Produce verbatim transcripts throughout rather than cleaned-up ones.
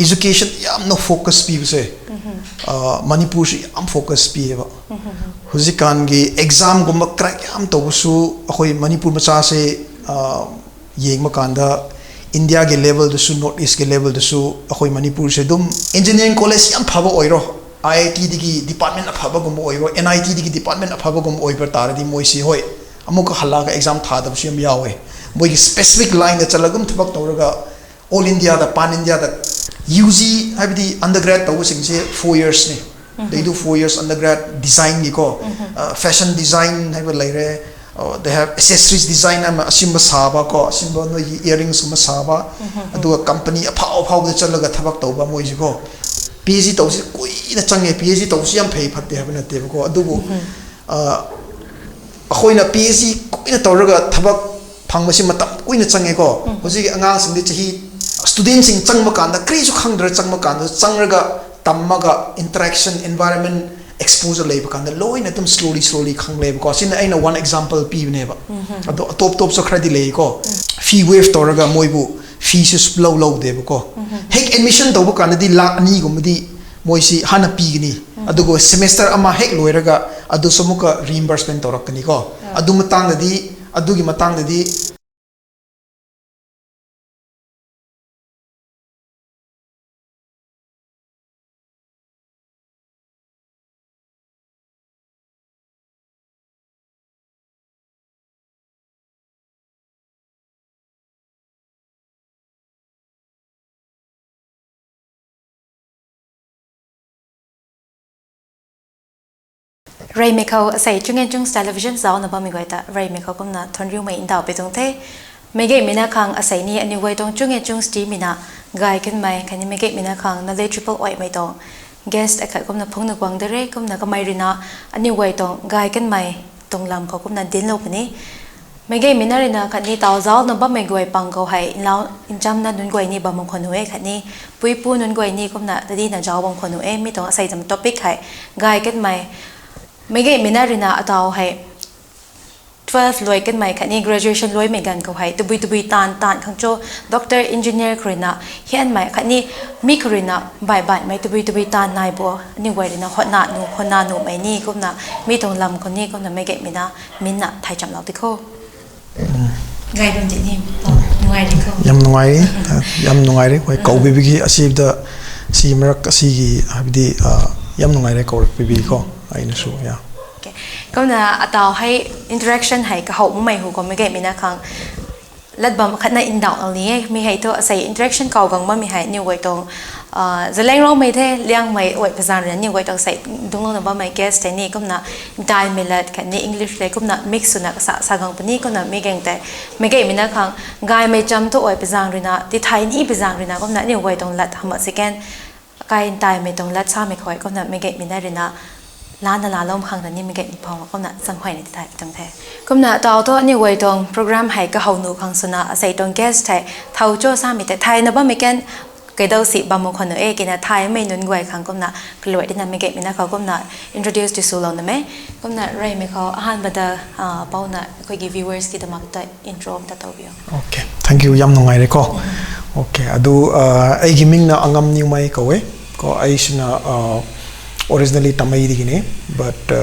Education ꯌꯥꯝꯅ focus ꯄꯤꯕꯁꯦ, ꯑ, ꯃꯅꯤꯄꯨꯔꯁꯨ ꯌꯥꯝ focus ꯄꯤꯌꯦꯕ꯫ ꯍꯧꯖꯤꯛꯀꯥꯟꯒꯤ examꯒꯨꯝꯕ crack ꯌꯥꯝ ꯇꯧꯕꯁꯨ ꯑꯩꯈꯣꯏ ꯃꯅꯤꯄꯨꯔ ꯃꯆꯥꯁꯦ, ꯑ, ꯌꯦꯡꯕ ꯀꯥꯟꯗ Indiaꯒꯤ levelꯗꯁꯨ, North Eastꯀꯤ levelꯗꯁꯨ ꯑꯩꯈꯣꯏ ꯃꯅꯤꯄꯨꯔꯁꯦ ꯑꯗꯨꯝ engineering college ꯌꯥꯝ ꯐꯕ ꯑꯣꯏꯔꯣ, IITꯗꯒꯤ department ꯑꯐꯕꯒꯨꯝꯕ ꯑꯣꯏꯔꯣ, NITꯗꯒꯤ department ꯑꯐꯕꯒꯨꯝꯕ ꯑꯣꯏꯕ ꯇꯥꯔꯗꯤ ꯃꯣꯏꯁꯤ, ꯍꯣꯏ, ꯑꯃꯨꯛꯀ ꯍꯜꯂꯛꯑꯒ exam ꯊꯥꯗꯕꯁꯨ ꯌꯥꯝ ꯌꯥꯎꯋꯦ꯫ ꯃꯣꯏꯒꯤ specific lineꯗ ꯆꯠꯂꯒ ꯑꯗꯨꯝ ꯊꯕꯛ ꯇꯧꯔꯒ all Indiaꯗ, pan Indiaꯗ UG ꯍꯥꯏꯕꯗꯤ undergrad ꯇꯧꯕꯁꯤꯡꯁꯦ four yearsꯅꯤ꯫ They do four years undergrad designꯒꯤꯀꯣ, ꯑ, fashion design ꯍꯥꯏꯕ ꯂꯩꯔꯦ, ꯑ, they have accessories design ꯑꯃ ꯑꯁꯤꯝꯕ ꯁꯥꯕ ꯀꯣ, ꯑꯁꯤꯝꯕ ꯅꯣꯏꯒꯤ earringsꯀꯨꯝꯕ ꯁꯥꯕ, ꯑꯗꯨꯒ company ꯑꯐꯥꯎ ꯑꯐꯥꯎꯕꯗ ꯆꯠꯂꯒ ꯊꯕꯛ ꯇꯧꯕ ꯃꯣꯏꯁꯤꯀꯣ꯫ PhD ꯇꯧꯕꯁꯤ ꯀꯨꯏꯅ ꯆꯪꯉꯦ꯫ PhD ꯇꯧꯕꯁꯤ ꯌꯥꯝ ꯐꯩ ꯐꯠꯇꯦ ꯍꯥꯏꯕ ꯅꯠꯇꯦꯕꯀꯣ, ꯑꯗꯨꯕꯨ, ꯑ, ꯑꯩꯈꯣꯏꯅ PhD ꯀꯨꯏꯅ ꯇꯧꯔꯒ ꯊꯕꯛ ꯐꯪꯕꯁꯤ ꯃꯇꯝ ꯀꯨꯏꯅ ꯆꯪꯉꯦꯀꯣ꯫ ꯍꯧꯖꯤꯛꯀꯤ ꯑꯉꯥꯡꯁꯤꯡꯗꯤ ꯆꯍꯤ, studentꯁꯤꯡ ꯆꯪꯕ ꯀꯥꯟꯗ ꯀꯔꯤꯁꯨ ꯈꯪꯗ꯭ꯔ ꯆꯪꯕ ꯀꯥꯟꯗ, ꯆꯪꯔꯒ ꯇꯝꯃꯒ interaction, environment, exposure ꯂꯩꯕ ꯀꯥꯟꯗ ꯂꯣꯏꯅ ꯑꯗꯨꯝ slowly slowly ꯈꯪꯂꯦꯕꯀꯣ꯫ ꯁꯤꯅ ꯑꯩꯅ one example ꯄꯤꯕꯅꯦꯕ꯫ ꯑꯗꯣ ꯑꯇꯣꯞ ꯑꯇꯣꯞꯁꯨ ꯈꯔꯗꯤ ꯂꯩꯀꯣ꯫ Fee waive ꯇꯧꯔꯒ ꯃꯣꯏꯕꯨ feeꯁꯨ ꯁꯨꯡꯂꯧ ꯂꯧꯗꯦꯕꯀꯣ꯫ ꯍꯦꯛ admission ꯇꯧꯕ ꯀꯥꯟꯗꯗꯤ ꯂꯥꯛ ꯑꯅꯤꯒꯨꯝꯕꯗꯤ ꯃꯣꯏꯁꯤ ꯍꯥꯟꯅ ꯄꯤꯒꯅꯤ꯫ ꯑꯗꯨꯒ semester ꯑꯃ ꯍꯦꯛ ꯂꯣꯏꯔꯒ ꯑꯗꯨꯁꯨ ꯑꯃꯨꯛꯀ reimbursement ꯇꯧꯔꯛꯀꯅꯤꯀꯣ꯫ ꯑꯗꯨ ꯃꯇꯥꯡꯗꯗꯤ, ꯑꯗꯨꯒꯤ ꯃꯇꯥꯡꯗꯗꯤ Rei mei khou asei Chung and Chungs Television zauc na bammei guay ta rei mei khou kumna thuanriumei ndauh pui tuang the. Meicgay mina khang asei ni aniu guay tuang Chung and Chungs team mina gay kanmei khatni meicgay mina khang knowledgeable oimei tuang guest akhat kumna phungna guang de re. Kumna kamei ruina aniu guay tuang gay kanmei tuang lam khou kumna dinclou puni. Meicgay mina ruina khatni taw zauc na bammei guay pang khou hei nchamna nunc guay ni bam khwan nu e, khatni puipu nunc guay ni kumna tadina zauc bam khwan nu e. Mi tuang asei zam topic hei gay kanmei, meicgay mina ruina ataw hei Twelve ꯂꯣꯏ ꯀꯟ ꯃꯥꯏ ꯈꯠꯅꯤ, graduation ꯂꯣꯏ ꯃꯩ gun ꯈꯧ ꯍꯥꯏ ꯇꯨꯕꯨꯏ ꯇꯨꯕꯨꯏ ꯇꯥꯟ ꯇꯥꯟ ꯈꯪꯆꯣ, doctor engineer ꯈꯔꯤꯅ hand ꯃꯥꯏ ꯈꯠꯅꯤ, ꯃꯤ ꯈꯔꯤꯅ ꯕꯥꯏ ꯕꯥꯏ ꯃꯥꯏ ꯇꯨꯕꯨꯏ ꯇꯨꯕꯨꯏ ꯇꯥꯟ ꯅꯥꯏꯕꯣ꯫ ꯑꯅꯤ ꯋꯥꯏꯔꯤꯅ ꯍꯣꯠꯅꯥ ꯅꯨ ꯍꯣꯠꯅꯥ ꯅꯨ ꯃꯩꯅꯤ ꯀꯨꯝꯅ ꯃꯤ ꯇꯣꯡ ꯂꯝ ꯈꯨꯅꯤ ꯀꯨꯝꯅ ꯃꯩꯒꯦꯠ ꯃꯤꯅ ꯃꯤꯟꯅ ꯊꯥꯏ ꯆꯝ ꯂꯥꯎꯗꯤꯈꯣ꯫ ꯒꯥꯏꯗꯝ ꯆꯤꯠꯅꯤ꯫ ꯅꯨꯡꯉꯥꯏꯔꯤꯀꯣ? ꯌꯥꯝ ꯅꯨꯡꯉꯥꯏꯔꯤ꯫ ꯌꯥꯝ ꯅꯨꯡꯉꯥꯏꯔꯤ꯫ ꯍꯣꯏ, ꯀꯧꯕꯤꯕꯒꯤ ꯑꯁꯤꯗ, ꯁꯤ ꯃꯔꯛ ꯑꯁꯤꯒꯤ ꯍꯥꯏꯕꯗꯤ, ꯑ, ꯌꯥꯝ ꯅꯨꯡꯉꯥꯏꯔꯦ ꯀꯧꯔꯛꯄꯤꯕꯒꯤꯀꯣ, ꯑꯩꯅꯁꯨ, ꯌꯥ꯫ Okay. ꯀꯝꯅ ꯑꯇꯥꯎ ꯍꯩ interaction ꯍꯩ ꯀꯍꯧ ꯃꯩ ꯍꯨ ꯀꯣ ꯃꯩꯒꯩ ꯃꯤꯅ ꯈꯪ ꯂꯠꯕꯝ ꯈꯠꯅ ꯏꯟꯗꯥꯎ ꯂꯤꯌꯦ꯫ ꯃꯤ ꯍꯩ ꯇꯣ ꯑꯁꯩ interaction ꯀꯥꯎ ꯒꯪꯕ ꯃꯤ ꯍꯩ ꯅꯤꯎ ꯒꯣꯏ ꯇꯣꯡ, ꯑ, ꯖꯂꯦꯡꯔꯣꯡ ꯃꯩ ꯊꯦ, ꯂꯤꯌꯥꯡ ꯃꯩ ꯑꯣꯏ ꯄꯖꯥꯟ ꯔ ꯅꯤꯎ ꯒꯣꯏ ꯇꯣꯡ ꯁꯩ ꯗꯨꯡꯅꯣꯡ ꯅꯕ ꯃꯩ guest ꯍꯩ ꯅꯤ ꯀꯝꯅ ꯏꯟꯇꯥꯏ ꯃꯤꯂꯠ ꯈꯠꯅꯤ English ꯂꯩ ꯀꯝꯅ mix ꯁꯨꯅ ꯁꯥ, ꯁꯥꯒꯪ ꯄꯅꯤ ꯀꯝꯅ ꯃꯤ ꯒꯦꯡ ꯇꯩ꯫ ꯃꯩꯒꯩ ꯃꯤꯅ ꯈꯪ ꯒꯥꯏ ꯃꯩ ꯆꯝ ꯇꯣ ꯑꯣꯏ ꯄꯖꯥꯡ ꯔꯤꯅ, ꯇꯤ ꯊꯥꯏ ꯅꯤ ꯄꯖꯥꯡ ꯔꯤꯅ ꯀꯝꯅ ꯅꯤꯎ ꯒꯣꯏ ꯇꯣꯡ ꯂꯠ ꯍꯃ second꯫ ꯀꯥꯏ ꯏꯟꯇꯥꯏ ꯃꯩ ꯇꯣꯡ ꯂꯠ ꯁꯥ ꯃꯩ ꯈꯣꯏ ꯀꯝꯅ ꯃꯩꯒꯩ ꯃꯤꯅ ꯔꯤꯅ꯫ ꯂꯥꯟꯅ ꯂꯥꯂꯣꯝ ꯈꯪꯗꯅꯤ ꯃꯩꯒꯩ ꯃꯤ ꯐꯥꯎ ꯀꯝꯅ ꯆꯪ ꯍꯣꯏꯅ ꯇꯤ ꯊꯥꯏ ꯇꯣꯡ ꯊꯦ꯫ ꯀꯝꯅ ꯇꯥꯎ ꯇꯣ ꯅꯤꯎ ꯒꯣꯏ ꯇꯣꯡ program ꯍꯩ ꯀꯍꯧ ꯅꯨ ꯈꯪ ꯁꯨꯅ ꯑꯁꯩ ꯇꯣꯡ guest ꯍꯩ ꯊꯧ ꯆꯣ ꯁꯥ ꯃꯤ ꯇꯩ ꯊꯥꯏ ꯅꯕ ꯃꯩ ꯀꯦꯟ ꯀꯩꯗꯧꯁꯤ ꯕꯥꯃꯨ ꯈꯣꯟꯅꯨ ꯑꯦ ꯀꯤꯅ ꯊꯥꯏ ꯃꯩ ꯅꯨꯟ ꯒꯣꯏ ꯈꯪ ꯀꯨꯝꯅ ꯀꯂꯣꯏꯗꯤꯅ ꯃꯩꯒꯩ ꯃꯤꯅ ꯈ ꯀꯨꯝꯅ introduce ꯇꯤꯁꯨ ꯂꯧꯅꯃꯦ꯫ ꯀꯨꯝꯅ ꯔꯩꯃꯤ ꯈꯣ ꯑꯍꯥꯟꯕꯗ, ꯑ, ꯄꯥꯎꯅ ꯑꯩꯈꯣꯏꯒꯤ viewers ꯀꯤꯗꯃꯛꯇ intro ꯑꯝꯇ ꯇꯧꯕꯤꯌꯣ꯫ Okay, thank you, ꯌꯥꯝ ꯅꯨꯡꯉꯥꯏꯔꯦꯀꯣ꯫ Okay, ꯑꯗꯨ, ꯑ, ꯑꯩꯒꯤ ꯃꯤꯡꯅ ꯑꯉꯝ ꯅꯤꯎꯃꯥꯏ ꯀꯧꯋꯦ꯫ ꯀꯣ, ꯑꯩꯁꯤꯅ, ꯑ, originally ꯇꯥꯃꯩꯗꯒꯤꯅꯦ, but, ꯑ,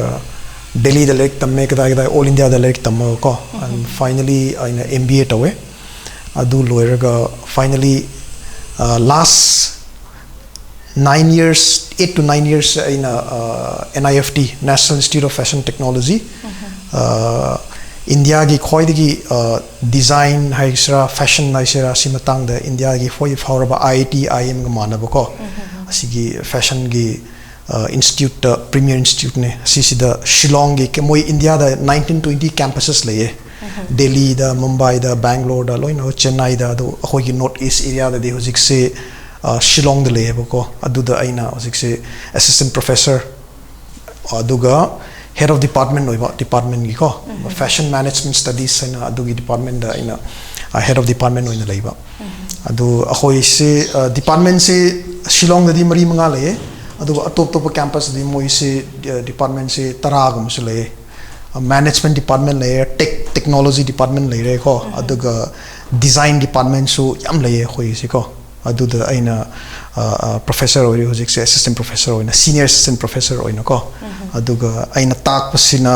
ꯗꯦꯜꯂꯤꯗ ꯂꯥꯏꯔꯤꯛ ꯇꯝꯃꯦ, ꯀꯗꯥꯏ ꯀꯗꯥꯏ all Indiaꯗ ꯂꯥꯏꯔꯤꯛ ꯇꯝꯃꯒꯀꯣ, and finally ꯑꯩꯅ M B A ꯇꯧꯋꯦ꯫ ꯑꯗꯨ ꯂꯣꯏꯔꯒ finally, ꯑ, last nine years, eight to nine years ꯑꯩꯅ, ꯑ, N I F T, National Institute of Fashion Technology, ꯑ, ꯏꯟꯗꯤꯌꯥꯒꯤ ꯈ꯭ꯋꯥꯏꯗꯒꯤ, ꯑ, design ꯍꯥꯏꯁꯤꯔꯥ, fashion ꯍꯥꯏꯁꯤꯔꯥ, ꯁꯤ ꯃꯇꯥꯡꯗ ꯏꯟꯗꯤꯌꯥꯒꯤ ꯈ꯭ꯋꯥꯏ ꯐꯥꯎꯔꯕ I I T, I I M ꯒ ꯃꯥꯟꯅꯕꯀꯣ, ꯑꯁꯤꯒꯤ fashionꯒꯤ, ꯑ, instituteꯇ, premier instituteꯅꯦ꯫ ꯑꯁꯤꯁꯤꯗ ꯁꯤꯂꯣꯡꯒꯤ ꯀ-, ꯃꯣꯏ ꯏꯟꯗꯤꯌꯥꯗ nineteen twenty campuses ꯂꯩꯌꯦ꯫ ꯗꯦꯜꯂꯤꯗ, ꯃꯨꯝꯕꯥꯏꯗ, ꯕꯦꯡꯒ꯭ꯂꯣꯔꯗ, ꯂꯣꯏꯅ ꯆꯦꯟꯅꯥꯏꯗ, ꯑꯗꯣ ꯑꯩꯈꯣꯏꯒꯤ North East areaꯗꯗꯤ ꯍꯧꯖꯤꯛꯁꯦ, ꯑ, ꯁꯤꯂꯣꯡꯗ ꯂꯩꯌꯦꯕꯀꯣ꯫ ꯑꯗꯨꯗ ꯑꯩꯅ ꯍꯧꯖꯤꯛꯁꯦ assistant professor, ꯑꯗꯨꯒ head of department ꯑꯣꯏꯕ departmentꯒꯤꯀꯣ, Fashion Management Studies ꯍꯥꯏꯅ ꯑꯗꯨꯒꯤ departmentꯗ ꯑꯩꯅ, ꯑ, head of department ꯑꯣꯏꯅ ꯂꯩꯕ꯫ ꯑꯗꯨ ꯑꯩꯈꯣꯏꯁꯦ, ꯑ, departmentꯁꯦ ꯁꯤꯂꯣꯡꯗꯗꯤ ꯃꯔꯤ ꯃꯉꯥ ꯂꯩꯌꯦ, ꯑꯗꯨꯒ ꯑꯇꯣꯞ ꯑꯇꯣꯞꯄ campusꯇꯗꯤ ꯃꯣꯏꯁꯦ, ꯑ, departmentꯁꯦ ꯇꯔꯥꯒꯨꯝꯕꯁꯨ ꯂꯩꯌꯦ꯫ Management department ꯂꯩꯔꯦ, tech technology department ꯂꯩꯔꯦꯀꯣ, ꯑꯗꯨꯒ design departmentꯁꯨ ꯌꯥꯝ ꯂꯩꯌꯦ ꯑꯩꯈꯣꯏꯒꯤꯁꯤꯀꯣ꯫ ꯑꯗꯨꯗ ꯑꯩꯅ ꯄ꯭ꯔꯣꯐꯦꯁꯔ ꯑꯣꯏꯔꯤ ꯍꯧꯖꯤꯛꯁꯦ, assistant professor ꯑꯣꯏꯅ, senior assistant professor ꯑꯣꯏꯅꯀꯣ꯫ ꯑꯗꯨꯒ ꯑꯩꯅ ꯇꯥꯛꯄꯁꯤꯅ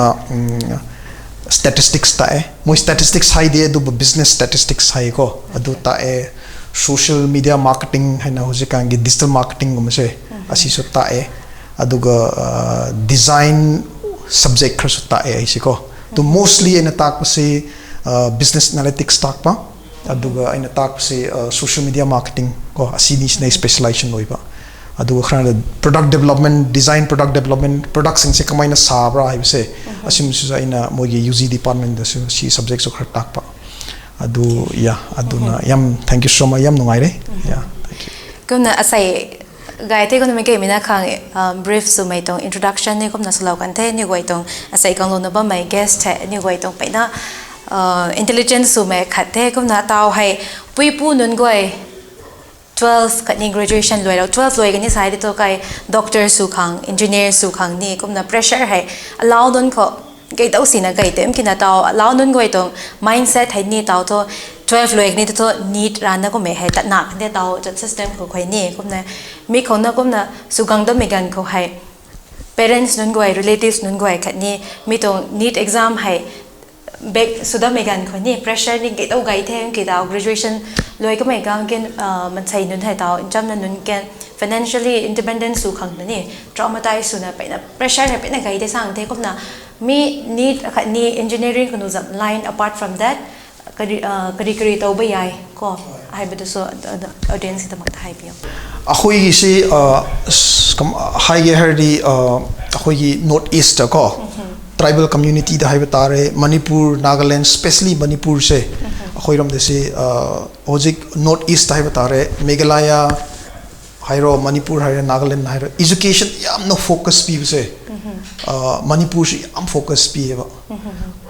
statistics ꯇꯥꯛꯑꯦ꯫ ꯃꯣꯏ statistics ꯍꯥꯏꯗꯦ, ꯑꯗꯨꯕꯨ business statistics ꯍꯥꯏꯌꯦꯀꯣ, ꯑꯗꯨ ꯇꯥꯛꯑꯦ꯫ Social media marketing ꯍꯥꯏꯅ ꯍꯧꯖꯤꯛꯀꯥꯟꯒꯤ digital marketingꯒꯨꯝꯕꯁꯦ, ꯑꯁꯤꯁꯨ ꯇꯥꯛꯑꯦ꯫ ꯑꯗꯨꯒ design subject ꯈꯔꯁꯨ ꯇꯥꯛꯑꯦ ꯑꯩꯁꯦꯀꯣ꯫ ꯑꯗꯨ mostly ꯑꯩꯅ ꯇꯥꯛꯄꯁꯤ business analytics ꯇꯥꯛꯄ, ꯑꯗꯨꯒ ꯑꯩꯅ ꯇꯥꯛꯄꯁꯤ social media marketing ꯀꯣ, ꯑꯁꯤꯅꯤꯁꯤꯅ specialization ꯑꯣꯏꯕ꯫ ꯑꯗꯨꯒ ꯈꯔꯅ product development, design product development, productꯁꯤꯡꯁꯦ ꯀꯃꯥꯏꯅ ꯁꯥꯕ꯭ꯔꯥ ꯍꯥꯏꯕꯁꯦ, ꯑꯁꯤꯒꯨꯝꯕꯁꯤꯁꯨ ꯑꯩꯅ ꯃꯣꯏꯒꯤ UG departmentꯗꯁꯨ ꯁꯤ subjectꯁꯨ ꯈꯔ ꯇꯥꯛꯄ꯫ ꯑꯗꯨ, yeah, ꯑꯗꯨꯅ ꯌꯥꯝ thank you so much, ꯌꯥꯝ ꯅꯨꯡꯉꯥꯏꯔꯦ꯫ Yeah, thank you. ꯀꯨꯝꯅ ꯑꯁꯥꯏ ꯒꯥꯏ ꯊꯦ ꯀꯨꯝꯅ ꯃꯩꯀꯩ ꯃꯤꯅ ꯈꯥꯡ, ꯕ꯭ꯔꯤꯐꯁꯨ ꯃꯩꯇꯣꯡ introductionꯅꯤ ꯀꯨꯝꯅ ꯁꯨꯂꯥꯎ ꯀꯟꯊꯦ ꯅꯤꯒꯣꯏꯇꯣꯡ ꯑꯁꯥꯏ ꯀꯥꯡꯂꯣꯅꯕ ꯃꯩ guest ꯊꯦ ꯅꯤꯒꯣꯏꯇꯣꯡ ꯄꯩꯅ intelligenceꯁꯨ ꯃꯩ ꯈꯠꯊꯦ꯫ ꯀꯨꯝꯅ ꯇꯥꯎ ꯍꯥꯏ ꯄꯨꯏꯄꯨ ꯅꯨꯟꯒꯣꯏ twelve ꯈꯠꯅꯤ graduation ꯂꯣꯏꯔ, twelve ꯂꯣꯏꯒꯅꯤ ꯁꯥꯏꯗ ꯇꯣ ꯀꯥꯏ doctorꯁꯨ ꯈꯥꯡ, engineerꯁꯨ ꯈꯥꯡꯅꯤ꯫ ꯀꯨꯝꯅ pressure ꯍꯥꯏ ꯑꯂꯥꯎ ꯅꯨꯟꯈꯣ ꯀꯩꯇꯧꯁꯤꯅ ꯀꯩ ꯇꯦꯝ ꯀꯤꯅ ꯇꯥꯎ ꯑꯂꯥꯎ ꯅꯨꯟꯒꯣꯏ ꯇꯣꯡ mindset ꯍꯥꯏꯅꯤ ꯇꯥꯎ ꯊꯣ twelve ꯂꯣꯏꯒꯅꯤ ꯊꯣ NEET ꯔꯥꯟꯅ ꯀꯨꯝꯃꯦ ꯍꯥꯏ ꯇꯠꯅ ꯈꯟꯗꯦ ꯇꯥꯎ ꯖꯠ system ꯈꯣ ꯈꯣꯏꯅꯤ꯫ ꯀꯨꯝꯅ ꯃꯤ ꯈꯣꯡꯅ ꯀꯨꯝꯅ ꯁꯨꯒꯪꯗ ꯃꯤꯒꯟ ꯈꯣ ꯍꯥꯏ parents ꯅꯨꯟꯒꯣꯏ, relatives ꯅꯨꯟꯒꯣꯏ ꯈꯠꯅꯤ꯫ ꯃꯤ ꯇꯣꯡ NEET exam ꯍꯥꯏ back ꯁꯨꯗ ꯃꯤꯒꯟ ꯈꯣꯏꯅꯤ pressure ꯅꯤ ꯀꯩꯇꯧ ꯒꯥꯏ ꯊꯦꯡ ꯀꯤꯗꯥꯎ graduation ꯂꯣꯏ ꯀꯃꯩ ꯒꯥꯡ ꯀꯦꯟ ꯃꯟꯁꯩ ꯅꯨꯟ ꯍꯥꯏ ꯇꯥꯎ ꯏꯟꯆꯝꯅ ꯅꯨꯟ ꯀꯦꯟ financially independent ꯁꯨ ꯈꯪꯗꯅꯤ꯫ Traumatize ꯁꯨꯅ ꯄꯩꯅ pressure ꯍꯦ ꯄꯩꯅ ꯒꯥꯏꯗꯦ ꯁꯥꯡ ꯊꯦ ꯀꯨꯝꯅ ꯃꯤ NEET ꯈꯠꯅꯤ engineering ꯈꯨꯅꯨ ꯖꯝ line apart from that ꯀꯔꯤ ꯀꯔꯤ ꯀꯔꯤ ꯇꯧꯕ ꯌꯥꯏ ꯀꯣ ꯍꯥꯏꯕꯗꯨꯁꯨ audienceꯀꯤꯗꯃꯛꯇ ꯍꯥꯏꯕꯤꯌꯨ꯫ ꯑꯩꯈꯣꯏꯒꯤꯁꯤ ꯍꯥꯏꯒꯦ ꯍꯥꯏꯔꯗꯤ ꯑꯩꯈꯣꯏꯒꯤ North Eastꯇ ꯀꯣ tribal communityꯗ ꯍꯥꯏꯕ ꯇꯥꯔꯦ, ꯃꯅꯤꯄꯨꯔ, ꯅꯥꯒꯥꯂꯦꯟ, specially ꯃꯅꯤꯄꯨꯔꯁꯦ ꯑꯩꯈꯣꯏꯔꯣꯝꯗꯁꯤ ꯍꯧꯖꯤꯛ North East ꯍꯥꯏꯕ ꯇꯥꯔꯦ, ꯃꯦꯘꯥꯂꯌꯥ ꯍꯥꯏꯔꯣ, ꯃꯅꯤꯄꯨꯔ ꯍꯥꯏꯔꯦ, ꯅꯥꯒꯥꯂꯦꯟ ꯍꯥꯏꯔꯣ, education ꯌꯥꯝꯅ focus ꯄꯤꯕꯁꯦ ꯃꯅꯤꯄꯨꯔꯁꯤ ꯌꯥꯝ focus ꯄꯤꯌꯦꯕ꯫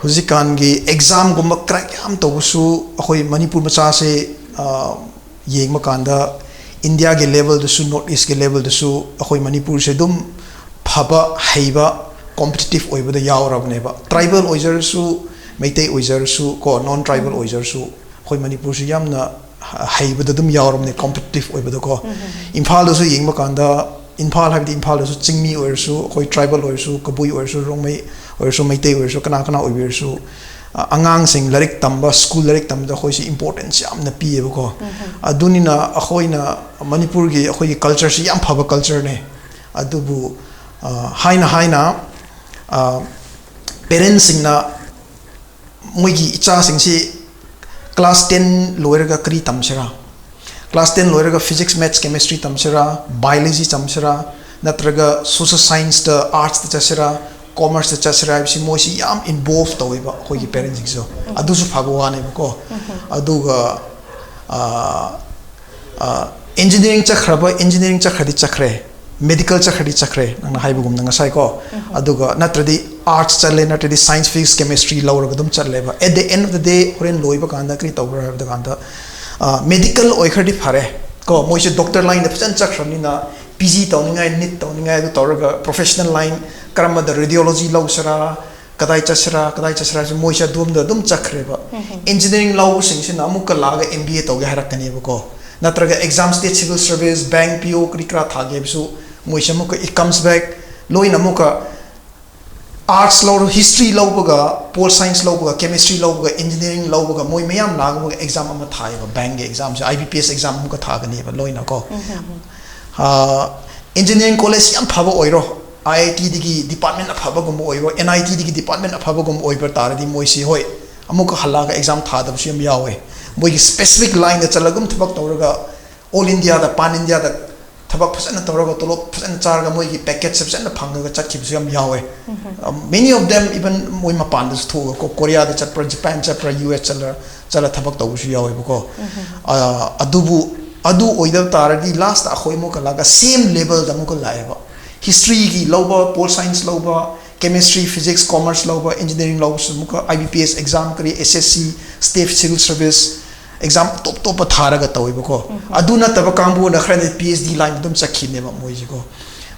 ꯍꯧꯖꯤꯛꯀꯥꯟꯒꯤ examꯒꯨꯝꯕ crack ꯌꯥꯝ ꯇꯧꯕꯁꯨ ꯑꯩꯈꯣꯏ ꯃꯅꯤꯄꯨꯔ ꯃꯆꯥꯁꯦ ꯌꯦꯡꯕ ꯀꯥꯟꯗ Indiaꯒꯤ levelꯗꯁꯨ North Eastꯀꯤ levelꯗꯁꯨ ꯑꯩꯈꯣꯏ ꯃꯅꯤꯄꯨꯔꯁꯦ ꯑꯗꯨꯝ ꯐꯕ, ꯍꯩꯕ, ꯀꯣꯝꯄꯤꯇꯤꯇꯤꯞ ꯑꯣꯏꯕꯗ ꯌꯥꯎꯔꯕꯅꯦꯕ꯫ ꯇ꯭ꯔꯥꯏꯕꯦꯜ ꯑꯣꯏꯖꯔꯁꯨ, ꯃꯩꯇꯩ ꯑꯣꯏꯖꯔꯁꯨ ꯀꯣ, ꯅꯣꯟ ꯇ꯭ꯔꯥꯏꯕꯦꯜ ꯑꯣꯏꯖꯔꯁꯨ, ꯑꯩꯈꯣꯏ ꯃꯅꯤꯄꯨꯔꯁꯤ ꯌꯥꯝꯅ ꯍꯩꯕꯗ ꯑꯗꯨꯝ ꯌꯥꯎꯔꯕꯅꯦ, ꯀꯣꯝꯄꯤꯇꯤꯇꯤꯞ ꯑꯣꯏꯕꯗꯀꯣ꯫ ꯏꯝꯐꯥꯜꯗꯁꯨ ꯌꯦꯡꯕ ꯀꯥꯟꯗ, ꯏꯝꯐꯥꯜ ꯍꯥꯏꯕꯗꯤ ꯏꯝꯐꯥꯜꯗꯁꯨ ꯆꯤꯡꯃꯤ ꯑꯣꯏꯔꯁꯨ, ꯑꯩꯈꯣꯏ ꯇ꯭ꯔꯥꯏꯕꯦꯜ ꯑꯣꯏꯔꯁꯨ, ꯀꯕꯨꯏ ꯑꯣꯏꯔꯁꯨ, ꯔꯣꯡꯃꯩ ꯑꯣꯏꯔꯁꯨ, ꯃꯩꯇꯩ ꯑꯣꯏꯔꯁꯨ, ꯀꯅꯥ ꯀꯅꯥ ꯑꯣꯏꯕꯤꯔꯁꯨ, ꯑ, ꯑꯉꯥꯡꯁꯤꯡ ꯂꯥꯏꯔꯤꯛ ꯇꯝꯕ, ꯁ꯭ꯀꯨꯜ ꯂꯥꯏꯔꯤꯛ ꯇꯝꯕꯗ ꯑꯩꯈꯣꯏꯁꯤ ꯏꯝꯄꯣꯔꯇꯦꯟꯁ ꯌꯥꯝꯅ ꯄꯤꯌꯦꯕꯀꯣ꯫ ꯑꯗꯨꯅꯤꯅ ꯑꯩꯈꯣꯏꯅ, ꯃꯅꯤꯄꯨꯔꯒꯤ ꯑꯩꯈꯣꯏꯒꯤ ꯀꯜꯆꯔꯁꯤ ꯌꯥꯝ ꯐꯕ ꯀꯜꯆꯔꯅꯦ꯫ ꯑꯗꯨꯕꯨ, ꯑ, ꯍꯥꯏꯅ ꯍꯥꯏꯅ, ꯑ, ꯄꯦꯔꯦꯟꯁꯁꯤꯡꯅ ꯃꯣꯏꯒꯤ ꯏꯆꯥꯁꯤꯡꯁꯤ ꯀ꯭ꯂꯥꯁ ꯇꯦꯟ ꯂꯣꯏꯔꯒ ꯀꯔꯤ ꯇꯝꯁꯤꯔꯥ, ꯀ꯭ꯂꯥꯁ ꯇꯦꯟ ꯂꯣꯏꯔꯒ ꯐꯤꯖꯤꯛꯁ, ꯃꯦꯠꯁ, ꯀꯦꯃꯤꯁꯇ꯭ꯔꯤ ꯇꯝꯁꯤꯔꯥ, ꯕꯥꯏꯑꯣꯂꯣꯖꯤ ꯇꯝꯁꯤꯔꯥ, ꯅꯠꯇ꯭ꯔꯒ ꯁꯣꯁꯦꯜ ꯁꯥꯏꯟꯁꯇ, ꯑꯥꯔꯠꯁꯇ ꯆꯠꯁꯤꯔꯥ, ꯀꯣꯃꯔꯁꯇ ꯆꯠꯁꯤꯔꯥ ꯍꯥꯏꯕꯁꯤ ꯃꯣꯏꯁꯤ ꯌꯥꯝ ꯏꯟꯚꯣꯜꯚ ꯇꯧꯋꯦꯕ ꯑꯩꯈꯣꯏꯒꯤ ꯄꯦꯔꯦꯟꯁꯤꯡꯁꯨ꯫ ꯑꯗꯨꯁꯨ ꯐꯕ ꯋꯥꯅꯦꯕꯀꯣ꯫ ꯑꯗꯨꯒ, ꯑ, ꯑ, ꯏꯟꯖꯤꯅꯤꯌꯥꯔꯤꯡ ꯆꯠꯈ꯭ꯔꯕ, ꯏꯟꯖꯤꯅꯤꯌꯥꯔꯤꯡ ꯆꯠꯈ꯭ꯔꯗꯤ ꯆꯠꯈ꯭ꯔꯦ, ꯃꯦꯗꯤꯀꯦꯜ ꯆꯠꯈ꯭ꯔꯗꯤ ꯆꯠꯈ꯭ꯔꯦ, ꯅꯪꯅ ꯍꯥꯏꯕꯒꯨꯝꯅ ꯉꯁꯥꯏꯀꯣ꯫ ꯑꯗꯨꯒ ꯅꯠꯇ꯭ꯔꯗꯤ ꯑꯥꯔꯠꯁ ꯆꯠꯂꯦ, ꯅꯠꯇ꯭ꯔꯗꯤ ꯁꯥꯏꯟꯁ, ꯐꯤꯖꯤꯛꯁ, ꯀꯦꯃꯤꯁꯇ꯭ꯔꯤ ꯂꯧꯔꯒ ꯑꯗꯨꯝ ꯆꯠꯂꯦꯕ꯫ At the end of the day, ꯍꯣꯔꯦꯟ ꯂꯣꯏꯕ ꯀꯥꯟꯗ ꯀꯔꯤ ꯇꯧꯕ꯭ꯔꯥ ꯍꯥꯏꯕ ꯀꯥꯟꯗ, ꯃꯦꯗꯤꯀꯦꯜ ꯑꯣꯏꯈ꯭ꯔꯗꯤ ꯐꯔꯦ ꯀꯣ, ꯃꯣꯏꯁꯦ ꯗꯣꯛꯇꯔ ꯂꯥꯏꯟꯗ ꯐꯖꯅ ꯆꯠꯈ꯭ꯔꯕꯅꯤꯅ, ꯄꯤ ꯖꯤ ꯇꯧꯅꯤꯡꯉꯥꯏ, ꯅꯤꯠ ꯇꯧꯅꯤꯡꯉꯥꯏ, ꯑꯗꯨ ꯇꯧꯔꯒ ꯄ꯭ꯔꯣꯐꯦꯁꯅꯦꯜ ꯂꯥꯏꯟ ꯀꯔꯝꯕꯗ, ꯔꯦꯗꯤꯑꯣꯂꯣꯖꯤ ꯂꯧꯁꯤꯔꯥ, ꯀꯗꯥꯏ ꯆꯠꯁꯤꯔꯥ, ꯀꯗꯥꯏ ꯆꯠꯁꯤꯔꯥ ꯍꯥꯏꯁꯦ ꯃꯣꯏꯁꯦ ꯑꯗꯣꯝꯗ ꯑꯗꯨꯝ ꯆꯠꯈ꯭ꯔꯦꯕ꯫ ꯏꯟꯖꯤꯅꯤꯌꯥꯔꯤꯡ ꯂꯧꯕꯁꯤꯡꯁꯤꯅ ꯑꯃꯨꯛꯀ ꯂꯥꯛꯑꯒ ꯑꯦꯝ ꯕꯤ ꯑꯦ ꯇꯧꯒꯦ ꯍꯥꯏꯔꯛꯀꯅꯦꯕꯀꯣ, ꯅꯠꯇ꯭ꯔꯒ exam, state civil service, bank P O ꯀꯔꯤ ꯀꯔꯥ ꯊꯥꯒꯦ ꯍꯥꯏꯕꯁꯨ ꯃꯣꯏꯁꯦ ꯑꯃꯨꯛꯀ it comes back, ꯂꯣꯏꯅ ꯑꯃꯨꯛꯀ ꯑꯥꯔꯠꯁ ꯂꯧꯔ, ꯍꯤꯁꯇ꯭ꯔꯤ ꯂꯧꯕꯒ, ꯄꯣꯜ ꯁꯥꯏꯟꯁ ꯂꯧꯕꯒ, ꯀꯦꯃꯤꯁꯇ꯭ꯔꯤ ꯂꯧꯕꯒ, ꯏꯟꯖꯤꯅꯤꯌꯥꯔꯤꯡ ꯂꯧꯕꯒ, ꯃꯣꯏ ꯃꯌꯥꯝ ꯂꯥꯛꯑꯒ ꯑꯦꯛꯖꯥꯝ ꯑꯃ ꯊꯥꯏꯌꯦꯕ, ꯕꯦꯡꯛꯒꯤ ꯑꯦꯛꯖꯥꯝꯁꯦ, ꯑꯥꯏ ꯕꯤ ꯄꯤ ꯑꯦꯁ ꯑꯦꯛꯖꯥꯝ ꯑꯃꯨꯛꯀ ꯊꯥꯒꯅꯦꯕ ꯂꯣꯏꯅ ꯀꯣ꯫ ꯏꯟꯖꯤꯅꯤꯌꯥꯔꯤꯡ ꯀꯣꯂꯦꯖ ꯌꯥꯝ ꯐꯕ ꯑꯣꯏꯔꯣ, ꯑꯥꯏ ꯑꯥꯏ ꯇꯤꯗꯒꯤ ꯗꯤꯄꯥꯔꯠꯃꯦꯟ ꯑꯐꯕꯒꯨꯝꯕ ꯑꯣꯏꯔꯣ, ꯑꯦꯟ ꯑꯥꯏ ꯇꯤꯗꯒꯤ ꯗꯤꯄꯥꯔꯠꯃꯦꯟ ꯑꯐꯕꯒꯨꯝꯕ ꯑꯣꯏꯕ ꯇꯥꯔꯗꯤ ꯃꯣꯏꯁꯤ, ꯍꯣꯏ, ꯑꯃꯨꯛꯀ ꯍꯜꯂꯛꯑꯒ ꯑꯦꯛꯖꯥꯝ ꯊꯥꯗꯕꯁꯨ ꯌꯥꯝ ꯌꯥꯎꯋꯦ꯫ ꯃꯣꯏꯒꯤ ꯁ꯭ꯄꯦꯁꯤꯐꯤꯛ ꯂꯥꯏꯟꯗ ꯆꯠꯂꯒ ꯑꯗꯨꯝ ꯊꯕꯛ ꯇꯧꯔꯒ ꯑꯣꯜ ꯏꯟꯗꯤꯌꯥꯗ, ꯄꯥꯟ ꯏꯟꯗꯤꯌꯥꯗ ꯊꯕꯛ ꯐꯖꯅ ꯇꯧꯔꯒ, ꯇꯣꯂꯣꯞ ꯐꯖꯅ ꯆꯥꯔꯒ, ꯃꯣꯏꯒꯤ ꯄꯦꯀꯦꯖꯁꯦ ꯐꯖꯅ ꯐꯪꯉꯒ ꯆꯠꯈꯤꯕꯁꯨ ꯌꯥꯝ ꯌꯥꯎꯋꯦ꯫ Many of them even ꯃꯣꯏ ꯃꯄꯥꯟꯗꯁꯨ ꯊꯣꯛꯑꯒ ꯀꯣ, ꯀꯣꯔꯤꯌꯥꯗ ꯆꯠꯄ꯭ꯔꯥ, ꯖꯄꯥꯟ ꯆꯠꯄ꯭ꯔꯥ, ꯌꯨ ꯑꯦꯁ ꯆꯠꯂ, ꯆꯠꯂ ꯊꯕꯛ ꯇꯧꯕꯁꯨ ꯌꯥꯎꯋꯦꯕꯀꯣ꯫ ꯑ, ꯑꯗꯨꯕꯨ ꯑꯗꯨ ꯑꯣꯏꯗꯕ ꯇꯥꯔꯗꯤ ꯂꯥꯁꯇ ꯑꯩꯈꯣꯏ ꯑꯃꯨꯛꯀ ꯂꯥꯛꯑꯒ ꯁꯦꯝ ꯂꯦꯕꯜꯗ ꯑꯃꯨꯛꯀ ꯂꯥꯛꯑꯦꯕ꯫ ꯍꯤꯁꯇ꯭ꯔꯤꯒꯤ ꯂꯧꯕ, ꯄꯣꯜ ꯁꯥꯏꯟꯁ ꯂꯧꯕ, ꯀꯦꯃꯤꯁꯇ꯭ꯔꯤ, ꯐꯤꯖꯤꯛꯁ, ꯀꯣꯃꯔꯁ ꯂꯧꯕ, ꯏꯟꯖꯤꯅꯤꯌꯥꯔꯤꯡ ꯂꯧꯕꯁꯨ ꯑꯃꯨꯛꯀ ꯑꯥꯏ ꯕꯤ ꯄꯤ ꯑꯦꯁ ꯑꯦꯛꯖꯥꯝ ꯀꯔꯤ, ꯑꯦꯁ S C, state civil service exam ꯑꯇꯣꯞ ꯑꯇꯣꯞꯄ ꯊꯥꯔꯒ ꯇꯧꯋꯦꯕꯀꯣ꯫ ꯑꯗꯨ ꯅꯠꯇꯕ ꯀꯥꯡꯕꯨꯅ ꯈꯔꯗꯤ ꯄꯤ ꯑꯩꯆ ꯗꯤ ꯂꯥꯏꯟ ꯑꯗꯨꯝ ꯆꯠꯈꯤꯅꯦꯕ ꯃꯣꯏꯁꯤꯀꯣ꯫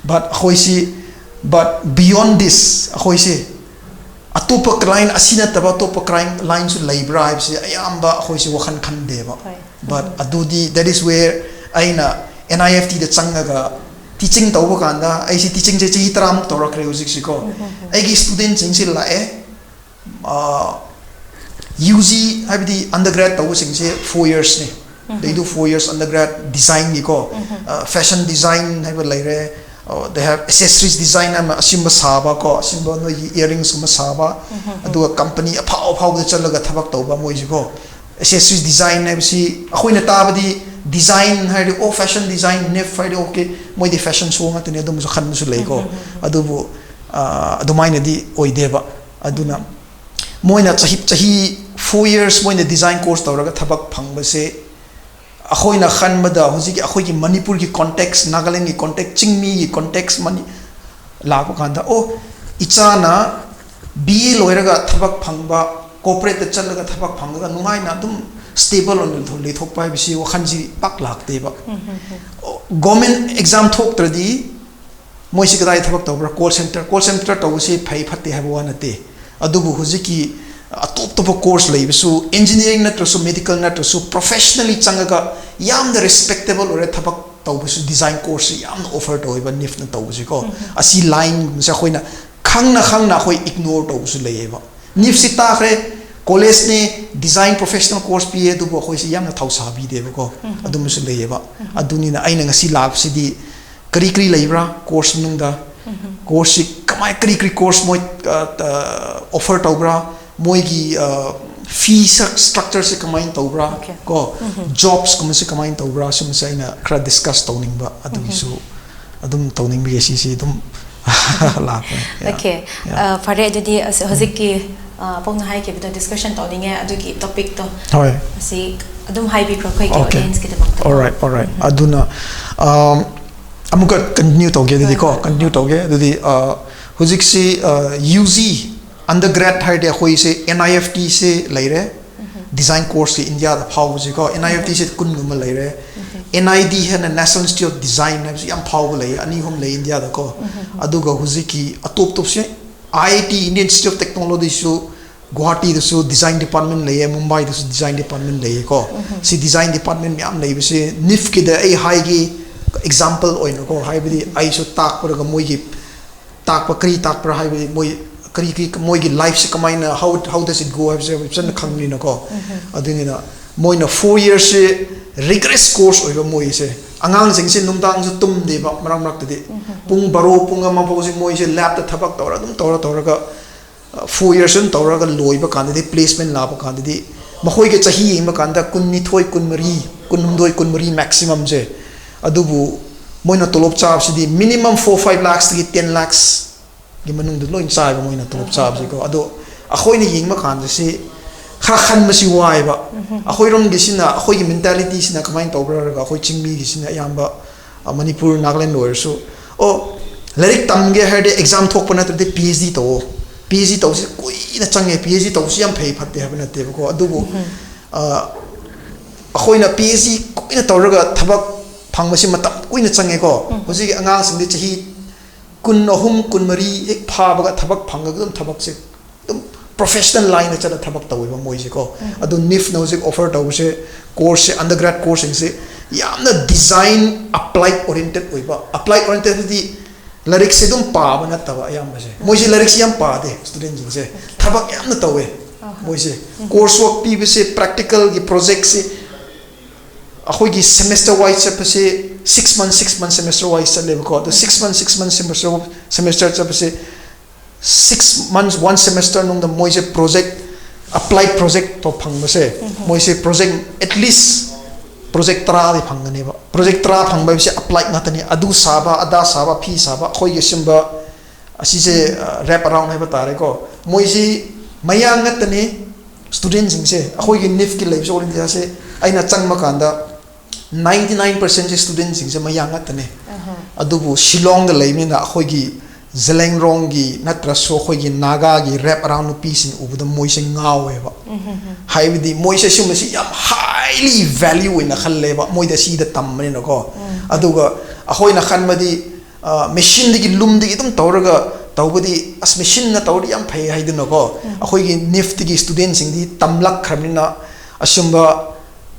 But ꯑꯩꯈꯣꯏꯁꯤ But beyond this, ꯑꯩꯈꯣꯏꯁꯦ ꯑꯇꯣꯞꯄ ꯀ꯭ꯂꯥꯏꯟ ꯑꯁꯤ ꯅꯠꯇꯕ ꯑꯇꯣꯞꯄ ꯀ꯭ꯂꯥꯏꯟ ꯂꯥꯏꯟꯁꯨ ꯂꯩꯕ꯭ꯔꯥ ꯍꯥꯏꯕꯁꯦ ꯑꯌꯥꯝꯕ ꯑꯩꯈꯣꯏꯁꯦ ꯋꯥꯈꯜ ꯈꯟꯗꯦꯕ꯫ ꯍꯣꯏ꯫ But ꯑꯗꯨꯗꯤ, that is where ꯑꯩꯅ N I F T ꯗ ꯆꯪꯉꯒ ꯇꯤꯆꯤꯡ ꯇꯧꯕ ꯀꯥꯟꯗ, ꯑꯩꯁꯤ ꯇꯤꯆꯤꯡꯁꯦ ꯆꯍꯤ ꯇꯔꯥꯃꯨꯛ ꯇꯧꯔꯛꯈ꯭ꯔꯦ ꯍꯧꯖꯤꯛꯁꯤꯀꯣ꯫ ꯑꯩꯒꯤ ꯁ꯭ꯇꯨꯗꯦꯟꯁꯤꯡꯁꯤ ꯂꯥꯛꯑꯦ, ꯌꯨ ꯖꯤ ꯍꯥꯏꯕꯗꯤ undergrad ꯇꯧꯕꯁꯤꯡꯁꯦ four years ꯅꯦ꯫ They do four years undergrad design ꯒꯤꯀꯣ, fashion design ꯍꯥꯏꯕ ꯂꯩꯔꯦ, they have accessories design ꯑꯃ ꯑꯁꯤꯒꯨꯝꯕ ꯁꯥꯕ ꯀꯣ, ꯑꯁꯤꯒꯨꯝꯕ ꯅꯣꯏꯒꯤ earrings ꯀꯨꯝꯕ ꯁꯥꯕ, ꯑꯗꯨꯒ company ꯑꯐꯥꯎ ꯑꯐꯥꯎꯕꯗ ꯆꯠꯂꯒ ꯊꯕꯛ ꯇꯧꯕ ꯃꯣꯏꯁꯤꯀꯣ꯫ Accessories design ꯍꯥꯏꯕꯁꯤ ꯑꯩꯈꯣꯏꯅ ꯇꯥꯕꯗꯤ design ꯍꯥꯏꯔꯗꯤ, ꯑꯣ, fashion design, NIFT ꯍꯥꯏꯔꯗꯤ, okay, ꯃꯣꯏꯗꯤ fashion show ꯉꯥꯛꯇꯅꯤ, ꯑꯗꯨꯝꯕꯁꯨ ꯈꯟꯕꯁꯨ ꯂꯩꯀꯣ꯫ ꯑꯗꯨꯕꯨ ꯑꯗꯨꯃꯥꯏꯅꯗꯤ ꯑꯣꯏꯗꯦꯕ꯫ ꯑꯗꯨꯅ ꯃꯣꯏꯅ ꯆꯍꯤ ꯆꯍꯤ four years ꯃꯣꯏꯅ design course ꯇꯧꯔꯒ ꯊꯕꯛ ꯐꯪꯕꯁꯦ, ꯑꯩꯈꯣꯏꯅ ꯈꯟꯕꯗ ꯍꯧꯖꯤꯛꯀꯤ ꯑꯩꯈꯣꯏꯒꯤ ꯃꯅꯤꯄꯨꯔꯒꯤ context, ꯅꯥꯒꯥꯂꯦꯟꯒꯤ context, ꯆꯤꯡꯃꯤꯒꯤ context ꯃꯅꯤ ꯂꯥꯛꯄ ꯀꯥꯟꯗ, ꯑꯣ, ꯏꯆꯥꯅ B A ꯂꯣꯏꯔꯒ ꯊꯕꯛ ꯐꯪꯕ, corporate ꯇ ꯆꯠꯂꯒ ꯊꯕꯛ ꯐꯪꯉꯒ ꯅꯨꯡꯉꯥꯏꯅ ꯑꯗꯨꯝ stable ꯑꯣꯏꯅ ꯂꯩꯊꯣꯛꯄ ꯍꯥꯏꯕꯁꯤ ꯋꯥꯈꯜꯁꯤ ꯄꯥꯛ ꯂꯥꯛꯇꯦꯕ꯫ Government exam ꯊꯣꯛꯇ꯭ꯔꯗꯤ ꯃꯣꯏꯁꯤ ꯀꯗꯥꯏ ꯊꯕꯛ ꯇꯧꯕ꯭ꯔꯥ? Call center, call center ꯇꯧꯕꯁꯤ ꯐꯩ ꯐꯠꯇꯦ ꯍꯥꯏꯕ ꯋꯥ ꯅꯠꯇꯦ꯫ ꯑꯗꯨꯕꯨ ꯍꯧꯖꯤꯛꯀꯤ ꯑꯇꯣꯞ ꯑꯇꯣꯞꯄ course ꯂꯩꯕꯁꯨ, engineering ꯅꯠꯇ꯭ꯔꯁꯨ, medical ꯅꯠꯇ꯭ꯔꯁꯨ, professionally ꯆꯪꯉꯒ ꯌꯥꯝꯅ respectable ꯑꯣꯏꯔ ꯊꯕꯛ ꯇꯧꯕꯁꯨ design course ꯁꯤ ꯌꯥꯝꯅ offer ꯇꯧꯋꯦꯕ NIFT ꯅ ꯇꯧꯕꯁꯤꯀꯣ꯫ ꯑꯁꯤ line ꯁꯦ ꯑꯩꯈꯣꯏꯅ ꯈꯪꯅ ꯈꯪꯅ ꯑꯩꯈꯣꯏ ignore ꯇꯧꯕꯁꯨ ꯂꯩꯌꯦꯕ꯫ NIFT ꯁꯤ ꯇꯥꯈ꯭ꯔꯦ, college ꯅꯦ, design professional course ꯄꯤꯌꯦ, ꯑꯗꯨꯕꯨ ꯑꯩꯈꯣꯏꯁꯤ ꯌꯥꯝꯅ ꯊꯧꯁꯥꯕꯤꯗꯦꯕꯀꯣ꯫ ꯑꯗꯨꯝꯕꯁꯨ ꯂꯩꯌꯦꯕ꯫ ꯑꯗꯨꯅꯤꯅ ꯑꯩꯅ ꯉꯁꯤ ꯂꯥꯛꯄꯁꯤꯗꯤ ꯀꯔꯤ ꯀꯔꯤ ꯂꯩꯕ꯭ꯔꯥ course ꯃꯅꯨꯡꯗ, course ꯁꯤ ꯀꯃꯥꯏ, ꯀꯔꯤ ꯀꯔꯤ course ꯃꯣꯏ offer ꯇꯧꯕ꯭ꯔꯥ, ꯃꯣꯏꯒꯤ fee structure ꯁꯦ ꯀꯃꯥꯏꯅ ꯇꯧꯕ꯭ꯔꯥ, Okay. ꯀꯣ, jobs ꯀꯨꯝꯕꯁꯦ ꯀꯃꯥꯏꯅ ꯇꯧꯕ꯭ꯔꯥ, ꯁꯤꯒꯨꯝꯕꯁꯦ ꯑꯩꯅ ꯈꯔ discuss ꯇꯧꯅꯤꯡꯕ, ꯑꯗꯨꯒꯤꯁꯨ ꯑꯗꯨꯝ ꯇꯧꯅꯤꯡꯕꯒꯤ ꯁꯤꯁꯤ ꯑꯗꯨꯝ ꯂꯥꯛꯄꯅꯦ꯫ Yeah. Okay. Yeah. ꯑ, ꯐꯔꯦ, ꯑꯗꯨꯗꯤ ꯑꯁ, ꯍꯧꯖꯤꯛꯀꯤ ꯑ, ꯄꯥꯕꯨꯡꯅ ꯍꯥꯏꯈꯤꯕꯗꯣ discussion ꯇꯧꯅꯤꯡꯉꯦ, ꯑꯗꯨꯒꯤ topic ꯇꯣ ꯍꯣꯏ꯫ ꯑꯁꯤ ꯑꯗꯨꯝ ꯍꯥꯏꯕꯤꯈ꯭ꯔꯣ ꯑꯩꯈꯣꯏꯒꯤ Okay. Audience ꯀꯤꯗꯃꯛꯇ꯫ Alright, alright. ꯑꯗꯨꯅ, um, ꯑꯃꯨꯛꯀ continue ꯇꯧꯒꯦ ꯑꯗꯨꯗꯤ ꯀꯣ, ꯍꯣꯏ, ꯍꯣꯏ. Continue ꯇꯧꯒꯦ ꯑꯗꯨꯗꯤ, uh, ꯍꯧꯖꯤꯛꯁꯤ, uh, U G undergrad ꯍꯥꯏꯔꯗꯤ ꯑꯩꯈꯣꯏꯁꯦ N I F T ꯁꯦ ꯂꯩꯔꯦ, design course ꯁꯤ ꯏꯟꯗꯤꯌꯥꯗ ꯐꯥꯎꯕꯁꯤꯀꯣ, NIFT ꯁꯦ ꯀꯨꯟꯒꯨꯝꯕ ꯂꯩꯔꯦ, NID ꯍꯥꯏꯅ National Institute of Design ꯍꯥꯏꯕꯁꯤ ꯌꯥꯝ ꯐꯥꯎꯕ ꯂꯩꯌꯦ, ꯑꯅꯤ ꯑꯍꯨꯝ ꯂꯩ ꯏꯟꯗꯤꯌꯥꯗꯀꯣ꯫ ꯑꯗꯨꯒ ꯍꯧꯖꯤꯛꯀꯤ ꯑꯇꯣꯞ ꯑꯇꯣꯞꯁꯦ IIT, Indian Institute of Technology ꯁꯨ, ꯒꯨꯋꯥꯍꯥꯇꯤꯗꯁꯨ design department ꯂꯩꯌꯦ, ꯃꯨꯝꯕꯥꯏꯗꯁꯨ design department ꯂꯩꯌꯦꯀꯣ꯫ ꯁꯤ design department ꯃꯌꯥꯝ ꯂꯩꯕꯁꯦ NIFT ꯀꯤꯗ ꯑꯩ ꯍꯥꯏꯒꯦ, example ꯑꯣꯏꯅꯀꯣ, ꯍꯥꯏꯕꯗꯤ ꯑꯩꯁꯨ ꯇꯥꯛꯄꯔꯒ ꯃꯣꯏꯒꯤ ꯇꯥꯛꯄ ꯀꯔꯤ ꯇꯥꯛꯄ꯭ꯔꯥ ꯍꯥꯏꯕꯗꯤ ꯃꯣꯏ ꯀꯔꯤ ꯀꯔꯤ ꯃꯣꯏꯒꯤ life ꯁꯦ ꯀꯃꯥꯏꯅ, how how does it go ꯍꯥꯏꯕꯁꯦ ꯐꯖꯅ ꯈꯪꯕꯅꯤꯅꯀꯣ꯫ ꯑꯗꯨꯅꯤꯅ ꯃꯣꯏꯅ four years ꯁꯦ rigorous course ꯑꯣꯏꯕ ꯃꯣꯏꯁꯦ꯫ ꯑꯉꯥꯡꯁꯤꯡꯁꯦ ꯅꯨꯡꯗꯥꯡꯁꯨ ꯇꯨꯝꯗꯦꯕ, ꯃꯔꯛ ꯃꯔꯛꯇꯗꯤ ꯄꯨꯡ ꯕꯥꯔꯣ, ꯄꯨꯡ ꯑꯃ ꯐꯥꯎꯁꯦ ꯃꯣꯏꯁꯦ lab ꯇ ꯊꯕꯛ ꯇꯧꯔ ꯑꯗꯨꯝ ꯇꯧꯔ ꯇꯧꯔꯒ four years ꯑꯗꯨꯝ ꯇꯧꯔꯒ ꯂꯣꯏꯕ ꯀꯥꯟꯗꯗꯤ, placement ꯂꯥꯛꯄ ꯀꯥꯟꯗꯗꯤ ꯃꯈꯣꯏꯒꯤ ꯆꯍꯤ ꯌꯦꯡꯕ ꯀꯥꯟꯗ ꯀꯨꯟꯅꯤꯊꯣꯏ, ꯀꯨꯟꯃꯔꯤ, ꯀꯨꯟꯍꯨꯝꯗꯣꯏ, ꯀꯨꯟꯃꯔꯤ maximum ꯁꯦ꯫ ꯑꯗꯨꯕꯨ ꯃꯣꯏꯅ ꯇꯣꯂꯣꯞ ꯆꯥꯕꯁꯤꯗꯤ minimum four five lakhs ꯇꯒꯤ ten lakhs ꯒꯤ ꯃꯅꯨꯡꯗ ꯂꯣꯏ ꯆꯥꯏꯕ ꯃꯣꯏꯅ ꯇꯣꯂꯣꯞ ꯆꯥꯕꯁꯤꯀꯣ꯫ ꯑꯗꯣ ꯑꯩꯈꯣꯏꯅ ꯌꯦꯡꯕ ꯀꯥꯟꯗ ꯁꯤ ꯈꯔ ꯈꯟꯕꯁꯤ ꯋꯥꯏꯕ꯫ ꯑꯩꯈꯣꯏꯔꯣꯝꯒꯤꯁꯤꯅ, ꯑꯩꯈꯣꯏꯒꯤ mentality ꯁꯤꯅ ꯀꯃꯥꯏꯅ ꯇꯧꯕ꯭ꯔꯥ ꯍꯥꯏꯔꯒ, ꯑꯩꯈꯣꯏ ꯆꯤꯡꯃꯤꯒꯤꯁꯤꯅ ꯑꯌꯥꯝꯕ, ꯑ, ꯃꯅꯤꯄꯨꯔ, ꯅꯥꯒꯥꯂꯦꯟ ꯑꯣꯏꯔꯁꯨ, ꯑꯣ, ꯂꯥꯏꯔꯤꯛ ꯇꯝꯒꯦ ꯍꯥꯏꯔꯗꯤ exam ꯊꯣꯛꯄ ꯅꯠꯇ꯭ꯔꯗꯤ PhD ꯇꯧꯑꯣ꯫ PhD ꯇꯧꯕꯁꯤ ꯀꯨꯏꯅ ꯆꯪꯉꯦ꯫ PhD ꯇꯧꯕꯁꯤ ꯌꯥꯝ ꯐꯩ ꯐꯠꯇꯦ ꯍꯥꯏꯕ ꯅꯠꯇꯦꯕꯀꯣ꯫ ꯑꯗꯨꯕꯨ, ꯑ, ꯑꯩꯈꯣꯏꯅ PhD ꯀꯨꯏꯅ ꯇꯧꯔꯒ ꯊꯕꯛ ꯐꯪꯕꯁꯤ ꯃꯇꯝ ꯀꯨꯏꯅ ꯆꯪꯉꯦꯀꯣ꯫ ꯍꯧꯖꯤꯛꯀꯤ ꯑꯉꯥꯡꯁꯤꯡꯗꯤ ꯆꯍꯤ ꯀꯨꯟ ꯑꯍꯨꯝ, ꯀꯨꯟ ꯃꯔꯤ ꯍꯦꯛ ꯐꯥꯕꯒ ꯊꯕꯛ ꯐꯪꯉꯒ ꯑꯗꯨꯝ ꯊꯕꯛꯁꯦ ꯑꯗꯨꯝ professional line ꯗ ꯆꯠꯂ ꯊꯕꯛ ꯇꯧꯋꯦꯕ ꯃꯣꯏꯁꯦꯀꯣ꯫ ꯑꯗꯨ NIFT ꯅ ꯍꯧꯖꯤꯛ offer ꯇꯧꯕꯁꯦ, course ꯁꯦ, undergrad course ꯁꯤꯡꯁꯦ ꯌꯥꯝꯅ design applied oriented ꯑꯣꯏꯕ꯫ Applied oriented ꯍꯥꯏꯗꯤ ꯂꯥꯏꯔꯤꯛꯁꯦ ꯑꯗꯨꯝ ꯄꯥꯕ ꯅꯠꯇꯕ ꯑꯌꯥꯝꯕꯁꯦ꯫ ꯃꯣꯏꯁꯦ ꯂꯥꯏꯔꯤꯛꯁꯦ ꯌꯥꯝ ꯄꯥꯗꯦ, student ꯁꯤꯡꯁꯦ ꯊꯕꯛ ꯌꯥꯝꯅ ꯇꯧꯋꯦ꯫ ꯃꯣꯏꯁꯦ course work ꯄꯤꯕꯁꯦ, practical ꯒꯤ project ꯁꯦ ꯑꯩꯈꯣꯏꯒꯤ semester wise ꯆꯠꯄꯁꯦ, six month, six month semester wise ꯆꯠꯂꯦꯕꯀꯣ꯫ ꯑꯗꯣ six month, six month semester, semester ꯆꯠꯄꯁꯦ, six months, one semester ꯅꯨꯡꯗ ꯃꯣꯏꯁꯦ project, applied project ꯇꯣ ꯐꯪꯕꯁꯦ, ꯃꯣꯏꯁꯦ project at least project ꯇꯔꯥꯗꯤ ꯐꯪꯒꯅꯦꯕ꯫ Project ꯇꯔꯥ ꯐꯪꯕ ꯍꯥꯏꯕꯁꯦ applied ꯉꯥꯛꯇꯅꯤ꯫ ꯑꯗꯨ ꯁꯥꯕ, ꯑꯗꯥ ꯁꯥꯕ, ꯐꯤ ꯁꯥꯕ, ꯑꯩꯈꯣꯏꯒꯤ ꯁꯤꯒꯨꯝꯕ, ꯑꯁꯤꯁꯦ, ꯑ, wrap around ꯍꯥꯏꯕ ꯇꯥꯔꯦꯀꯣ꯫ ꯃꯣꯏꯁꯤ ꯃꯌꯥꯡ ꯉꯥꯛꯇꯅꯤ꯫ Student ꯁꯤꯡꯁꯦ, ꯑꯩꯈꯣꯏꯒꯤ NIFT ꯀꯤ ꯂꯩꯕꯁꯦ, all India ꯁꯦ, ꯑꯩꯅ ꯆꯪꯕ ꯀꯥꯟꯗ ninety nine percent ꯁꯦ student ꯁꯤꯡꯁꯦ ꯃꯌꯥꯡ ꯉꯥꯛꯇꯅꯦ꯫ ꯑꯗꯨꯕꯨ ꯁꯤꯂꯣꯡꯗ ꯂꯩꯕꯅꯤꯅ ꯑꯩꯈꯣꯏꯒꯤ ꯖꯂꯦꯡꯔꯣꯡꯒꯤ ꯅꯠꯇ꯭ꯔꯁꯨ ꯑꯩꯈꯣꯏꯒꯤ ꯅꯥꯒꯥꯒꯤ ꯔꯦꯞ ꯑꯔꯥꯎꯟ ꯅꯨꯄꯤꯁꯤꯡ ꯎꯕꯗ ꯃꯣꯏꯁꯦ ꯉꯥꯎꯋꯦꯕ꯫ ꯍꯥꯏꯕꯗꯤ ꯃꯣꯏꯁꯦ ꯁꯤꯒꯨꯝꯕꯁꯤ ꯌꯥꯝ ꯍꯥꯏꯂꯤ ꯚꯦꯂ꯭ꯌꯨ ꯑꯣꯏꯅ ꯈꯜꯂꯦꯕ, ꯃꯣꯏꯗ ꯁꯤꯗ ꯇꯝꯕꯅꯤꯅꯀꯣ꯫ ꯑꯗꯨꯒ ꯑꯩꯈꯣꯏꯅ ꯈꯟꯕꯗꯤ, ꯑ, ꯃꯦꯁꯤꯟꯗꯒꯤ ꯂꯨꯝꯗꯒꯤ ꯑꯗꯨꯝ ꯇꯧꯔꯒ ꯇꯧꯕꯗꯤ, ꯑꯁ, ꯃꯦꯁꯤꯟꯅ ꯇꯧꯔꯗꯤ ꯌꯥꯝ ꯐꯩ ꯍꯥꯏꯗꯅꯀꯣ꯫ ꯑꯩꯈꯣꯏꯒꯤ ꯅꯤꯐꯇꯒꯤ ꯁ꯭ꯇꯨꯗꯦꯟꯁꯤꯡꯗꯤ ꯇꯝꯂꯛꯈ꯭ꯔꯕꯅꯤꯅ ꯑꯁꯤꯒꯨꯝꯕ,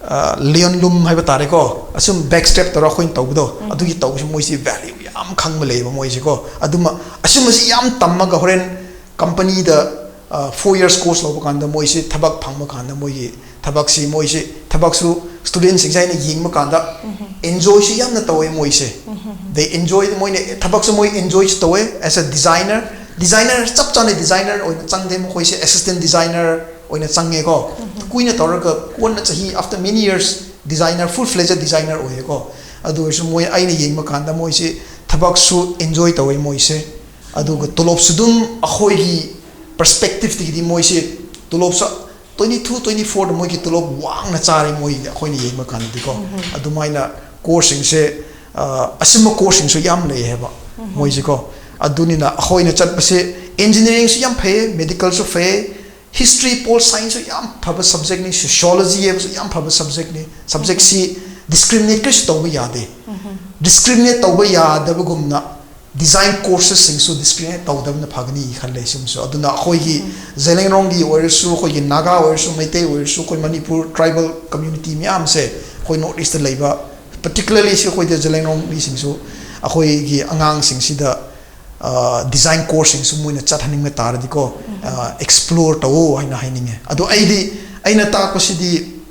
ꯑ, ꯂꯤꯌꯣꯟ ꯂꯨꯝ ꯍꯥꯏꯕ ꯇꯥꯔꯦꯀꯣ, ꯑꯁꯨꯝ ꯕꯦꯛ ꯁ꯭ꯇꯦꯞ ꯇꯧꯔ ꯑꯩꯈꯣꯏꯅ ꯇꯧꯕꯗꯣ, ꯑꯗꯨꯒꯤ ꯇꯧꯕꯁꯤ ꯃꯣꯏꯁꯤ ꯚꯦꯂ꯭ꯌꯨ ꯌꯥꯝ ꯈꯪꯕ ꯂꯩꯌꯦꯕ ꯃꯣꯏꯁꯤꯀꯣ꯫ ꯑꯗꯨꯃ, ꯑꯁꯨꯝꯕꯁꯤ ꯌꯥꯝ ꯇꯝꯃꯒ ꯍꯣꯔꯦꯟ ꯀꯝꯄꯅꯤꯗ, ꯑ, four years course ꯂꯧꯕ ꯀꯥꯟꯗ ꯃꯣꯏꯁꯤ ꯊꯕꯛ ꯐꯪꯕ ꯀꯥꯟꯗ ꯃꯣꯏꯒꯤ ꯊꯕꯛꯁꯤ, ꯃꯣꯏꯁꯤ ꯊꯕꯛꯁꯨ ꯁ꯭ꯇꯨꯗꯦꯟꯁꯤꯡꯁꯦ ꯑꯩꯅ ꯌꯦꯡꯕ ꯀꯥꯟꯗ ꯑꯦꯟꯖꯣꯏꯁꯨ ꯌꯥꯝꯅ ꯇꯧꯋꯦ ꯃꯣꯏꯁꯦ꯫ They enjoy, ꯃꯣꯏꯅ ꯊꯕꯛꯁꯨ ꯃꯣꯏ ꯑꯦꯟꯖꯣꯏꯁꯨ ꯇꯧꯋꯦ꯫ As a designer, designer, ꯆꯞ ꯆꯥꯅ ꯗꯤꯖꯥꯏꯅꯔ ꯑꯣꯏꯅ ꯆꯪꯗꯦ ꯃꯈꯣꯏꯁꯦ, ꯑꯦꯁꯤꯁꯇꯦꯟ ꯗꯤꯖꯥꯏꯅꯔ ꯑꯣꯏꯅ ꯆꯪꯉꯦꯀꯣ꯫ ꯀꯨꯏꯅ ꯇꯧꯔꯒ ꯀꯣꯟꯅ ꯆꯍꯤ, after many years, ꯗꯤꯖꯥꯏꯅꯔ, ꯐꯨꯜ ꯐ꯭ꯂꯦꯖ ꯗꯤꯖꯥꯏꯅꯔ ꯑꯣꯏꯌꯦꯀꯣ꯫ ꯑꯗꯨ ꯑꯣꯏꯔꯁꯨ ꯃꯣꯏ, ꯑꯩꯅ ꯌꯦꯡꯕ ꯀꯥꯟꯗ ꯃꯣꯏꯁꯦ ꯊꯕꯛꯁꯨ ꯑꯦꯟꯖꯣꯏ ꯇꯧꯋꯦ ꯃꯣꯏꯁꯦ꯫ ꯑꯗꯨꯒ ꯇꯣꯂꯣꯞꯁꯨ ꯑꯗꯨꯝ ꯑꯩꯈꯣꯏꯒꯤ ꯄꯔꯁꯄꯦꯛꯇꯤꯞꯇꯒꯤꯗꯤ ꯃꯣꯏꯁꯦ ꯇꯣꯂꯣꯞꯁꯨ twenty two, twenty fourꯗ ꯃꯣꯏꯒꯤ ꯇꯣꯂꯣꯞ ꯋꯥꯡꯅ ꯆꯥꯔꯦ ꯃꯣꯏꯒꯤ, ꯑꯩꯈꯣꯏꯅ ꯌꯦꯡꯕ ꯀꯥꯟꯗꯗꯤꯀꯣ꯫ ꯑꯗꯨꯃꯥꯏꯅ ꯀꯣꯔꯁꯁꯤꯡꯁꯦ, ꯑ, ꯑꯁꯤꯒꯨꯝꯕ ꯀꯣꯔꯁꯁꯤꯡꯁꯨ ꯌꯥꯝ ꯂꯩ ꯍꯥꯏꯕ ꯃꯣꯏꯁꯦꯀꯣ꯫ ꯑꯗꯨꯅꯤꯅ ꯑꯩꯈꯣꯏꯅ ꯆꯠꯄꯁꯦ, ꯏꯟꯖꯤꯅꯤꯌꯥꯔꯤꯡꯁꯨ ꯌꯥꯝ ꯐꯩꯌꯦ, ꯃꯦꯗꯤꯀꯦꯜꯁꯨ ꯐꯩꯌꯦ, ꯍꯤꯁꯇ꯭ꯔꯤ, ꯄꯣꯜ ꯁꯥꯏꯟꯁꯁꯨ ꯌꯥꯝ ꯐꯕ ꯁꯕꯖꯦꯛꯅꯤ, ꯁꯣꯁꯤꯌꯣꯂꯣꯖꯤ ꯍꯥꯏꯕꯁꯨ ꯌꯥꯝ ꯐꯕ ꯁꯕꯖꯦꯛꯅꯤ꯫ ꯁꯕꯖꯦꯛꯁꯤ ꯗꯤꯁꯀ꯭ꯔꯤꯃꯤꯅꯦꯠ ꯀꯔꯤꯁꯨ ꯇꯧꯕ ꯌꯥꯗꯦ꯫ ꯗꯤꯁꯀ꯭ꯔꯤꯃꯤꯅꯦꯠ ꯇꯧꯕ ꯌꯥꯗꯕꯒꯨꯝꯅ ꯗꯤꯖꯥꯏꯟ ꯀꯣꯔꯁꯦꯁꯁꯤꯡꯁꯨ ꯗꯤꯁꯀ꯭ꯔꯤꯃꯤꯅꯦꯠ ꯇꯧꯗꯕꯅ ꯐꯒꯅꯤ ꯈꯜꯂꯦ꯫ ꯁꯤꯒꯨꯝꯕꯁꯨ ꯑꯗꯨꯅ ꯑꯩꯈꯣꯏꯒꯤ ꯖꯦꯂꯦꯡꯔꯣꯡꯒꯤ ꯑꯣꯏꯔꯁꯨ, ꯑꯩꯈꯣꯏꯒꯤ ꯅꯥꯒꯥ ꯑꯣꯏꯔꯁꯨ, ꯃꯩꯇꯩ ꯑꯣꯏꯔꯁꯨ, ꯑꯩꯈꯣꯏ ꯃꯅꯤꯄꯨꯔ ꯇ꯭ꯔꯥꯏꯕꯦꯜ ꯀꯝꯃ꯭ꯌꯨꯅꯤꯇꯤ ꯃꯌꯥꯝꯁꯦ ꯑꯩꯈꯣꯏ ꯅꯣꯔꯠ ꯏꯁꯇ ꯂꯩꯕ, ꯄꯔꯇꯤꯀꯨꯂꯔꯂꯤ ꯁꯤ ꯑꯩꯈꯣꯏꯗ ꯖꯦꯂꯦꯡꯔꯣꯡ ꯃꯤꯁꯤꯡꯁꯨ ꯑꯩꯈꯣꯏꯒꯤ ꯑꯉꯥꯡꯁꯤꯡꯁꯤꯗ, ꯑ, ꯗꯤꯖꯥꯏꯟ ꯀꯣꯔꯁꯁꯤꯡꯁꯨ ꯃꯣꯏꯅ ꯆꯠꯍꯟꯅꯤꯡꯕ ꯇꯥꯔꯗꯤꯀꯣ, ꯑ, ꯑꯦꯛꯁꯄ꯭ꯂꯣꯔ ꯇꯧꯋꯣ ꯍꯥꯏꯅ ꯍꯥꯏꯅꯤꯡꯉꯦ꯫ ꯑꯗꯣ ꯑꯩꯗꯤ, ꯑꯩꯅ ꯇꯥꯛꯄꯁꯤꯗꯤ,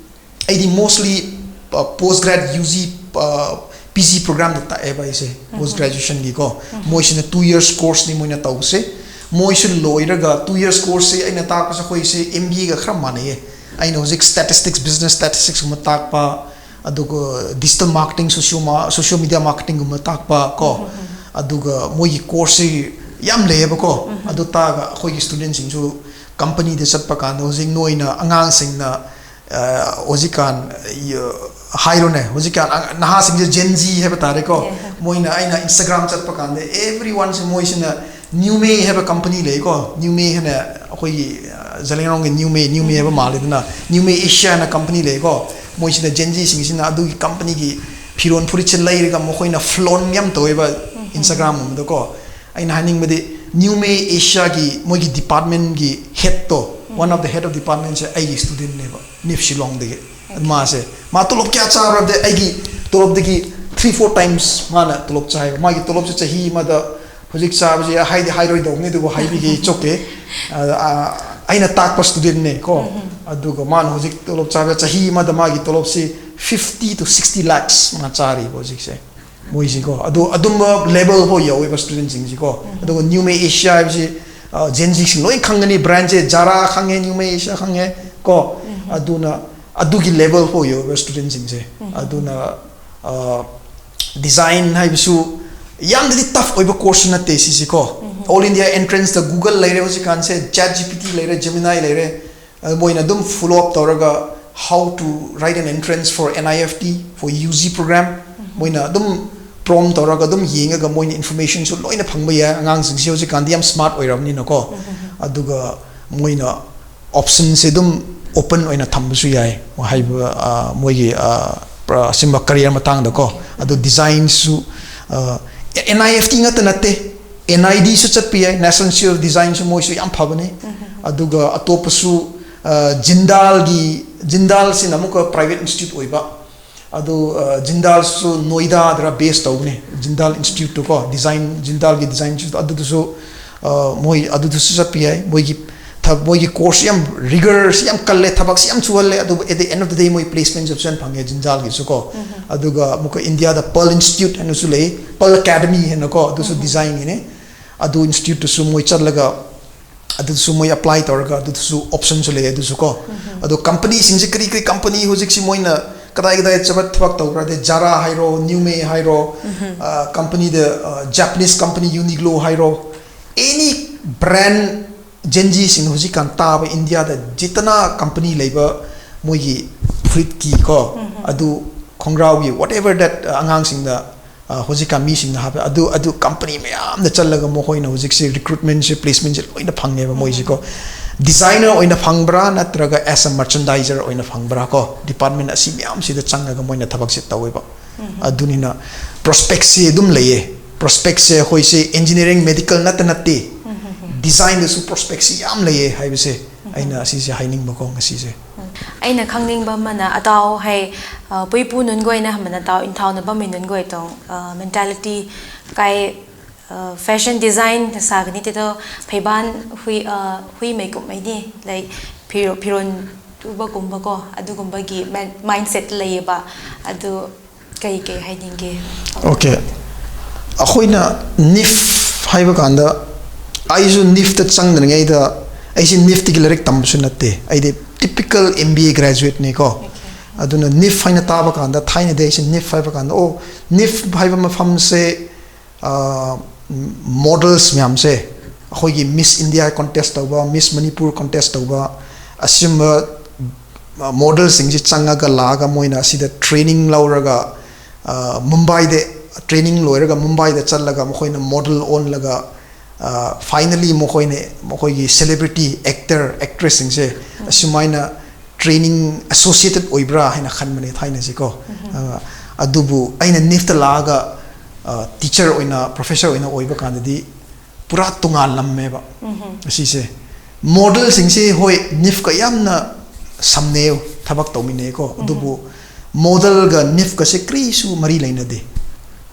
ꯑꯩꯗꯤ mostly, ꯑ, ꯄꯣꯁ ꯒ꯭ꯔꯦꯗ, ꯌꯨ ꯖꯤ, ꯑ, ꯄꯤ ꯖꯤ ꯄ꯭ꯔꯣꯒ꯭ꯔꯥꯝꯗ ꯇꯥꯛꯑꯦꯕ ꯑꯩꯁꯦ, ꯄꯣꯁ ꯒ꯭ꯔꯦꯖꯨꯑꯦꯁꯟꯒꯤꯀꯣ꯫ ꯃꯣꯏꯁꯤꯅ two years ꯀꯣꯔꯁꯅꯤ ꯃꯣꯏꯅ ꯇꯧꯕꯁꯦ꯫ ꯃꯣꯏꯁꯨ ꯂꯣꯏꯔꯒ two years ꯀꯣꯔꯁꯁꯦ ꯑꯩꯅ ꯇꯥꯛꯄꯁꯦ ꯑꯩꯈꯣꯏꯁꯦ ꯑꯦꯝ ꯕꯤ ꯑꯦꯒ ꯈꯔ ꯃꯥꯟꯅꯩꯌꯦ꯫ ꯑꯩꯅ ꯍꯧꯖꯤꯛ ꯁ꯭ꯇꯦꯇꯤꯁꯇꯤꯛꯁ, ꯕꯤꯖꯤꯅꯦꯁ ꯁ꯭ꯇꯦꯇꯤꯁꯇꯤꯛꯁꯀꯨꯝꯕ ꯇꯥꯛꯄ, ꯑꯗꯨꯒ ꯗꯤꯖꯤꯇꯦꯜ ꯃꯥꯔꯀꯦꯇꯤꯡ, ꯁꯣꯁꯤꯌꯣ ꯃꯥ-, ꯁꯣꯁꯤꯌꯣ ꯃꯤꯗꯤꯌꯥ ꯃꯥꯔꯀꯦꯇꯤꯡꯒꯨꯝꯕ ꯇꯥꯛꯄ ꯀꯣ꯫ ꯑꯗꯨꯒ ꯃꯣꯏꯒꯤ ꯀꯣꯔꯁꯁꯤ ꯌꯥꯝ ꯂꯩꯌꯦꯕꯀꯣ꯫ ꯑꯗꯨ ꯇꯥꯛꯑꯒ ꯑꯩꯈꯣꯏꯒꯤ ꯁ꯭ꯇꯨꯗꯦꯟꯁꯤꯡꯁꯨ ꯀꯝꯄꯅꯤꯗ ꯆꯠꯄ ꯀꯥꯟꯗ ꯍꯧꯖꯤꯛ ꯅꯣꯏꯅ ꯑꯉꯥꯡꯁꯤꯡꯅ ꯍꯧꯖꯤꯛꯀꯥꯟ ꯍꯥꯏꯔꯣꯅꯦ, ꯍꯧꯖꯤꯛꯀꯥꯟ ꯅꯍꯥꯁꯤꯡꯁꯦ Gen Z ꯍꯥꯏꯕ ꯇꯥꯔꯦꯀꯣ꯫ ꯃꯣꯏꯅ, ꯑꯩꯅ Instagram ꯆꯠꯄ ꯀꯥꯟꯗ everyoneꯁꯦ, ꯃꯣꯏꯁꯤꯅ New May ꯍꯥꯏꯕ company ꯂꯩꯀꯣ, New May ꯍꯥꯏꯅ ꯑꯩꯈꯣꯏꯒꯤ ꯖꯂꯦꯡꯔꯣꯡꯒꯤ New May, New May ꯍꯥꯏꯕ ꯃꯥꯜꯂꯦꯗꯅ, New May Asia ꯍꯥꯏꯅ company ꯂꯩꯀꯣ꯫ ꯃꯣꯏꯁꯤꯅ Gen Zꯁꯤꯡꯁꯤꯅ ꯑꯗꯨꯒꯤ companyꯒꯤ ꯐꯤꯔꯣꯟ ꯐꯨꯔꯤꯠꯁꯦ ꯂꯩꯔꯒ ꯃꯈꯣꯏꯅ flaunt ꯌꯥꯝ ꯇꯧꯋꯦꯕ Instagramꯒꯨꯝꯕꯗꯀꯣ꯫ ꯑꯩꯅ ꯍꯥꯏꯅꯤꯡꯕꯗꯤ New May Asiaꯒꯤ ꯃꯣꯏꯒꯤ departmentꯒꯤ headꯇꯣ, one of the head of departmentꯁꯦ ꯑꯩꯒꯤ studentꯅꯦꯕ, ꯅꯤꯐ ꯁꯤꯂꯣꯡꯗꯒꯤ꯫ ꯃꯥꯁꯦ, ꯃꯥ ꯇꯣꯂꯣꯞ ꯀꯌꯥ ꯆꯥꯕ꯭ꯔꯗꯤ ꯑꯩꯒꯤ ꯇꯣꯂꯣꯞꯇꯒꯤ three four times ꯃꯥꯅ ꯇꯣꯂꯣꯞ ꯆꯥꯏꯕ꯫ ꯃꯥꯒꯤ ꯇꯣꯂꯣꯞꯁꯦ ꯆꯍꯤ ꯑꯃꯗ, ꯍꯧꯖꯤꯛ ꯆꯥꯕꯁꯦ ꯍꯥꯏꯗꯤ ꯍꯥꯏꯔꯣꯏꯗꯧꯕꯅꯤ, ꯑꯗꯨꯕꯨ ꯍꯥꯏꯕꯤꯒꯦ, it's okay꯫ ꯑꯩꯅ ꯇꯥꯛꯄ studentꯅꯦ ꯀꯣ꯫ ꯑꯗꯨꯒ ꯃꯥꯅ ꯍꯧꯖꯤꯛ ꯇꯣꯂꯣꯞ ꯆꯥꯕ, ꯆꯍꯤ ꯑꯃꯗ ꯃꯥꯒꯤ ꯇꯣꯂꯣꯞꯁꯤ fifty to sixty lakhs ꯃꯥ ꯆꯥꯔꯤꯕ ꯍꯧꯖꯤꯛꯁꯦ꯫ ꯃꯣꯏꯁꯤꯀꯣ, ꯑꯗꯨ ꯑꯗꯨꯝꯕ level ꯐꯥꯎ ꯌꯧꯋꯦꯕ studentꯁꯤꯡꯁꯤꯀꯣ꯫ ꯑꯗꯨꯒ New May Asia ꯍꯥꯏꯕꯁꯤ Gen Zꯁꯤꯡ ꯂꯣꯏ ꯈꯪꯒꯅꯤ, brandꯁꯦ Zara ꯈꯪꯉꯦ, New May Asia ꯈꯪꯉꯦ ꯀꯣ꯫ ꯑꯗꯨꯅ ꯑꯗꯨꯒꯤ level ꯐꯥꯎ ꯌꯧꯋꯦꯕ studentꯁꯤꯡꯁꯦ꯫ ꯑꯗꯨꯅ design ꯍꯥꯏꯕꯁꯨ ꯌꯥꯝꯅꯗꯤ tough ꯑꯣꯏꯕ course ꯅꯠꯇꯦ ꯁꯤꯁꯦ ꯀꯣ꯫ All India entrance ꯇ Google ꯂꯩꯔꯦ ꯍꯧꯖꯤꯛꯀꯥꯟꯁꯦ, ChatGPT ꯂꯩꯔꯦ, Gemini ꯂꯩꯔꯦ꯫ ꯑꯗꯨ ꯃꯣꯏꯅ ꯑꯗꯨꯝ follow up ꯇꯧꯔꯒ, how to write an entrance for NIFT, for UG program, ꯃꯣꯏꯅ ꯑꯗꯨꯝ prompt ꯇꯧꯔꯒ ꯑꯗꯨꯝ ꯌꯦꯡꯉꯒ ꯃꯣꯏꯅ informationꯁꯨ ꯂꯣꯏꯅ ꯐꯪꯕ ꯌꯥꯏ꯫ ꯑꯉꯥꯡꯁꯤꯡꯁꯦ ꯍꯧꯖꯤꯛꯀꯥꯟꯗꯤ ꯌꯥꯝ smart ꯑꯣꯏꯔꯕꯅꯤꯅꯀꯣ꯫ ꯑꯗꯨꯒ ꯃꯣꯏꯅ optionꯁꯦ ꯑꯗꯨꯝ open ꯑꯣꯏꯅ ꯊꯝꯕꯁꯨ ꯌꯥꯏ, ꯍꯥꯏꯕ ꯃꯣꯏꯒꯤ ꯑꯁꯤꯒꯨꯝꯕ career ꯃꯇꯥꯡꯗꯀꯣ꯫ ꯑꯗꯨ designꯁꯨ NIFT ꯉꯥꯛꯇ ꯅꯠꯇꯦ, NIDꯁꯨ ꯆꯠꯄ ꯌꯥꯏ, National Institute of Designꯁꯨ ꯃꯣꯏꯁꯨ ꯌꯥꯝ ꯐꯕꯅꯦ꯫ ꯑꯗꯨꯒ ꯑꯇꯣꯞꯄꯁꯨ Jindalꯒꯤ, Jindalꯁꯤꯅ ꯑꯃꯨꯛꯀ private institute ꯑꯣꯏꯕ, ꯑꯗꯨ Jindalꯁꯨ Noidadꯔ base ꯇꯧꯕꯅꯦ, Jindal Instituteꯇꯨ ꯀꯣ, design, Jindalꯒꯤ design institute, ꯑꯗꯨꯗꯨꯁꯨ ꯃꯣꯏ ꯑꯗꯨꯗꯨꯁꯨ ꯆꯠꯄ ꯌꯥꯏ꯫ ꯃꯣꯏꯒꯤ ꯃꯣꯏꯒꯤ course ꯌꯥꯝ rigorous ꯌꯥꯝ ꯀꯜꯂꯦ, ꯊꯕꯛꯁꯤ ꯌꯥꯝ ꯁꯨꯍꯜꯂꯦ, ꯑꯗꯨꯕꯨ at the end of the day ꯃꯣꯏ placementꯁꯨ ꯐꯖꯅ ꯐꯪꯉꯦ Jindalꯒꯤꯁꯨ ꯀꯣ꯫ ꯑꯗꯨꯒ ꯑꯃꯨꯛꯀ Indiaꯗ Pearl Institute ꯍꯥꯏꯅꯁꯨ ꯂꯩ, Pearl Academy ꯍꯥꯏꯅꯀꯣ, ꯑꯗꯨꯁꯨ designꯒꯤꯅꯦ꯫ ꯑꯗꯨ instituteꯇꯨꯁꯨ ꯃꯣꯏ ꯆꯠꯂꯒ ꯑꯗꯨꯁꯨ ꯃꯣꯏ apply ꯇꯧꯔꯒ ꯑꯗꯨꯁꯨ optionꯁꯨ ꯂꯩ ꯑꯗꯨꯁꯨ ꯀꯣ꯫ ꯑꯗꯣ companyꯁꯤꯡꯁꯦ ꯀꯔꯤ ꯀꯔꯤ company ꯍꯧꯖꯤꯛꯁꯤ ꯃꯣꯏꯅ ꯀꯗꯥꯏ ꯀꯗꯥꯏ ꯆꯠꯄ ꯊꯕꯛ ꯇꯧꯕ꯭ꯔꯥ, ꯑꯗꯩ Zara ꯍꯥꯏꯔꯣ, New May ꯍꯥꯏꯔꯣ, companyꯗ Japanese company Uniqlo ꯍꯥꯏꯔꯣ, any brand, Gen Zꯁꯤꯡ ꯍꯧꯖꯤꯛꯀꯥꯟ ꯇꯥꯕ Indiaꯗ ꯖꯤꯇꯅ company ꯂꯩꯕ ꯃꯣꯏꯒꯤ ꯐꯨꯔꯤꯠꯀꯤ ꯀꯣ, ꯑꯗꯨ ꯈꯣꯡꯒ꯭ꯔꯥꯎꯒꯤ, whatever that, ꯑꯉꯥꯡꯁꯤꯡꯗ, ꯑ, ꯍꯧꯖꯤꯛꯀꯥꯟ ꯃꯤꯁꯤꯡꯅ ꯍꯥꯞꯄ ꯑꯗꯨ, ꯑꯗꯨ ꯀꯝꯄꯅꯤ ꯃꯌꯥꯝꯗ ꯆꯠꯂꯒ ꯃꯈꯣꯏꯅ ꯍꯧꯖꯤꯛꯁꯦ ꯔꯤꯀ꯭ꯔꯨꯠꯃꯦꯟꯁꯦ, ꯄ꯭ꯂꯦꯁꯃꯦꯟꯁꯦ ꯂꯣꯏꯅ ꯐꯪꯉꯦꯕ ꯃꯣꯏꯁꯦꯀꯣ꯫ ꯗꯤꯖꯥꯏꯅꯔ ꯑꯣꯏꯅ ꯐꯪꯕ꯭ꯔꯥ ꯅꯠꯇ꯭ꯔꯒ as a merchandiser ꯑꯣꯏꯅ ꯐꯪꯕ꯭ꯔꯥ ꯀꯣ, ꯗꯤꯄꯥꯔꯠꯃꯦꯟ ꯑꯁꯤ ꯃꯌꯥꯝꯁꯤꯗ ꯆꯪꯉꯒ ꯃꯣꯏꯅ ꯊꯕꯛꯁꯦ ꯇꯧꯋꯦꯕ꯫ ꯑꯗꯨꯅꯤꯅ ꯄ꯭ꯔꯣꯁꯄꯦꯛꯁꯦ ꯑꯗꯨꯝ ꯂꯩꯌꯦ꯫ ꯄ꯭ꯔꯣꯁꯄꯦꯛꯁꯦ ꯑꯩꯈꯣꯏꯁꯦ ꯏꯟꯖꯤꯅꯤꯌꯥꯔꯤꯡ, ꯃꯦꯗꯤꯀꯦꯜ ꯅꯠꯇ ꯅꯠꯇꯦ, ꯗꯤꯖꯥꯏꯟꯗꯁꯨ ꯄ꯭ꯔꯣꯁꯄꯦꯛꯁꯦ ꯌꯥꯝ ꯂꯩꯌꯦ ꯍꯥꯏꯕꯁꯦ ꯑꯩꯅ ꯑꯁꯤꯁꯦ ꯍꯥꯏꯅꯤꯡꯕꯀꯣ ꯉꯁꯤꯁꯦ꯫ ꯑꯩꯅ ꯈꯪꯅꯤꯡꯕ ꯑꯃꯅ ꯑꯇꯥꯎ ꯍꯥꯏ, ꯑ, ꯄꯨꯏꯄꯨ ꯅꯨꯟꯒꯣꯏꯅ ꯍꯝꯕꯅ ꯇꯥꯎ ꯏꯟꯊꯥꯎꯅ ꯕꯝꯃꯤ ꯅꯨꯟꯒꯣꯏ ꯇꯣꯡ, ꯑ, mentality ꯀꯥꯏ, ꯑ, fashion design ꯁꯥꯒꯅꯤ ꯇꯦꯗꯣ ꯐꯩꯕꯥꯟ ꯍꯨꯏ, ꯑ, ꯍꯨꯏ ꯃꯩꯀꯨꯞ ꯃꯩꯅꯤ, like ꯐꯤꯔꯣ-, ꯐꯤꯔꯣꯟ ꯇꯨꯕꯒꯨꯝꯕꯀꯣ, ꯑꯗꯨꯒꯨꯝꯕꯒꯤ ꯃꯥꯏꯟ-, mindset ꯂꯩꯌꯦꯕ꯫ ꯑꯗꯨ ꯀꯩ ꯀꯩ ꯍꯥꯏꯅꯤꯡꯒꯦ? Okay, ꯑꯩꯈꯣꯏꯅ ꯅꯤꯐ ꯍꯥꯏꯕ ꯀꯥꯟꯗ, ꯑꯩꯁꯨ ꯅꯤꯐꯇ ꯆꯪꯗ꯭ꯔꯤꯉꯩꯗ, ꯑꯩꯁꯦ ꯅꯤꯐꯇꯒꯤ ꯂꯥꯏꯔꯤꯛ ꯇꯝꯕꯁꯨ ꯅꯠꯇꯦ, ꯑꯩꯗꯤ typical M B A graduateꯅꯤꯀꯣ꯫ ꯑꯗꯨꯅ ꯅꯤꯐ ꯍꯥꯏꯅ ꯇꯥꯕ ꯀꯥꯟꯗ, ꯊꯥꯏꯅꯗꯤ ꯑꯩꯁꯦ ꯅꯤꯐ ꯍꯥꯏꯕ ꯀꯥꯟꯗ, ꯑꯣ, ꯅꯤꯐ ꯍꯥꯏꯕ ꯃꯐꯝꯁꯦ, ꯑ, models ꯃꯌꯥꯝꯁꯦ, ꯑꯩꯈꯣꯏꯒꯤ Miss India contest ꯇꯧꯕ, Miss Manipur contest ꯇꯧꯕ, ꯑꯁꯤꯒꯨꯝꯕ, ꯑ, model ꯁꯤꯡꯁꯤ ꯆꯪꯉꯒ ꯂꯥꯛꯑꯒ ꯃꯣꯏꯅ ꯑꯁꯤꯗ training ꯂꯧꯔꯒ, ꯑ, ꯃꯨꯝꯕꯥꯏꯗ training ꯂꯣꯏꯔꯒ ꯃꯨꯝꯕꯥꯏꯗ ꯆꯠꯂꯒ ꯃꯈꯣꯏꯅ model ꯑꯣꯜꯂꯒ, ꯑ, finally ꯃꯈꯣꯏꯅ ꯃꯈꯣꯏꯒꯤ celebrity actor actress ꯁꯤꯡꯁꯦ ꯑꯁꯨꯃꯥꯏꯅ training associated ꯑꯣꯏꯕ꯭ꯔꯥ ꯍꯥꯏꯅ ꯈꯟꯕꯅꯦ ꯊꯥꯏꯅꯁꯤꯀꯣ꯫ ꯑ, ꯑꯗꯨꯕꯨ ꯑꯩꯅ ꯅꯤꯐꯇ ꯂꯥꯛꯑꯒ, ꯑ, teacher ꯑꯣꯏꯅ, professor ꯑꯣꯏꯅ ꯑꯣꯏꯕ ꯀꯥꯟꯗꯗꯤ ꯄꯨꯔꯥ ꯇꯣꯉꯥꯜꯂꯝꯃꯦꯕ꯫ ꯑꯁꯤꯁꯦ model ꯁꯤꯡꯁꯦ, ꯍꯣꯏ, ꯅꯤꯐꯀ ꯌꯥꯝꯅ ꯁꯝꯅꯩ, ꯊꯕꯛ ꯇꯧꯃꯤꯟꯅꯩꯀꯣ, ꯑꯗꯨꯕꯨ model ꯒ ꯅꯤꯐꯀꯁꯦ ꯀꯔꯤꯁꯨ ꯃꯔꯤ ꯂꯩꯅꯗꯦ꯫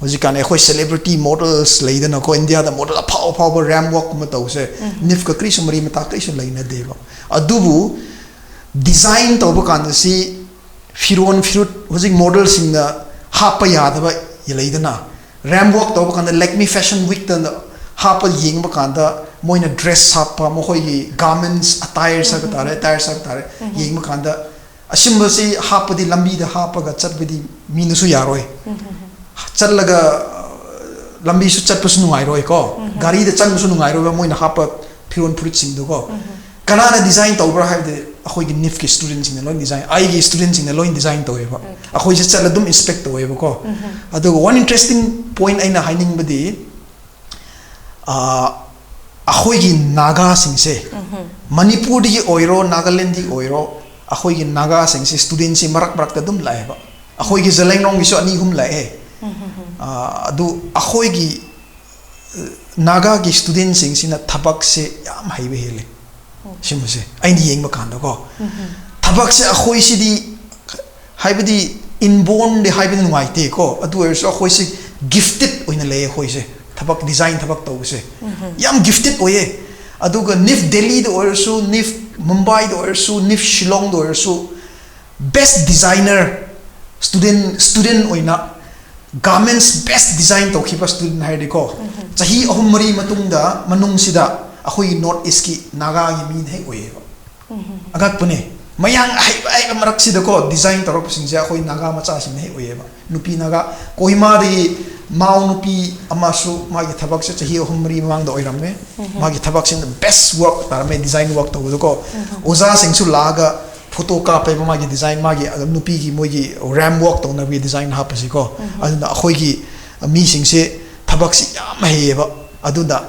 ꯍꯧꯖꯤꯛꯀꯥꯟ ꯑꯩꯈꯣꯏ celebrity models ꯂꯩꯗꯅꯀꯣ, ꯏꯟꯗꯤꯌꯥꯗ model ꯑꯐꯥꯎ ꯑꯐꯥꯎꯕ ramp walk ꯀꯨꯝꯕ ꯇꯧꯕꯁꯦ, ꯅꯤꯐꯀ ꯀꯔꯤꯁꯨ ꯃꯔꯤ ꯃꯇꯥ ꯀꯔꯤꯁꯨ ꯂꯩꯅꯗꯦꯕ꯫ ꯑꯗꯨꯕꯨ design ꯇꯧꯕ ꯀꯥꯟꯗ ꯁꯤ ꯐꯤꯔꯣꯟ ꯐꯤꯔꯨꯠ ꯍꯧꯖꯤꯛ model ꯁꯤꯡꯅ ꯍꯥꯞꯄ ꯌꯥꯗꯕ ꯂꯩꯗꯅ, ramp walk ꯇꯧꯕ ꯀꯥꯟꯗ Lakme Fashion Week ꯇ ꯍꯥꯞꯄ ꯌꯦꯡꯕ ꯀꯥꯟꯗ ꯃꯣꯏꯅ dress ꯍꯥꯞꯄ, ꯃꯈꯣꯏꯒꯤ garments, attires ꯍꯥꯏꯕ ꯇꯥꯔꯦ, attires ꯍꯥꯏꯕ ꯇꯥꯔꯦ, ꯌꯦꯡꯕ ꯀꯥꯟꯗ ꯑꯁꯤꯒꯨꯝꯕꯁꯤ ꯍꯥꯞꯄꯗꯤ ꯂꯝꯕꯤꯗ ꯍꯥꯞꯄꯒ ꯆꯠꯄꯗꯤ ꯃꯤꯅꯁꯨ ꯌꯥꯔꯣꯏ꯫ ꯆꯠꯂꯒ, ꯑ, ꯂꯝꯕꯤꯁꯨ ꯆꯠꯄꯁꯨ ꯅꯨꯡꯉꯥꯏꯔꯣꯏꯀꯣ, ꯒꯥꯔꯤꯗ ꯆꯪꯕꯁꯨ ꯅꯨꯡꯉꯥꯏꯔꯣꯏꯕ ꯃꯣꯏꯅ ꯍꯥꯞꯄ ꯐꯤꯔꯣꯟ ꯐꯨꯔꯤꯠꯁꯤꯡꯗꯨꯀꯣ꯫ ꯀꯅꯥꯅ design ꯇꯧꯕ꯭ꯔꯥ ꯍꯥꯏꯕꯗꯤ ꯑꯩꯈꯣꯏꯒꯤ ꯅꯤꯐꯀꯤ ꯁ꯭ꯇꯨꯗꯦꯟꯁꯤꯡꯅ ꯂꯣꯏ ꯗꯤꯖꯥꯏꯟ, ꯑꯩꯒꯤ ꯁ꯭ꯇꯨꯗꯦꯟꯁꯤꯡꯅ ꯂꯣꯏ ꯗꯤꯖꯥꯏꯟ ꯇꯧꯋꯦꯕ꯫ ꯑꯩꯈꯣꯏꯁꯦ ꯆꯠꯂ ꯑꯗꯨꯝ ꯏꯟꯁꯄꯦꯛ ꯇꯧꯋꯦꯕꯀꯣ꯫ ꯑꯗꯨꯒ ꯋꯥꯟ ꯏꯟꯇꯔꯦꯁꯇꯤꯡ ꯄꯣꯏꯟꯠ ꯑꯩꯅ ꯍꯥꯏꯅꯤꯡꯕꯗꯤ, ꯑꯥ, ꯑꯩꯈꯣꯏꯒꯤ ꯅꯥꯒꯥꯁꯤꯡꯁꯦ, ꯃꯅꯤꯄꯨꯔꯗꯒꯤ ꯑꯣꯏꯔꯣ, ꯅꯥꯒꯥꯂꯦꯟꯗꯒꯤ ꯑꯣꯏꯔꯣ, ꯑꯩꯈꯣꯏꯒꯤ ꯅꯥꯒꯥꯁꯤꯡꯁꯦ ꯁ꯭ꯇꯨꯗꯦꯟꯁꯤ ꯃꯔꯛ ꯃꯔꯛꯇ ꯑꯗꯨꯝ ꯂꯥꯛꯑꯦꯕ꯫ ꯑꯩꯈꯣꯏꯒꯤ ꯖꯂꯦꯡꯂꯣꯡꯒꯤꯁꯨ ꯑꯅꯤ ꯑꯍꯨꯝ ꯂꯥꯛꯑꯦ꯫ ꯑꯥ, ꯑꯗꯨ ꯑꯩꯈꯣꯏꯒꯤ, ꯑ, ꯅꯥꯒꯥꯒꯤ ꯁ꯭ꯇꯨꯗꯦꯟꯁꯤꯡꯁꯤꯅ ꯊꯕꯛꯁꯦ ꯌꯥꯝ ꯍꯩꯕ ꯍꯦꯜꯂꯦ꯫ ꯁꯤꯃꯁꯦ ꯑꯩꯅ ꯌꯦꯡꯕ ꯀꯥꯟꯗꯀꯣ, ꯊꯕꯛꯁꯦ ꯑꯩꯈꯣꯏꯁꯤꯗꯤ, ꯍꯥꯏꯕꯗꯤ, ꯏꯟꯕꯣꯔꯟꯗꯤ ꯍꯥꯏꯕꯗꯤ ꯅꯨꯡꯉꯥꯏꯇꯦꯀꯣ, ꯑꯗꯨ ꯑꯣꯏꯔꯁꯨ ꯑꯩꯈꯣꯏꯁꯦ ꯒꯤꯐꯇꯦꯠ ꯑꯣꯏꯅ ꯂꯩꯌꯦ꯫ ꯑꯩꯈꯣꯏꯁꯦ ꯊꯕꯛ, ꯗꯤꯖꯥꯏꯟ ꯊꯕꯛ ꯇꯧꯕꯁꯦ ꯌꯥꯝ ꯒꯤꯐꯇꯦꯠ ꯑꯣꯏꯌꯦ꯫ ꯑꯗꯨꯒ ꯅꯤꯐ ꯗꯦꯜꯂꯤꯗ ꯑꯣꯏꯔꯁꯨ, ꯅꯤꯐ ꯃꯨꯝꯕꯥꯏꯗ ꯑꯣꯏꯔꯁꯨ, ꯅꯤꯐ ꯁꯤꯂꯣꯡꯗ ꯑꯣꯏꯔꯁꯨ, ꯕꯦꯁ ꯗꯤꯖꯥꯏꯅꯔ ꯁ꯭ꯇꯨꯗꯦꯟ, ꯁ꯭ꯇꯨꯗꯦꯟ ꯑꯣꯏꯅ ꯒꯥꯔꯃꯦꯟꯠꯁ ꯕꯦꯁ ꯗꯤꯖꯥꯏꯟ ꯇꯧꯈꯤꯕ ꯁ꯭ꯇꯨꯗꯦꯟ ꯍꯥꯏꯔꯗꯤꯀꯣ, ꯆꯍꯤ ꯑꯍꯨꯝ ꯃꯔꯤ ꯃꯇꯨꯡꯗ, ꯃꯅꯨꯡꯁꯤꯗ ꯑꯩꯈꯣꯏꯒꯤ ꯅꯣꯔꯠ ꯏꯁꯀꯤ ꯅꯥꯒꯥꯒꯤ ꯃꯤꯅ ꯍꯦꯛ ꯑꯣꯏꯌꯦꯕ꯫ ꯑꯉꯛꯄꯅꯦ꯫ ꯃꯌꯥꯡ ꯑꯍꯩꯕ ꯑꯍꯩꯕ ꯃꯔꯛꯁꯤꯗꯀꯣ, ꯗꯤꯖꯥꯏꯟ ꯇꯧꯔꯛꯄꯁꯤꯡꯁꯦ ꯑꯩꯈꯣꯏ ꯅꯥꯒꯥ ꯃꯆꯥꯁꯤꯡꯅ ꯍꯦꯛ ꯑꯣꯏꯌꯦꯕ꯫ ꯅꯨꯄꯤ ꯅꯥꯒꯥ, ꯀꯣꯍꯤꯃꯥꯗꯒꯤ ꯃꯥꯎ ꯅꯨꯄꯤ ꯑꯃꯁꯨ ꯃꯥꯒꯤ ꯊꯕꯛꯁꯦ ꯆꯍꯤ ꯑꯍꯨꯝ ꯃꯔꯤ ꯃꯃꯥꯡꯗ ꯑꯣꯏꯔꯝꯃꯦ꯫ ꯃꯥꯒꯤ ꯊꯕꯛꯁꯤꯅ ꯕꯦꯁ ꯋꯥꯔꯛ ꯇꯥꯔꯝꯃꯦ, ꯗꯤꯖꯥꯏꯟ ꯋꯥꯔꯛ ꯇꯧꯕꯗꯀꯣ꯫ ꯑꯣꯖꯥꯁꯤꯡꯁꯨ ꯂꯥꯛꯑꯒ ꯐꯣꯇꯣ ꯀꯥꯞꯄꯦꯕ, ꯃꯥꯒꯤ ꯗꯤꯖꯥꯏꯟ, ꯃꯥꯒꯤ, ꯑ, ꯅꯨꯄꯤꯒꯤ ꯃꯣꯏꯒꯤ ꯔꯦꯝꯞ ꯋꯥꯛ ꯇꯧꯅꯕꯒꯤ ꯗꯤꯖꯥꯏꯟ ꯍꯥꯞꯄꯁꯤꯀꯣ꯫ ꯑꯗꯨꯅ ꯑꯩꯈꯣꯏꯒꯤ ꯃꯤꯁꯤꯡꯁꯦ ꯊꯕꯛꯁꯤ ꯌꯥꯝ ꯍꯩꯌꯦꯕ꯫ ꯑꯗꯨꯅ,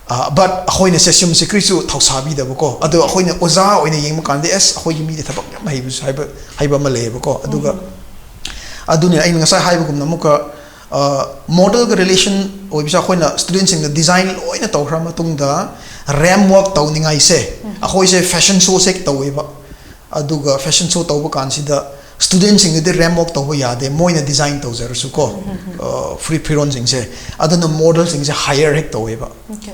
ꯑ, ꯕꯠ ꯑꯩꯈꯣꯏꯅ ꯁꯦ ꯁꯤꯒꯨꯝꯕꯁꯦ ꯀꯔꯤꯁꯨ ꯊꯧꯁꯥꯕꯤꯗꯕꯀꯣ꯫ ꯑꯗꯣ ꯑꯩꯈꯣꯏꯅ ꯑꯣꯖꯥ ꯑꯣꯏꯅ ꯌꯦꯡꯕ ꯀꯥꯟꯗ, ꯑꯦꯁ, ꯑꯩꯈꯣꯏꯒꯤ ꯃꯤꯗꯤ ꯊꯕꯛ ꯌꯥꯝ ꯍꯩꯕꯁꯨ ꯍꯥꯏꯕ, ꯍꯩꯕ ꯑꯃ ꯂꯩꯌꯦꯕꯀꯣ꯫ ꯑꯗꯨꯒ ꯑꯗꯨꯅꯤ ꯑꯩꯅ ꯉꯁꯥꯏ ꯍꯥꯏꯕꯒꯨꯝꯅ ꯑꯃꯨꯛꯀ, ꯑ, ꯃꯣꯗꯦꯜꯒ ꯔꯤꯂꯦꯁꯟ ꯑꯣꯏꯕꯁꯦ ꯑꯩꯈꯣꯏꯅ ꯁ꯭ꯇꯨꯗꯦꯟꯠꯁꯤꯡꯅ ꯗꯤꯖꯥꯏꯟ ꯂꯣꯏꯅ ꯇꯧꯈ꯭ꯔ ꯃꯇꯨꯡꯗ, ꯔꯦꯝꯞ ꯋꯥꯛ ꯇꯧꯅꯤꯡꯉꯥꯏꯁꯦ ꯑꯩꯈꯣꯏꯁꯦ ꯐꯦꯁꯟ ꯁꯣꯁꯦ ꯇꯧꯋꯦꯕ꯫ ꯑꯗꯨꯒ ꯐꯦꯁꯟ ꯁꯣ ꯇꯧꯕ ꯀꯥꯟꯁꯤꯗ ꯁ꯭ꯇꯨꯗꯦꯟꯠꯁꯤꯡꯗꯨꯗꯤ ꯔꯦꯝꯞ ꯋꯥꯛ ꯇꯧꯕ ꯌꯥꯗꯦ, ꯃꯣꯏꯅ ꯗꯤꯖꯥꯏꯟ ꯇꯧꯖꯔꯁꯨ ꯀꯣ, ꯑ, ꯐꯨꯔꯤꯠ ꯐꯤꯔꯣꯟꯁꯤꯡꯁꯦ꯫ ꯑꯗꯨꯅ ꯃꯣꯗꯦꯜꯁꯤꯡꯁꯦ ꯍꯥꯏꯌꯔ ꯍꯦꯛ ꯇꯧꯋꯦꯕ꯫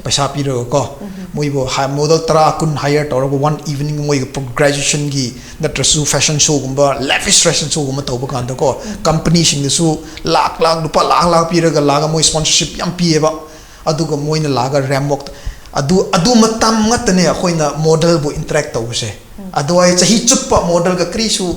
ꯄꯩꯁꯥ ꯄꯤꯔꯒꯀꯣ, ꯃꯣꯏꯕꯨ ꯍꯥ-, ꯃꯣꯗꯦꯜ ꯇꯔꯥ ꯀꯨꯟ ꯍꯥꯏꯌꯔ ꯇꯧꯔꯒ, ꯋꯥꯟ ꯏꯚꯤꯅꯤꯡ ꯃꯣꯏꯒꯤ ꯒ꯭ꯔꯦꯖꯨꯑꯦꯁꯟꯒꯤ ꯅꯠꯇ꯭ꯔꯁꯨ ꯐꯦꯁꯟ ꯁꯣꯒꯨꯝꯕ, ꯂꯦꯕꯤꯁ ꯐꯦꯁꯟ ꯁꯣꯒꯨꯝꯕ ꯇꯧꯕ ꯀꯥꯟꯗꯀꯣ, ꯀꯝꯄꯅꯤꯁꯤꯡꯅꯁꯨ ꯂꯥꯛ ꯂꯥꯛ, ꯂꯨꯄꯥ ꯂꯥꯛ ꯂꯥꯛ ꯄꯤꯔꯒ ꯂꯥꯛꯑꯒ ꯃꯣꯏ ꯁ꯭ꯄꯣꯟꯁꯔꯁꯤꯞ ꯌꯥꯝ ꯄꯤꯌꯦꯕ꯫ ꯑꯗꯨꯒ ꯃꯣꯏꯅ ꯂꯥꯛꯑꯒ ꯔꯦꯝꯞ ꯋꯥꯛ, ꯑꯗꯨ, ꯑꯗꯨ ꯃꯇꯝ ꯉꯥꯛꯇꯅꯦ ꯑꯩꯈꯣꯏꯅ ꯃꯣꯗꯦꯜꯕꯨ ꯏꯟꯇꯔꯦꯛ ꯇꯧꯕꯁꯦ꯫ ꯑꯗꯨꯋꯥꯏ ꯆꯍꯤ ꯆꯨꯞꯄ ꯃꯣꯗꯦꯜꯒ ꯀꯔꯤꯁꯨ,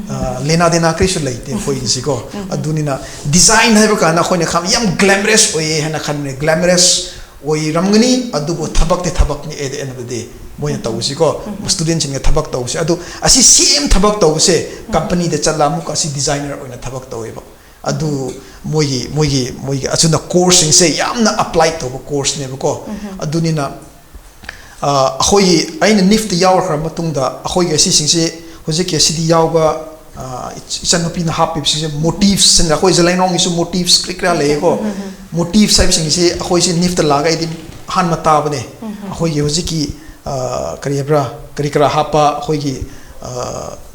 ꯑ, ꯂꯦꯅꯥ ꯗꯦꯅꯥ ꯀꯔꯤꯁꯨ ꯂꯩꯇꯦ ꯑꯩꯈꯣꯏꯒꯤꯁꯤꯀꯣ꯫ ꯑꯗꯨꯅꯤꯅ ꯗꯤꯖꯥꯏꯟ ꯍꯥꯏꯕ ꯀꯥꯟꯗ ꯑꯩꯈꯣꯏꯅ ꯈꯟ-, ꯌꯥꯝ ꯒ꯭ꯂꯦꯃꯔꯁ ꯑꯣꯏꯌꯦ ꯍꯥꯏꯅ ꯈꯟꯕꯅꯦ꯫ ꯒ꯭ꯂꯦꯃꯔꯁ ꯑꯣꯏꯔꯝꯒꯅꯤ, ꯑꯗꯨꯕꯨ ꯊꯕꯛꯇꯤ ꯊꯕꯛꯅꯤ, at the end of the day꯫ ꯃꯣꯏꯅ ꯇꯧꯕꯁꯤꯀꯣ, ꯎꯝ꯫ Studentꯁꯤꯡꯅ ꯊꯕꯛ ꯇꯧꯕꯁꯦ, ꯑꯗꯨ ꯑꯁꯤ same ꯊꯕꯛ ꯇꯧꯕꯁꯦ, ꯎꯝ꯫ Companyꯗ ꯆꯠꯂ ꯑꯃꯨꯛꯀ ꯑꯁꯤ designer ꯑꯣꯏꯅ ꯊꯕꯛ ꯇꯧꯋꯦꯕ꯫ ꯑꯗꯨ ꯃꯣꯏꯒꯤ ꯃꯣꯏꯒꯤ ꯃꯣꯏꯒꯤ ꯑꯁꯤꯅ courseꯁꯤꯡꯁꯦ ꯌꯥꯝꯅ apply ꯇꯧꯕ courseꯅꯦꯕꯀꯣ꯫ ꯎꯝ꯫ ꯑꯗꯨꯅꯤꯅ ꯑ, ꯑꯩꯈꯣꯏꯒꯤ, ꯑꯩꯅ NIFTꯇ ꯌꯥꯎꯈ꯭ꯔ ꯃꯇꯨꯡꯗ ꯑꯩꯈꯣꯏꯒꯤ ꯑꯁꯤꯁꯤꯡꯁꯦ, ꯍꯧꯖꯤꯛꯀꯤ ꯑꯁꯤꯗꯤ ꯌꯥꯎꯕ, ꯑ, ꯏꯆ-, ꯏꯆꯟꯅꯨꯄꯤꯅ ꯍꯥꯞꯄꯤꯕꯁꯤꯡꯁꯦ motifsꯁꯤꯡ, ꯑꯩꯈꯣꯏ ꯖꯂꯦꯡꯔꯣꯡꯒꯤꯁꯨ motifs ꯀꯔꯤ ꯀꯔꯥ ꯂꯩꯌꯦꯀꯣ꯫ ꯎꯝ, ꯎꯝ, ꯎꯝ꯫ Motifs ꯍꯥꯏꯕꯁꯤꯡꯁꯦ ꯑꯩꯈꯣꯏꯁꯦ NIFTꯇ ꯂꯥꯛꯑꯒ ꯑꯩꯗꯤ ꯑꯍꯥꯟꯕ ꯇꯥꯕꯅꯦ꯫ ꯎꯝ, ꯎꯝ꯫ ꯑꯩꯈꯣꯏꯒꯤ ꯍꯧꯖꯤꯛꯀꯤ, ꯑ, ꯀꯔꯤ ꯍꯥꯏꯕ꯭ꯔꯥ, ꯀꯔꯤ ꯀꯔꯥ ꯍꯥꯞꯄ ꯑꯩꯈꯣꯏꯒꯤ, ꯑ,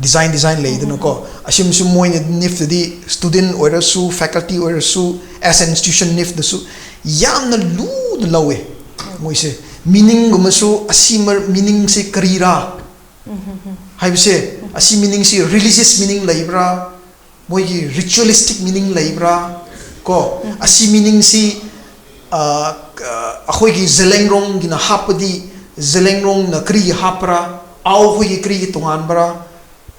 design design ꯂꯩꯗꯅꯀꯣ꯫ ꯎꯝ, ꯎꯝ, ꯎꯝ꯫ ꯑꯁꯤꯒꯨꯝꯕꯁꯨ ꯃꯣꯏꯅ NIFTꯇꯗꯤ student ꯑꯣꯏꯔꯁꯨ, faculty ꯑꯣꯏꯔꯁꯨ, as an institution NIFTꯗꯁꯨ ꯌꯥꯝꯅ ꯂꯨꯅ ꯂꯧꯋꯦ ꯃꯣꯏꯁꯦ꯫ Meaningꯒꯨꯝꯕꯁꯨ, ꯑꯁꯤ ꯃꯔ-, meaningꯁꯦ ꯀꯔꯤꯔꯥ? ꯎꯝ, ꯎꯝ, ꯎꯝ꯫ ꯍꯥꯏꯕꯁꯦ, ꯑꯁꯤ meaningꯁꯤ religious meaning ꯂꯩꯕ꯭ꯔꯥ? ꯃꯣꯏꯒꯤ ritualistic meaning ꯂꯩꯕ꯭ꯔꯥ? ꯀꯣ, ꯎꯝ꯫ ꯑꯁꯤ meaningꯁꯤ, ꯑ, ꯑ, ꯑꯩꯈꯣꯏꯒꯤ ꯖꯂꯦꯡꯔꯣꯡꯒꯤꯅ ꯍꯥꯞꯄꯗꯤ, ꯖꯂꯦꯡꯔꯣꯡꯅ ꯀꯔꯤꯒꯤ ꯍꯥꯞꯄ꯭ꯔꯥ? ꯑꯥꯎ ꯈꯣꯏꯒꯤ ꯀꯔꯤꯒꯤ ꯇꯣꯉꯥꯟꯕ꯭ꯔꯥ?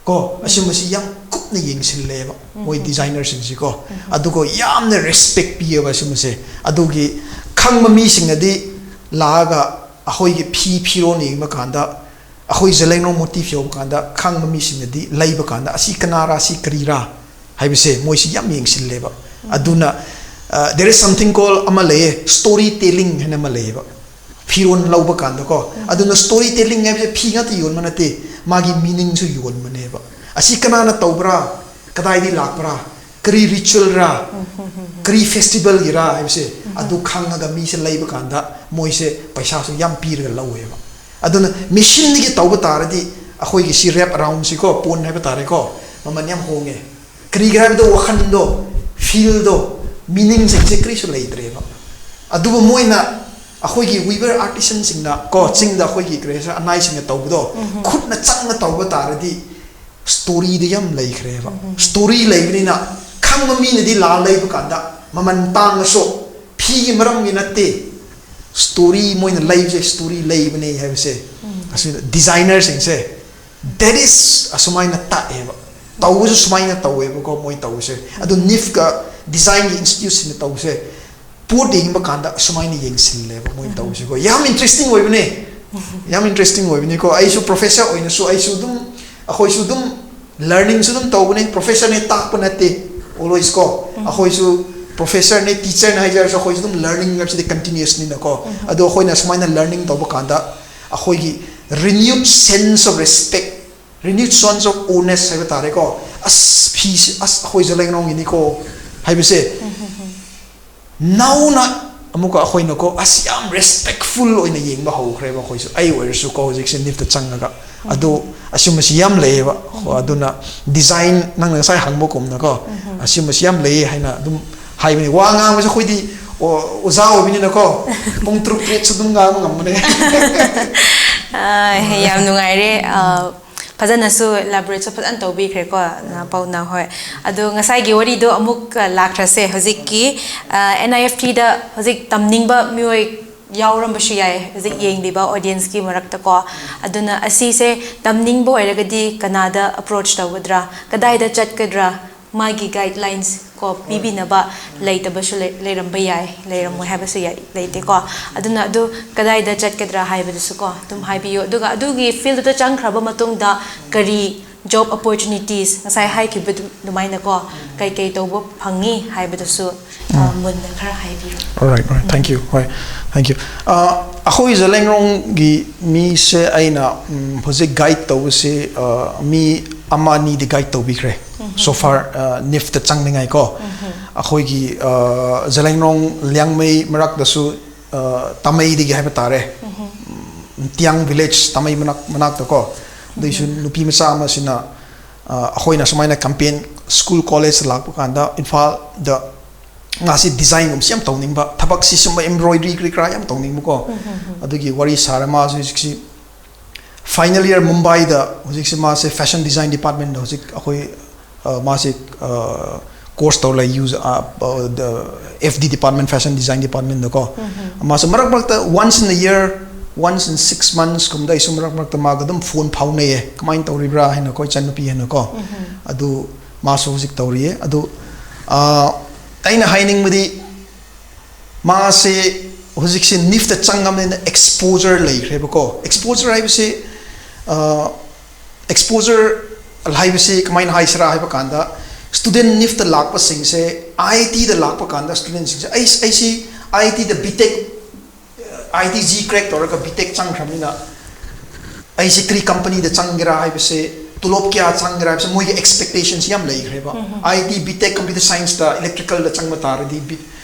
ꯀꯣ, ꯎꯝ꯫ ꯑꯁꯤꯒꯨꯝꯕꯁꯤ ꯌꯥꯝ ꯀꯨꯞꯅ ꯌꯦꯡꯁꯤꯜꯂꯦꯕ ꯎꯝ, ꯃꯣꯏ ꯎꯝ꯫ Designerꯁꯤꯡꯁꯤꯀꯣ꯫ ꯎꯝ, ꯎꯝ꯫ ꯑꯗꯨꯒ ꯌꯥꯝꯅ respect ꯄꯤꯌꯦꯕ ꯑꯁꯤꯒꯨꯝꯕꯁꯦ꯫ ꯑꯗꯨꯒꯤ ꯈꯪꯕ ꯃꯤꯁꯤꯡꯅꯗꯤ ꯂꯥꯛꯑꯒ ꯑꯩꯈꯣꯏꯒꯤ ꯐꯤ ꯐꯤꯔꯣꯟ ꯌꯦꯡꯕ ꯀꯥꯟꯗ, ꯑꯩꯈꯣꯏ ꯖꯂꯦꯡꯔꯣꯡ motif ꯌꯧꯕ ꯀꯥꯟꯗ ꯈꯪꯕ ꯃꯤꯁꯤꯡꯅꯗꯤ ꯂꯩꯕ ꯀꯥꯟꯗ, "ꯑꯁꯤ ꯀꯅꯥꯔꯥ, ꯑꯁꯤ ꯀꯔꯤꯔꯥ?" ꯍꯥꯏꯕꯁꯦ ꯃꯣꯏꯁꯤ ꯌꯥꯝ ꯌꯦꯡꯁꯤꯜꯂꯦꯕ꯫ ꯎꯝ꯫ ꯑꯗꯨꯅ, ꯑ, there is something called ꯑꯃ ꯂꯩꯌꯦ, story telling ꯍꯥꯏꯅ ꯑꯃ ꯂꯩꯌꯦꯕ꯫ ꯐꯤꯔꯣꯟ ꯂꯧꯕ ꯀꯥꯟꯗꯀꯣ꯫ ꯎꯝ꯫ ꯑꯗꯨꯅ story telling ꯍꯥꯏꯕꯁꯦ ꯐꯤ ꯉꯥꯛꯇ ꯌꯣꯟꯕ ꯅꯠꯇꯦ, ꯃꯥꯒꯤ meaningꯁꯨ ꯌꯣꯟꯕꯅꯦꯕ꯫ ꯑꯁꯤ ꯀꯅꯥꯅ ꯇꯧꯕ꯭ꯔꯥ? ꯀꯗꯥꯏꯗꯒꯤ ꯂꯥꯛꯄ꯭ꯔꯥ? ꯀꯔꯤ ritualꯔꯥ? ꯎꯝ, ꯎꯝ, ꯎꯝ, ꯎꯝ꯫ ꯀꯔꯤ festivalꯒꯤꯔꯥ ꯍꯥꯏꯕꯁꯦ, ꯎꯝ, ꯎꯝ꯫ ꯑꯗꯨ ꯈꯪꯉꯒ ꯃꯤꯁꯦ ꯂꯩꯕ ꯀꯥꯟꯗ ꯃꯣꯏꯁꯦ ꯄꯩꯁꯥꯁꯨ ꯌꯥꯝ ꯄꯤꯔꯒ ꯂꯧꯋꯦꯕ꯫ ꯑꯗꯨꯅ machineꯗꯒꯤ ꯇꯧꯕ ꯇꯥꯔꯗꯤ ꯑꯩꯈꯣꯏꯒꯤ ꯁꯤ wrap aroundꯁꯤꯀꯣ, ꯄꯣꯟ ꯍꯥꯏꯕ ꯇꯥꯔꯦꯀꯣ, ꯃꯃꯜ ꯌꯥꯝ ꯍꯣꯡꯉꯦ꯫ ꯀꯔꯤꯒꯤꯔ ꯍꯥꯏꯕꯗ ꯋꯥꯈꯜꯗꯣ, feelꯗꯣ, meaningꯁꯤꯡꯁꯦ ꯀꯔꯤꯁꯨ ꯂꯩꯇ꯭ꯔꯦꯕ꯫ ꯑꯗꯨꯕꯨ ꯃꯣꯏꯅ, ꯑꯩꯈꯣꯏꯒꯤ weaver artisanꯁꯤꯡꯅ ꯀꯣ, ꯆꯤꯡꯗ ꯑꯩꯈꯣꯏꯒꯤ ꯀꯔꯤ ꯍꯥꯏꯁꯤꯔ, ꯑꯅꯥꯏꯁꯤꯡꯅ ꯇꯧꯕꯗꯣ, ꯎꯝ, ꯎꯝ꯫ ꯈꯨꯠꯅ ꯆꯪꯅ ꯇꯧꯕ ꯇꯥꯔꯗꯤ storyꯗ ꯌꯥꯝ ꯂꯩꯈ꯭ꯔꯦꯕ꯫ ꯎꯝ, ꯎꯝ꯫ Story ꯂꯩꯕꯅꯤꯅ ꯈꯪꯕ ꯃꯤꯅꯗꯤ ꯂꯥꯛꯑ ꯂꯩꯕ ꯀꯥꯟꯗ ꯃꯃꯜ ꯇꯥꯡꯉꯁꯨ ꯐꯤꯒꯤ ꯃꯔꯝꯒꯤ ꯅꯠꯇꯦ꯫ Story ꯃꯣꯏꯅ ꯂꯩꯕꯁꯦ, story ꯂꯩꯕꯅꯦ ꯍꯥꯏꯕꯁꯦ꯫ ꯎꯝ꯫ ꯑꯁꯤꯗ designerꯁꯤꯡꯁꯦ, that is ꯑꯁꯨꯃꯥꯏꯅ ꯇꯥꯛꯑꯦꯕ꯫ ꯇꯧꯕꯁꯨ ꯁꯨꯃꯥꯏꯅ ꯇꯧꯋꯦꯕꯀꯣ ꯃꯣꯏ ꯇꯧꯕꯁꯦ꯫ ꯑꯗꯨ NIFTꯀ designꯒꯤ instituteꯁꯤꯡꯅ ꯇꯧꯕꯁꯦ, ꯄꯣꯠ ꯌꯦꯡꯕ ꯀꯥꯟꯗ ꯑꯁꯨꯃꯥꯏꯅ ꯌꯦꯡꯁꯤꯜꯂꯦꯕ ꯃꯣꯏꯅ ꯇꯧꯕꯁꯤꯀꯣ꯫ ꯌꯥꯝ ꯏꯟꯇꯔꯦꯁꯇꯤꯡ ꯑꯣꯏꯕꯅꯦ, ꯌꯥꯝ ꯏꯟꯇꯔꯦꯁꯇꯤꯡ ꯑꯣꯏꯕꯅꯤꯀꯣ꯫ ꯑꯩꯁꯨ ꯄ꯭ꯔꯣꯐꯦꯁꯔ ꯑꯣꯏꯅꯁꯨ ꯑꯩꯁꯨ ꯑꯗꯨꯝ, ꯑꯩꯈꯣꯏꯁꯨ ꯑꯗꯨꯝ ꯂꯔꯅꯤꯡꯁꯨ ꯑꯗꯨꯝ ꯇꯧꯕꯅꯦ꯫ ꯄ꯭ꯔꯣꯐꯦꯁꯔꯅꯦ ꯇꯥꯛꯄ ꯅꯠꯇꯦ ꯑꯣꯜꯋꯦꯁ ꯀꯣ꯫ ꯑꯩꯈꯣꯏꯁꯨ ꯄ꯭ꯔꯣꯐꯦꯁꯔꯅꯦ, ꯇꯤꯆꯔꯅꯦ ꯍꯥꯏꯖꯔꯁꯨ ꯑꯩꯈꯣꯏꯁꯨ ꯑꯗꯨꯝ ꯂꯔꯅꯤꯡ ꯍꯥꯏꯕꯁꯤꯗꯤ ꯀꯟꯇꯤꯅ꯭ꯌꯨꯁꯅꯤꯅꯀꯣ꯫ ꯑꯗꯣ ꯑꯩꯈꯣꯏꯅ ꯁꯨꯃꯥꯏꯅ ꯂꯔꯅꯤꯡ ꯇꯧꯕ ꯀꯥꯟꯗ ꯑꯩꯈꯣꯏꯒꯤ renewed sense of respect, renewed sense of awness ꯍꯥꯏꯕ ꯇꯥꯔꯦꯀꯣ꯫ ꯑꯁ, ꯐꯤꯁꯤ ꯑꯁ ꯑꯩꯈꯣꯏ ꯖꯂꯦꯡꯔꯣꯡꯒꯤꯅꯤꯀꯣ ꯍꯥꯏꯕꯁꯦ ꯅꯧꯅ ꯑꯃꯨꯛꯀ ꯑꯩꯈꯣꯏꯅꯀꯣ ꯑꯁ ꯌꯥꯝ ꯔꯦꯁꯄꯦꯛꯐꯨꯜ ꯑꯣꯏꯅ ꯌꯦꯡꯕ ꯍꯧꯈ꯭ꯔꯦꯕ ꯑꯩꯈꯣꯏꯁꯨ꯫ ꯑꯩ ꯑꯣꯏꯔꯁꯨꯀꯣ ꯍꯧꯖꯤꯛꯁꯦ ꯅꯤꯐꯇ ꯆꯪꯉꯒ ꯑꯗꯣ ꯑꯁꯤꯒꯨꯝꯕꯁꯤ ꯌꯥꯝ ꯂꯩꯌꯦꯕ꯫ ꯑꯗꯨꯅ ꯗꯤꯖꯥꯏꯟ ꯅꯪꯅ ꯉꯁꯥꯏ ꯍꯪꯕꯒꯨꯝꯅꯀꯣ ꯑꯁꯤꯒꯨꯝꯕꯁꯤ ꯌꯥꯝ ꯂꯩꯌꯦ ꯍꯥꯏꯅ ꯑꯗꯨꯝ ꯍꯥꯏꯕꯅꯤ꯫ ꯋꯥ ꯉꯥꯡꯕꯁꯦ ꯑꯩꯈꯣꯏꯗꯤ ꯑꯣ-, ꯑꯣꯖꯥ ꯑꯣꯏꯕꯅꯤꯅꯀꯣ ꯄꯨꯡ ꯇꯔꯨꯛ ꯇꯔꯦꯠꯁꯨ ꯑꯗꯨꯝ ꯉꯥꯡꯕ ꯉꯝꯕꯅꯦ꯫ ꯑ, ꯌꯥꯝ ꯅꯨꯡꯉꯥꯏꯔꯦ꯫ ꯑ, ꯐꯖꯅꯁꯨ ꯏꯂꯥꯕꯣꯔꯦꯠꯁꯨ ꯐꯖꯅ ꯇꯧꯕꯤꯈ꯭ꯔꯦꯀꯣ, ꯅ-, ꯄꯥꯎꯅ꯫ ꯍꯣꯏ, ꯑꯗꯣ ꯉꯁꯥꯏꯒꯤ ꯋꯥꯔꯤꯗꯣ ꯑꯃꯨꯛ, ꯑ, ꯂꯥꯛꯈ꯭ꯔꯁꯦ꯫ ꯍꯧꯖꯤꯛꯀꯤ, ꯑ, ꯑꯦꯟ ꯑꯥꯏ ꯑꯦꯐ ꯇꯤꯗ ꯍꯧꯖꯤꯛ ꯇꯝꯅꯤꯡꯕ ꯃꯤꯑꯣꯏ ꯌꯥꯎꯔꯝꯕꯁꯨ ꯌꯥꯏ ꯍꯧꯖꯤꯛ ꯌꯦꯡꯂꯤꯕ ꯑꯣꯗꯤꯌꯦꯟꯁꯀꯤ ꯃꯔꯛꯇꯀꯣ꯫ ꯑꯗꯨꯅ ꯑꯁꯤꯁꯦ ꯇꯝꯅꯤꯡꯕ ꯑꯣꯏꯔꯒꯗꯤ ꯀꯅꯥꯗ ꯑꯦꯄ꯭ꯔꯣꯆ ꯇꯧꯒꯗ꯭ꯔꯥ, ꯀꯗꯥꯏꯗ ꯆꯠꯀꯗ꯭ꯔꯥ? ꯃꯥꯒꯤ ꯒꯥꯏꯗꯂꯥꯏꯟꯁ ꯀꯣ ꯄꯤꯕꯤꯅꯕ ꯂꯩꯇꯕꯁꯨ ꯂꯩ-, ꯂꯩꯔꯝꯕ ꯌꯥꯏ, ꯂꯩꯔꯝꯃꯣꯏ ꯍꯥꯏꯕꯁꯨ ꯌꯥꯏ, ꯂꯩꯇꯦꯀꯣ꯫ ꯑꯗꯨꯅ ꯑꯗꯨ ꯀꯗꯥꯏꯗ ꯆꯠꯀꯗ꯭ꯔꯥ ꯍꯥꯏꯕꯗꯨꯁꯨ ꯀꯣ ꯑꯗꯨꯝ ꯍꯥꯏꯕꯤꯌꯨ꯫ ꯑꯗꯨꯒ ꯑꯗꯨꯒꯤ ꯐꯤꯜꯗꯨꯗ ꯆꯪꯈ꯭ꯔꯕ ꯃꯇꯨꯡꯗ ꯀꯔꯤ ꯖꯣꯕ ꯑꯣꯄꯣꯔꯆꯨꯅꯤꯇꯤꯁ ꯉꯁꯥꯏ ꯍꯥꯏꯈꯤꯕ ꯑꯗꯨ-, ꯑꯗꯨꯃꯥꯏꯅꯀꯣ ꯀꯩꯀꯩ ꯇꯧꯕ ꯐꯪꯉꯤ ꯍꯥꯏꯕꯗꯨꯁꯨ, ꯑ, ꯃꯨꯟꯅ ꯈꯔ ꯍꯥꯏꯕꯤꯌꯨ꯫ Alright, alright. Thank you. ꯍꯣꯏ, thank you. ꯑ, ꯑꯩꯈꯣꯏ ꯖꯂꯦꯡꯔꯣꯡꯒꯤ ꯃꯤꯁꯦ ꯑꯩꯅ, ꯎꯝ, ꯍꯧꯖꯤꯛ ꯒꯥꯏꯗ ꯇꯧꯕꯁꯦ, ꯑ, ꯃꯤ ꯑꯃ ꯑꯅꯤꯗꯤ ꯒꯥꯏꯗ ꯇꯧꯕꯤꯈ꯭ꯔꯦ꯫ So far, ꯑ, ꯅꯤꯐꯇ ꯆꯪꯅꯤꯡꯉꯥꯏ ꯀꯣ꯫ ꯑꯩꯈꯣꯏꯒꯤ, ꯑ, ꯖꯂꯦꯡꯔꯣꯡ ꯂꯤꯌꯥꯡꯃꯩ ꯃꯔꯛꯇꯁꯨ, ꯑ, ꯇꯥꯃꯩꯗꯒꯤ ꯍꯥꯏꯕ ꯇꯥꯔꯦ꯫ ꯎꯝ, ꯇꯤꯌꯥꯡ ꯚꯤꯂꯦꯖ ꯇꯥꯃꯩ ꯃꯅꯥꯛ-, ꯃꯅꯥꯛꯇ ꯀꯣ꯫ ꯑꯗꯨꯏꯁꯨ ꯅꯨꯄꯤ ꯃꯆꯥ ꯑꯃꯁꯤꯅ, ꯑ, ꯑꯩꯈꯣꯏꯅ ꯁꯨꯃꯥꯏꯅ ꯀꯦꯝꯄꯦꯟ ꯁ꯭ꯀꯨꯜ ꯀꯣꯂꯦꯖ ꯂꯥꯛꯄ ꯀꯥꯟꯗ ꯏꯝꯐꯥꯜꯗ ꯃꯥꯁꯤ ꯗꯤꯖꯥꯏꯟꯒꯨꯝꯕꯁꯤ ꯌꯥꯝ ꯇꯧꯅꯤꯡꯕ, ꯊꯕꯛꯁꯤ ꯁꯨꯝꯕ ꯏꯝꯕ꯭ꯔꯣꯏꯗ꯭ꯔꯤ ꯀꯔꯤ ꯀꯔꯥ ꯌꯥꯝ ꯇꯧꯅꯤꯡꯕꯀꯣ꯫ ꯑꯗꯨꯒꯤ ꯋꯥꯔꯤ ꯁꯥꯔ ꯃꯥꯁꯨ ꯍꯧꯖꯤꯛꯁꯤ ꯐꯥꯏꯅꯦꯜ ꯏꯌꯔ ꯃꯨꯝꯕꯥꯏꯗ ꯍꯧꯖꯤꯛꯁꯤ ꯃꯥꯁꯦ ꯐꯦꯁꯟ ꯗꯤꯖꯥꯏꯟ ꯗꯤꯄꯥꯔꯠꯃꯦꯟꯗ ꯍꯧꯖꯤꯛ ꯑꯩꯈꯣꯏ, ꯑ, ꯃꯥꯁꯦ, ꯑ, ꯀꯣꯔꯁ ꯇꯧꯔ ꯂꯩ, ꯌꯨ-, uh, uh, the, F D department, fashion design ꯗꯤꯄꯥꯔꯠꯃꯦꯟꯗꯀꯣ꯫ ꯃꯥꯁꯨ ꯃꯔꯛ ꯃꯔꯛꯇ once in a year, once in six months ꯀꯨꯝꯕꯗ ꯑꯩꯁꯨ ꯃꯔꯛ ꯃꯔꯛꯇ ꯃꯥꯒ ꯑꯗꯨꯝ ꯐꯣꯟ ꯐꯥꯎꯅꯩꯌꯦ, ꯀꯃꯥꯏꯅ ꯇꯧꯔꯤꯕ꯭ꯔꯥ ꯍꯥꯏꯅꯀꯣ, ꯏꯆꯟꯅꯨꯄꯤ ꯍꯥꯏꯅꯀꯣ꯫ ꯑꯗꯨ ꯃꯥꯁꯨ ꯍꯧꯖꯤꯛ ꯇꯧꯔꯤꯌꯦ꯫ ꯑꯗꯨ, ꯑ, ꯑꯩꯅ ꯍꯥꯏꯅꯤꯡꯕꯗꯤ ꯃꯥꯁꯦ ꯍꯧꯖꯤꯛꯁꯦ ꯅꯤꯐꯇ ꯆꯪꯉꯕꯅꯤꯅ ꯑꯦꯛꯁꯄꯣꯖꯔ ꯂꯩꯈ꯭ꯔꯦꯕꯀꯣ꯫ ꯑꯦꯛꯁꯄꯣꯖꯔ ꯍꯥꯏꯕꯁꯤ, ꯑꯦꯛꯁꯄꯣꯖꯔ ꯍꯥꯏꯕꯁꯤ ꯀꯃꯥꯏꯅ ꯍꯥꯏꯁꯤꯔꯥ ꯍꯥꯏꯕ ꯀꯥꯟꯗ, ꯁ꯭ꯇꯨꯗꯦꯟ ꯅꯤꯐꯇ ꯂꯥꯛꯄꯁꯤꯡꯁꯦ, ꯑꯥꯏ ꯑꯥꯏ ꯇꯤꯗ ꯂꯥꯛꯄ ꯀꯥꯟꯗ ꯁ꯭ꯇꯨꯗꯦꯟꯁꯤꯡꯁꯦ, ꯑꯩ ꯑꯩꯁꯤ ꯑꯥꯏ ꯑꯥꯏ ꯇꯤꯗ ꯕꯤ ꯇꯦꯛ, ꯑꯥꯏ ꯑꯥꯏ ꯇꯤ ꯖꯤ ꯀ꯭ꯔꯦꯛ ꯇꯧꯔꯒ ꯕꯤ ꯇꯦꯛ ꯆꯪꯈ꯭ꯔꯕꯅꯤꯅ, ꯑꯩꯁꯦ ꯀꯔꯤ ꯀꯝꯄꯅꯤꯗ ꯆꯪꯒꯦꯔꯥ ꯍꯥꯏꯕꯁꯦ, ꯇꯣꯂꯣꯞ ꯀꯌꯥ ꯆꯪꯒꯦꯔꯥ ꯍꯥꯏꯕꯁꯦ, ꯃꯣꯏꯒꯤ ꯑꯦꯛꯁꯄꯦꯛꯇꯦꯁꯟꯁꯤ ꯌꯥꯝ ꯂꯩꯈ꯭ꯔꯦꯕ꯫ ꯑꯥꯏ ꯑꯥꯏ ꯇꯤ ꯕꯤ ꯇꯦꯛ ꯀꯝꯄ꯭ꯌꯨꯇꯔ ꯁꯥꯏꯟꯁꯇ ꯏꯂꯦꯛꯇ꯭ꯔꯤꯀꯦꯜꯗ ꯆꯪꯕ ꯇꯥꯔꯗꯤ, ꯕꯤ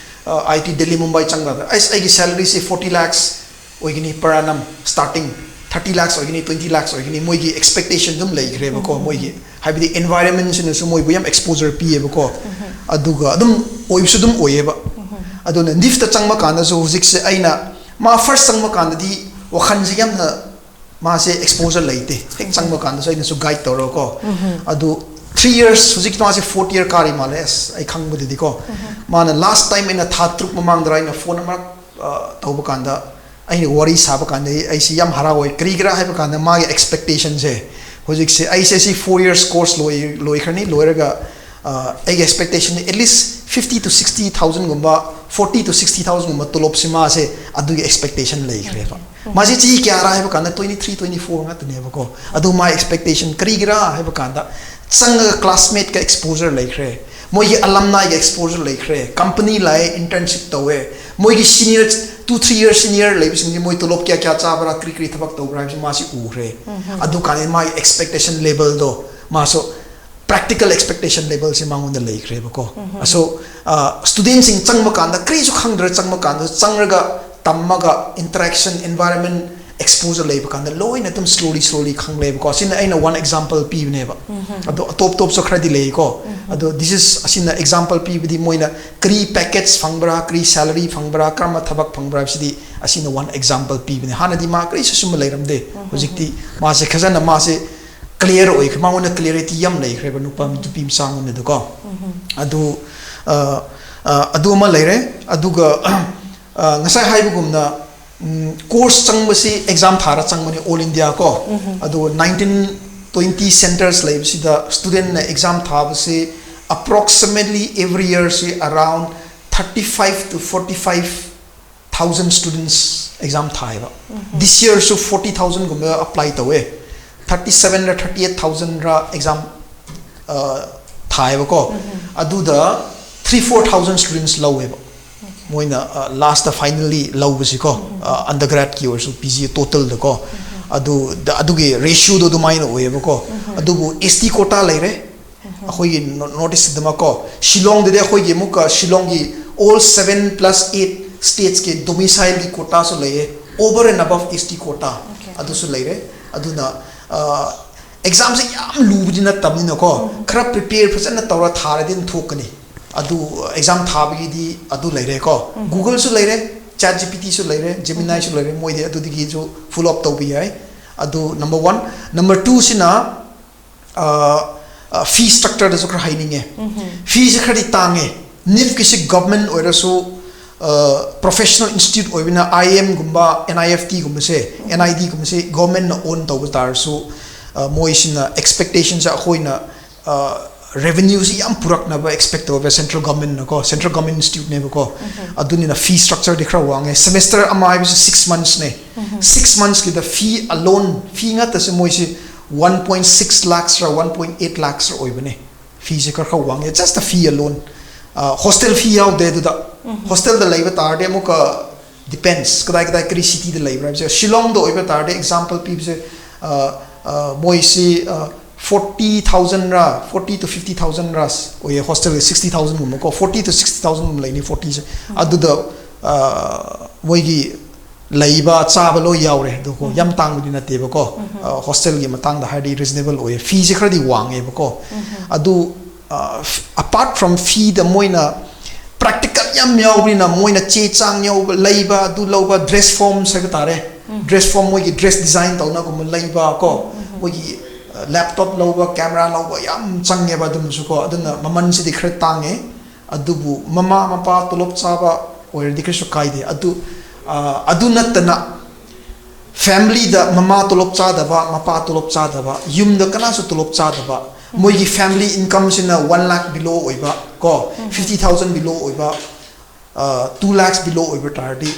ꯑꯥꯏ ꯑꯥꯏ ꯇꯤ ꯗꯦꯜꯂꯤ, ꯃꯨꯝꯕꯥꯏ ꯆꯪꯕꯗ, ꯑꯩꯁ ꯑꯩꯒꯤ ꯁꯦꯂꯔꯤꯁꯤ ꯐꯣꯔꯇꯤ ꯂꯥꯛꯁ ꯑꯣꯏꯒꯅꯤ per annum, starting thirty lakhs ꯑꯣꯏꯒꯅꯤ, twenty lakhs ꯑꯣꯏꯒꯅꯤ, ꯃꯣꯏꯒꯤ ꯑꯦꯛꯁꯄꯦꯛꯇꯦꯁꯟ ꯑꯗꯨꯝ ꯂꯩꯈ꯭ꯔꯦꯕꯀꯣ꯫ ꯃꯣꯏꯒꯤ, ꯍꯥꯏꯕꯗꯤ, ꯑꯦꯟꯚꯥꯏꯔꯟꯃꯦꯟꯁꯤꯅꯁꯨ ꯃꯣꯏꯕꯨ ꯌꯥꯝ ꯑꯦꯛꯁꯄꯣꯖꯔ ꯄꯤꯌꯦꯕꯀꯣ꯫ ꯑꯗꯨꯒ ꯑꯗꯨꯝ ꯑꯣꯏꯕꯁꯨ ꯑꯗꯨꯝ ꯑꯣꯏꯌꯦꯕ꯫ ꯑꯗꯨꯅ ꯅꯤꯐꯇ ꯆꯪꯕ ꯀꯥꯟꯗꯁꯨ ꯍꯧꯖꯤꯛꯁꯦ, ꯑꯩꯅ, ꯃꯥ ꯐꯥꯔꯁ ꯆꯪꯕ ꯀꯥꯟꯗꯗꯤ ꯋꯥꯈꯜꯁꯦ ꯌꯥꯝꯅ, ꯃꯥꯁꯦ ꯑꯦꯛꯁꯄꯣꯖꯔ ꯂꯩꯇꯦ꯫ ꯍꯦꯛ ꯆꯪꯕ ꯀꯥꯟꯗꯁꯨ ꯑꯩꯅꯁꯨ ꯒꯥꯏꯗ ꯇꯧꯔꯒꯀꯣ꯫ ꯑꯗꯨ ꯊ꯭ꯔꯤ ꯌꯔꯁ, ꯍꯧꯖꯤꯛ ꯃꯥꯁꯦ ꯐꯣꯔꯠ ꯌꯔ ꯀꯥꯔꯤ ꯃꯥꯜꯂꯦ, ꯑꯁ, ꯑꯩ ꯈꯪꯕꯗꯗꯤꯀꯣ꯫ ꯃꯥꯅ ꯂꯥꯁ ꯇꯥꯏꯝ ꯑꯩꯅ ꯊꯥ ꯇꯔꯨꯛ ꯃꯃꯥꯡꯗꯔ ꯑꯩꯅ ꯐꯣꯟ ꯑꯃꯔꯛ, ꯑ, ꯇꯧꯕ ꯀꯥꯟꯗ, ꯑꯩꯅ ꯋꯥꯔꯤ ꯁꯥꯕ ꯀꯥꯟꯗ ꯑꯩ, ꯑꯩꯁꯤ ꯌꯥꯝ ꯍꯔꯥꯎꯋꯦ꯫ ꯀꯔꯤꯒꯤꯔꯥ ꯍꯥꯏꯕ ꯀꯥꯟꯗ, ꯃꯥꯒꯤ ꯑꯦꯛꯁꯄꯦꯛꯇꯦꯁꯟꯁꯦ, ꯍꯧꯖꯤꯛꯁꯦ ꯑꯩꯁꯦ ꯁꯤ ꯐꯣꯔ ꯌꯔꯁ ꯀꯣꯔꯁ ꯂꯣꯏ-, ꯂꯣꯏꯈ꯭ꯔꯅꯤ, ꯂꯣꯏꯔꯒ, ꯑ, ꯑꯩꯒꯤ expectation at least fifty to sixty thousandꯒꯨꯝꯕ, forty to sixty thousandꯒꯨꯝꯕ ꯇꯣꯂꯣꯞꯁꯤ ꯃꯥꯁꯦ ꯑꯗꯨꯒꯤ ꯑꯦꯛꯁꯄꯦꯛꯇꯦꯁꯟ ꯂꯩꯈ꯭ꯔꯦꯕ꯫ ꯃꯥꯁꯦ ꯆꯍꯤ ꯀꯌꯥꯔꯥ ꯍꯥꯏꯕ ꯀꯥꯟꯗ, twenty three, twenty four ꯉꯥꯛꯇꯅꯦꯕꯀꯣ꯫ ꯑꯗꯨ ꯃꯥ ꯑꯦꯛꯁꯄꯦꯛꯇꯦꯁꯟ ꯀꯔꯤꯒꯤꯔꯥ ꯍꯥꯏꯕ ꯀꯥꯟꯗ, ꯆꯪꯉꯒ ꯀ꯭ꯂꯥꯁꯃꯦꯠꯀ ꯑꯦꯛꯁꯄꯣꯖꯔ ꯂꯩꯈ꯭ꯔꯦ, ꯃꯣꯏꯒꯤ ꯑꯂꯝꯅꯥꯏꯒ ꯑꯦꯛꯁꯄꯣꯖꯔ ꯂꯩꯈ꯭ꯔꯦ, ꯀꯝꯄꯅꯤ ꯂꯥꯛꯑꯦ, ꯏꯟꯇꯔꯟꯁꯤꯞ ꯇꯧꯋꯦ, ꯃꯣꯏꯒꯤ senior, two three year senior ꯂꯩꯕꯁꯤꯡꯗꯤ ꯃꯣꯏ ꯇꯣꯂꯣꯞ ꯀꯌꯥ ꯀꯌꯥ ꯆꯥꯕ꯭ꯔꯥ, ꯀꯔꯤ ꯀꯔꯤ ꯊꯕꯛ ꯇꯧꯕ꯭ꯔꯥ ꯍꯥꯏꯕꯁꯤ ꯃꯥꯁꯤ ꯎꯈ꯭ꯔꯦ꯫ ꯑꯗꯨ ꯀꯥꯟꯗ ꯃꯥꯒꯤ ꯑꯦꯛꯁꯄꯦꯛꯇꯦꯁꯟ ꯂꯦꯚꯦꯜꯗꯣ ꯃꯥꯁꯨ ꯄ꯭ꯔꯦꯛꯇꯤꯀꯦꯜ ꯑꯦꯛꯁꯄꯦꯛꯇꯦꯁꯟ ꯂꯦꯚꯦꯜꯁꯦ ꯃꯉꯣꯟꯗ ꯂꯩꯈ꯭ꯔꯦꯕꯀꯣ꯫ ꯑꯁꯣ, ꯁ꯭ꯇꯨꯗꯦꯟꯁꯤꯡ ꯆꯪꯕ ꯀꯥꯟꯗ, ꯀꯔꯤꯁꯨ ꯈꯪꯗ꯭ꯔ ꯆꯪꯕ ꯀꯥꯟꯗ, ꯆꯪꯔꯒ ꯇꯝꯃꯒ, ꯏꯟꯇꯔꯦꯛꯁꯟ, ꯑꯦꯟꯚꯥꯏꯔꯟꯃꯦꯟ ꯑꯦꯛꯁꯄꯣꯖꯔ ꯂꯩꯕ ꯀꯥꯟꯗ ꯂꯣꯏꯅ ꯑꯗꯨꯝ ꯁ꯭ꯂꯣꯂꯤ ꯁ꯭ꯂꯣꯂꯤ ꯈꯪꯂꯦꯕꯀꯣ꯫ ꯑꯁꯤꯅ ꯑꯩꯅ ꯋꯥꯟ ꯑꯦꯛꯖꯥꯝꯄꯜ ꯄꯤꯕꯅꯦꯕ꯫ ꯑꯗꯣ ꯑꯇꯣꯞ ꯑꯇꯣꯞꯁꯨ ꯈꯔꯗꯤ ꯂꯩꯀꯣ꯫ ꯑꯗꯣ this is, ꯑꯁꯤꯅ ꯑꯦꯛꯖꯥꯝꯄꯜ ꯄꯤꯕꯗꯤ, ꯃꯣꯏꯅ ꯀꯔꯤ ꯄꯦꯀꯦꯖ ꯐꯪꯕ꯭ꯔꯥ, ꯀꯔꯤ ꯁꯦꯂꯔꯤ ꯐꯪꯕ꯭ꯔꯥ, ꯀꯔꯝꯕ ꯊꯕꯛ ꯐꯪꯕ꯭ꯔꯥ ꯍꯥꯏꯕꯁꯤꯗꯤ ꯑꯁꯤꯅ ꯋꯥꯟ ꯑꯦꯛꯖꯥꯝꯄꯜ ꯄꯤꯕꯅꯦ꯫ ꯍꯥꯟꯅꯗꯤ ꯃꯥ ꯀꯔꯤꯁꯨ ꯁꯨꯝꯕ ꯂꯩꯔꯝꯗꯦ꯫ ꯍꯧꯖꯤꯛꯇꯤ ꯃꯥꯁꯦ ꯐꯖꯅ, ꯃꯥꯁꯦ ꯀ꯭ꯂꯤꯌꯥꯔ ꯑꯣꯏꯈ꯭ꯔꯦ, ꯃꯉꯣꯟꯗ ꯀ꯭ꯂꯤꯌꯥꯔꯤꯇꯤ ꯌꯥꯝ ꯂꯩꯈ꯭ꯔꯦꯕ, ꯅꯨꯄꯥ, ꯅꯨꯄꯤ ꯃꯆꯥꯉꯣꯟꯗꯀꯣ꯫ ꯑꯗꯨ, ꯑ, ꯑ, ꯑꯗꯨ ꯑꯃ ꯂꯩꯔꯦ꯫ ꯑꯗꯨꯒ, ꯑ, ꯉꯁꯥꯏ ꯍꯥꯏꯕꯒꯨꯝꯅ, ꯎꯝ, ꯀꯣꯔꯁ ꯆꯪꯕꯁꯤ ꯑꯦꯛꯖꯥꯝ ꯊꯥꯔ ꯆꯪꯕꯅꯤ, ꯑꯣꯜ ꯏꯟꯗꯤꯌꯥ ꯀꯣ꯫ ꯑꯗꯨ nineteen twenty centres ꯂꯩꯕꯁꯤꯗ, ꯁ꯭ꯇꯨꯗꯦꯟꯅ ꯑꯦꯛꯖꯥꯝ ꯊꯥꯕꯁꯤ approximately every yearꯁꯤ around thirty five to forty five thousand students exam ꯊꯥꯏꯕ꯫ This yearꯁꯨ forty thousandꯒꯨꯝꯕ apply ꯇꯧꯋꯦ꯫ Thirty seven ꯔ thirty eight thousand ꯔ exam ꯊꯥꯏꯕꯀꯣ꯫ ꯑꯗꯨꯗ three four thousand students ꯂꯧꯋꯦꯕ꯫ ꯃꯣꯏꯅ ꯂꯥꯁꯇ ꯐꯥꯏꯅꯦꯜꯂꯤ ꯂꯧꯕꯁꯤꯀꯣ, undergradꯀꯤ ꯑꯣꯏꯔꯁꯨ ꯄꯤ ꯖꯤ ꯇꯣꯇꯦꯜꯗꯀꯣ꯫ ꯑꯗꯨ ꯑꯗꯨꯒꯤ ꯔꯦꯁꯤꯌꯣꯗꯣ ꯑꯗꯨꯃꯥꯏꯅ ꯑꯣꯏꯌꯦꯕꯀꯣ꯫ ꯑꯗꯨꯕꯨ ꯑꯦꯁ ꯇꯤ ꯀꯣꯇꯥ ꯂꯩꯔꯦ ꯑꯩꯈꯣꯏꯒꯤ ꯅꯣꯔꯠ ꯏꯁꯇꯗꯃꯛꯀꯣ꯫ ꯁꯤꯂꯣꯡꯗꯗꯤ ꯑꯩꯈꯣꯏꯒꯤ ꯑꯃꯨꯛꯀ ꯁꯤꯂꯣꯡꯒꯤ all seven plus eight stateꯀꯤ ꯗꯣꯃꯤꯁꯥꯏꯜꯒꯤ ꯀꯣꯇꯥꯁꯨ ꯂꯩꯌꯦ, over and above S T quota ꯑꯗꯨꯁꯨ ꯂꯩꯔꯦ꯫ ꯑꯗꯨꯅ ꯑꯦꯛꯖꯥꯝꯁꯦ ꯌꯥꯝ ꯂꯨꯕꯗꯤ ꯅꯠꯇꯕꯅꯤꯅꯀꯣ, ꯈꯔ ꯄ꯭ꯔꯤꯄꯦꯌꯔ ꯐꯖꯅ ꯇꯧꯔ ꯊꯥꯔꯗꯤ ꯑꯗꯨꯝ ꯊꯣꯛꯀꯅꯤ꯫ ꯑꯗꯨ ꯑꯦꯛꯖꯥꯝ ꯊꯥꯕꯒꯤꯗꯤ ꯑꯗꯨ ꯂꯩꯔꯦꯀꯣ꯫ ꯒꯨꯒꯜꯁꯨ ꯂꯩꯔꯦ, ꯆꯦꯠ ꯖꯤ ꯄꯤ ꯇꯤꯁꯨ ꯂꯩꯔꯦ, ꯖꯦꯃꯤꯅꯥꯏꯁꯨ ꯂꯩꯔꯦ, ꯃꯣꯏꯗꯤ ꯑꯗꯨꯗꯒꯤꯁꯨ ꯐꯣꯂꯣ ꯑꯞ ꯇꯧꯕ ꯌꯥꯏ꯫ ꯑꯗꯨ ꯅꯝꯕꯔ ꯋꯥꯟ꯫ ꯅꯝꯕꯔ ꯇꯨꯁꯤꯅ ꯐꯤ ꯁ꯭ꯇ꯭ꯔꯛꯆꯔꯗꯁꯨ ꯈꯔ ꯍꯥꯏꯅꯤꯡꯉꯦ꯫ ꯐꯤꯁꯦ ꯈꯔꯗꯤ ꯇꯥꯡꯉꯦ꯫ ꯅꯤꯐꯀꯤꯁꯤ ꯒꯚꯔꯟꯃꯦꯟ ꯑꯣꯏꯔꯁꯨ, ꯄ꯭ꯔꯣꯐꯦꯁꯅꯦꯜ ꯏꯟꯁꯇꯤꯇ꯭ꯌꯨꯠ ꯑꯣꯏꯕꯅ, ꯑꯥꯏ ꯑꯦꯝꯒꯨꯝꯕ, ꯑꯦꯟ ꯑꯥꯏ ꯑꯦꯐ ꯇꯤꯒꯨꯝꯕꯁꯦ, ꯑꯦꯟ ꯑꯥꯏ ꯗꯤꯒꯨꯝꯕꯁꯦ ꯒꯚꯔꯟꯃꯦꯟꯅ ꯑꯣꯟ ꯇꯧꯕ ꯇꯥꯔꯁꯨ, ꯃꯣꯏꯁꯤꯅ ꯑꯦꯛꯁꯄꯦꯛꯇꯦꯁꯟꯁꯦ ꯑꯩꯈꯣꯏꯅ ꯔꯦꯚꯦꯅ꯭ꯌꯨꯁꯤ ꯌꯥꯝ ꯄꯨꯔꯛꯅꯕ ꯑꯦꯛꯁꯄꯦꯛ ꯇꯧꯋꯦꯕ ꯁꯦꯟꯇ꯭ꯔꯦꯜ ꯒꯚꯔꯟꯃꯦꯟꯅꯀꯣ꯫ ꯁꯦꯟꯇ꯭ꯔꯦꯜ ꯒꯚꯔꯟꯃꯦꯟ ꯏꯟꯁꯇꯤꯇ꯭ꯌꯨꯠꯅꯦꯕꯀꯣ꯫ ꯑꯗꯨꯅꯤꯅ ꯐꯤ ꯁ꯭ꯇ꯭ꯔꯛꯆꯔꯗꯤ ꯈꯔ ꯋꯥꯡꯉꯦ꯫ ꯁꯦꯃꯦꯁꯇꯔ ꯑꯃ ꯍꯥꯏꯕꯁꯤ ꯁꯤꯛꯁ ꯃꯟꯊꯁꯅꯦ꯫ ꯁꯤꯛꯁ ꯃꯟꯊꯁꯀꯤꯗ ꯐꯤ ꯑꯂꯣꯟ, ꯐꯤ ꯉꯥꯛꯇꯁꯦ ꯃꯣꯏꯁꯤ one point six lakhsꯔ one point eight lakhsꯔ ꯑꯣꯏꯕꯅꯦ꯫ ꯐꯤꯁꯦ ꯈꯔ ꯈꯔ ꯋꯥꯡꯉꯦ, just the fee alone꯫ Hostel fee ꯌꯥꯎꯗꯦ ꯑꯗꯨꯗ꯫ ꯍꯣꯁꯇꯦꯜꯗ ꯂꯩꯕ ꯇꯥꯔꯗꯤ ꯑꯃꯨꯛꯀ ꯗꯤꯄꯦꯟꯁ ꯀꯗꯥꯏ ꯀꯗꯥꯏ ꯀꯔꯤ ꯁꯤꯇꯤꯗ ꯂꯩꯕ꯭ꯔꯥ ꯍꯥꯏꯕꯁꯦ꯫ ꯁꯤꯂꯣꯡꯗ ꯑꯣꯏꯕ ꯇꯥꯔꯗꯤ ꯑꯦꯛꯖꯥꯝꯄꯜ ꯄꯤꯕꯁꯦ, ꯃꯣꯏꯁꯤ forty thousandꯔ, forty to fifty thousandꯔ ꯑꯣꯏꯌꯦ꯫ ꯍꯣꯁꯇꯦꯜꯒꯤ sixty thousandꯒꯨꯝꯕꯀꯣ, forty to sixty thousandꯒꯨꯝꯕ ꯂꯩꯅꯤ꯫ Fortyꯁꯦ ꯑꯗꯨꯗ ꯃꯣꯏꯒꯤ ꯂꯩꯕ ꯆꯥꯕ ꯂꯣꯏ ꯌꯥꯎꯔꯦ꯫ ꯑꯗꯨꯀꯣ ꯌꯥꯝ ꯇꯥꯡꯕꯗꯤ ꯅꯠꯇꯦꯕꯀꯣ꯫ ꯍꯣꯁꯇꯦꯜꯒꯤ ꯃꯇꯥꯡꯗ ꯍꯥꯏꯔꯗꯤ ꯔꯤꯖꯅꯦꯕꯜ ꯑꯣꯏꯌꯦ꯫ ꯐꯤꯁꯦ ꯈꯔꯗꯤ ꯋꯥꯡꯉꯦꯕꯀꯣ꯫ ꯑꯗꯨ ꯑꯄꯥꯔꯠ ꯐ꯭ꯔꯣꯝ ꯐꯤꯗ ꯃꯣꯏꯅ ꯄ꯭ꯔꯦꯛꯇꯤꯀꯦꯜ ꯌꯥꯝ ꯌꯥꯎꯕꯅꯤꯅ ꯃꯣꯏꯅ ꯆꯦ ꯆꯥꯡ ꯌꯥꯎꯕ, ꯂꯩꯕ, ꯑꯗꯨ ꯂꯧꯕ, ꯗ꯭ꯔꯦꯁ ꯐꯣꯔꯝꯁ ꯍꯥꯏꯕ ꯇꯥꯔꯦ, ꯗ꯭ꯔꯦꯁ ꯐꯣꯔꯝ ꯃꯣꯏꯒꯤ ꯗ꯭ꯔꯦꯁ ꯗꯤꯖꯥꯏꯟ ꯇꯧꯅꯒꯨꯝꯕ ꯂꯩꯕ ꯀꯣ, ꯃꯣꯏꯒꯤ ꯂꯦꯞꯇꯣꯞ ꯂꯧꯕ, ꯀꯦꯃꯦꯔꯥ ꯂꯧꯕ ꯌꯥꯝ ꯆꯪꯉꯦꯕ ꯑꯗꯨꯝꯕꯁꯨ ꯀꯣ꯫ ꯑꯗꯨꯅ ꯃꯃꯜꯁꯤꯗꯤ ꯈꯔ ꯇꯥꯡꯉꯦ꯫ ꯑꯗꯨꯕꯨ ꯃꯃꯥ ꯃꯄꯥ ꯇꯣꯂꯣꯞ ꯆꯥꯕ ꯑꯣꯏꯔꯗꯤ ꯀꯔꯤꯁꯨ ꯀꯥꯏꯗꯦ꯫ ꯑꯗꯨ ꯑꯗꯨ ꯅꯠꯇꯅ ꯐꯦꯃꯤꯂꯤꯗ ꯃꯃꯥ ꯇꯣꯂꯣꯞ ꯆꯥꯗꯕ, ꯃꯄꯥ ꯇꯣꯂꯣꯞ ꯆꯥꯗꯕ, ꯌꯨꯝꯗ ꯀꯅꯥꯁꯨ ꯇꯣꯂꯣꯞ ꯆꯥꯗꯕ, ꯃꯣꯏꯒꯤ ꯐꯦꯃꯤꯂꯤ ꯏꯟꯀꯝꯁꯤꯅ one lakh below ꯑꯣꯏꯕ ꯀꯣ, fifty thousand below ꯑꯣꯏꯕ, ꯇꯨ ꯂꯥꯛꯁ ꯕꯤꯂꯣ ꯑꯣꯏꯕ ꯇꯥꯔꯗꯤ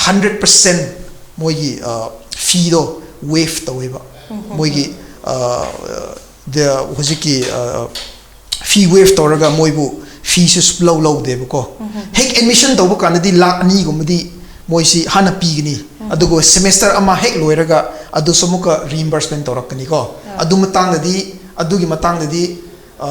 ꯍꯟꯗ꯭ꯔꯦꯠ ꯄꯥꯔꯁꯦꯟ ꯃꯣꯏꯒꯤ ꯐꯤꯗꯣ ꯋꯦꯞ ꯇꯧꯋꯦꯕ꯫ ꯃꯣꯏꯒꯤ ꯑ, the ꯍꯧꯖꯤꯛꯀꯤ ꯐꯤ ꯋꯦꯞ ꯇꯧꯔꯒ ꯃꯣꯏꯕꯨ ꯐꯤꯁꯨ ꯁꯨꯡꯂꯧ ꯂꯧꯗꯦꯕꯀꯣ꯫ ꯍꯦꯛ ꯑꯦꯗꯃꯤꯁꯟ ꯇꯧꯕ ꯀꯥꯟꯗꯗꯤ ꯂꯥꯛ ꯑꯅꯤꯒꯨꯝꯕꯗꯤ ꯃꯣꯏꯁꯤ ꯍꯥꯟꯅ ꯄꯤꯒꯅꯤ꯫ ꯑꯗꯨꯒ ꯁꯦꯃꯦꯁꯇꯔ ꯑꯃ ꯍꯦꯛ ꯂꯣꯏꯔꯒ ꯑꯗꯨꯁꯨ ꯑꯃꯨꯛꯀ ꯔꯤꯏꯝꯕꯔꯁꯃꯦꯟ ꯇꯧꯔꯛꯀꯅꯤꯀꯣ꯫ ꯑꯗꯨ ꯃꯇꯥꯡꯗꯗꯤ, ꯑꯗꯨꯒꯤ ꯃꯇꯥꯡꯗꯗꯤ ꯑ,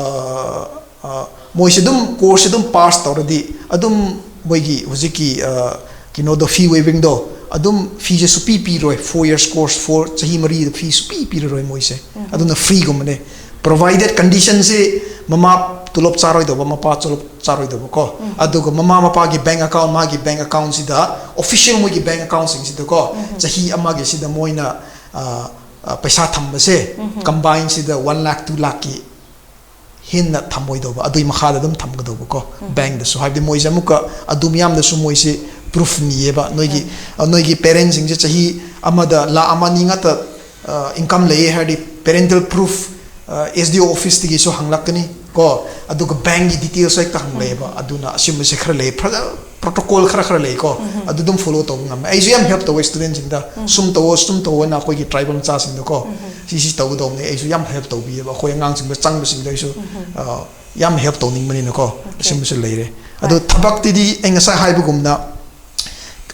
ꯑ, ꯃꯣꯏꯁꯦ ꯑꯗꯨꯝ ꯀꯣꯔꯁꯁꯦ ꯑꯗꯨꯝ ꯄꯥꯁ ꯇꯧꯔꯗꯤ ꯑꯗꯨꯝ ꯃꯣꯏꯒꯤ ꯍꯧꯖꯤꯛꯀꯤ ꯑ, ꯀꯩꯅꯣꯗꯣ, ꯐꯤ ꯋꯦꯕꯤꯡꯗꯣ, ꯑꯗꯨꯝ ꯐꯤꯁꯦ ꯁꯨꯄꯤ ꯄꯤꯔꯣꯏ꯫ ꯐꯣꯔ ꯌꯔꯁ ꯀꯣꯔꯁ, ꯐꯣꯔ, ꯆꯍꯤ ꯃꯔꯤꯗ ꯐꯤ ꯁꯨꯄꯤ ꯄꯤꯔꯔꯣꯏ ꯃꯣꯏꯁꯦ꯫ ꯑꯗꯨꯅ ꯐ꯭ꯔꯤꯒꯨꯝꯕꯅꯦ꯫ ꯄ꯭ꯔꯣꯚꯥꯏꯗꯦꯠ ꯀꯟꯗꯤꯁꯟꯁꯦ ꯃꯃꯥ ꯇꯣꯂꯣꯞ ꯆꯥꯔꯣꯏꯗꯧꯕ, ꯃꯄꯥ ꯇꯣꯂꯣꯞ ꯆꯥꯔꯣꯏꯗꯧꯕꯀꯣ꯫ ꯑꯗꯨꯒ ꯃꯃꯥ ꯃꯄꯥꯒꯤ ꯕꯦꯡ ꯑꯦꯀꯥꯎꯟ, ꯃꯥꯒꯤ ꯕꯦꯡ ꯑꯦꯀꯥꯎꯟꯁꯤꯗ, ꯑꯣꯐꯤꯁꯤꯌꯦꯜ ꯃꯣꯏꯒꯤ ꯕꯦꯡ ꯑꯦꯀꯥꯎꯟꯁꯤꯡꯁꯤꯗꯀꯣ, ꯆꯍꯤ ꯑꯃꯒꯤꯁꯤꯗ ꯃꯣꯏꯅ ꯑ, ꯑ, ꯄꯩꯁꯥ ꯊꯝꯕꯁꯦ ꯀꯝꯕꯥꯏꯟꯁꯤꯗ ꯋꯥꯟ ꯂꯥꯛ, ꯇꯨ ꯂꯥꯛꯀꯤ ꯍꯦꯟꯅ ꯊꯝꯃꯣꯏꯗꯧꯕ, ꯑꯗꯨꯒꯤ ꯃꯈꯥꯗ ꯑꯗꯨꯝ ꯊꯝꯒꯗꯧꯕꯀꯣ꯫ ꯕꯦꯡꯗꯁꯨ, ꯍꯥꯏꯕꯗꯤ ꯃꯣꯏꯁꯦ ꯑꯃꯨꯛꯀ ꯑꯗꯨ ꯃꯌꯥꯝꯗꯁꯨ ꯃꯣꯏꯁꯦ ꯄ꯭ꯔꯨꯐ ꯅꯤꯌꯦꯕ꯫ ꯅꯣꯏꯒꯤ, ꯑ, ꯅꯣꯏꯒꯤ ꯄꯦꯔꯦꯟꯁꯁꯤꯡꯁꯦ ꯆꯍꯤ ꯑꯃꯗ ꯂꯥꯛ ꯑꯃ ꯑꯅꯤ ꯉꯥꯛꯇ ꯏꯟꯀꯝ ꯂꯩꯌꯦ ꯍꯥꯏꯔꯗꯤ, ꯄꯦꯔꯦꯟꯇꯦꯜ ꯄ꯭ꯔꯨꯐ ꯑꯦꯁ ꯗꯤ ꯑꯣ ꯑꯣꯐꯤꯁꯇꯒꯤꯁꯨ ꯍꯪꯂꯛꯀꯅꯤ ꯀꯣ꯫ ꯑꯗꯨꯒ ꯕꯦꯡꯒꯤ ꯗꯤꯇꯦꯜꯁ ꯍꯦꯛꯇ ꯍꯪꯂꯛꯑꯦꯕ꯫ ꯑꯗꯨꯅ ꯑꯁꯤꯒꯨꯝꯕꯁꯦ ꯈꯔ ꯂꯩ, ꯐꯖ ꯄ꯭ꯔꯣꯇꯣꯀꯣꯜ ꯈꯔ ꯈꯔ ꯂꯩꯀꯣ꯫ ꯑꯗꯨ ꯑꯗꯨꯝ ꯐꯣꯂꯣ ꯇꯧꯕ ꯉꯝꯃꯦ꯫ ꯑꯩꯁꯨ ꯌꯥꯝ ꯍꯦꯜꯞ ꯇꯧꯋꯦ ꯁ꯭ꯇꯨꯗꯦꯟꯁꯤꯡꯗ, ꯁꯨꯝ ꯇꯧꯋꯣ, ꯁꯨꯝ ꯇꯧꯋꯣꯅ ꯑꯩꯈꯣꯏꯒꯤ ꯇ꯭ꯔꯥꯏꯕꯦꯜ ꯃꯆꯥꯁꯤꯡꯗꯀꯣ, ꯁꯤ ꯁꯤ ꯇꯧꯒꯗꯧꯕꯅꯦ꯫ ꯑꯩꯁꯨ ꯌꯥꯝ ꯍꯦꯜꯞ ꯇꯧꯕꯤꯌꯦꯕ꯫ ꯑꯩꯈꯣꯏ ꯑꯉꯥꯡꯁꯤꯡꯗ ꯆꯪꯕꯁꯤꯡꯗ ꯑꯩꯁꯨ ꯑ, ꯌꯥꯝ ꯍꯦꯜꯞ ꯇꯧꯅꯤꯡꯕꯅꯤꯅꯀꯣ꯫ ꯑꯁꯤꯒꯨꯝꯕꯁꯨ ꯂꯩꯔꯦ꯫ ꯑꯗꯣ ꯊꯕꯛꯇꯨꯗꯤ ꯑꯩ ꯉꯁꯥꯏ ꯍꯥꯏꯕꯒꯨꯝꯅ,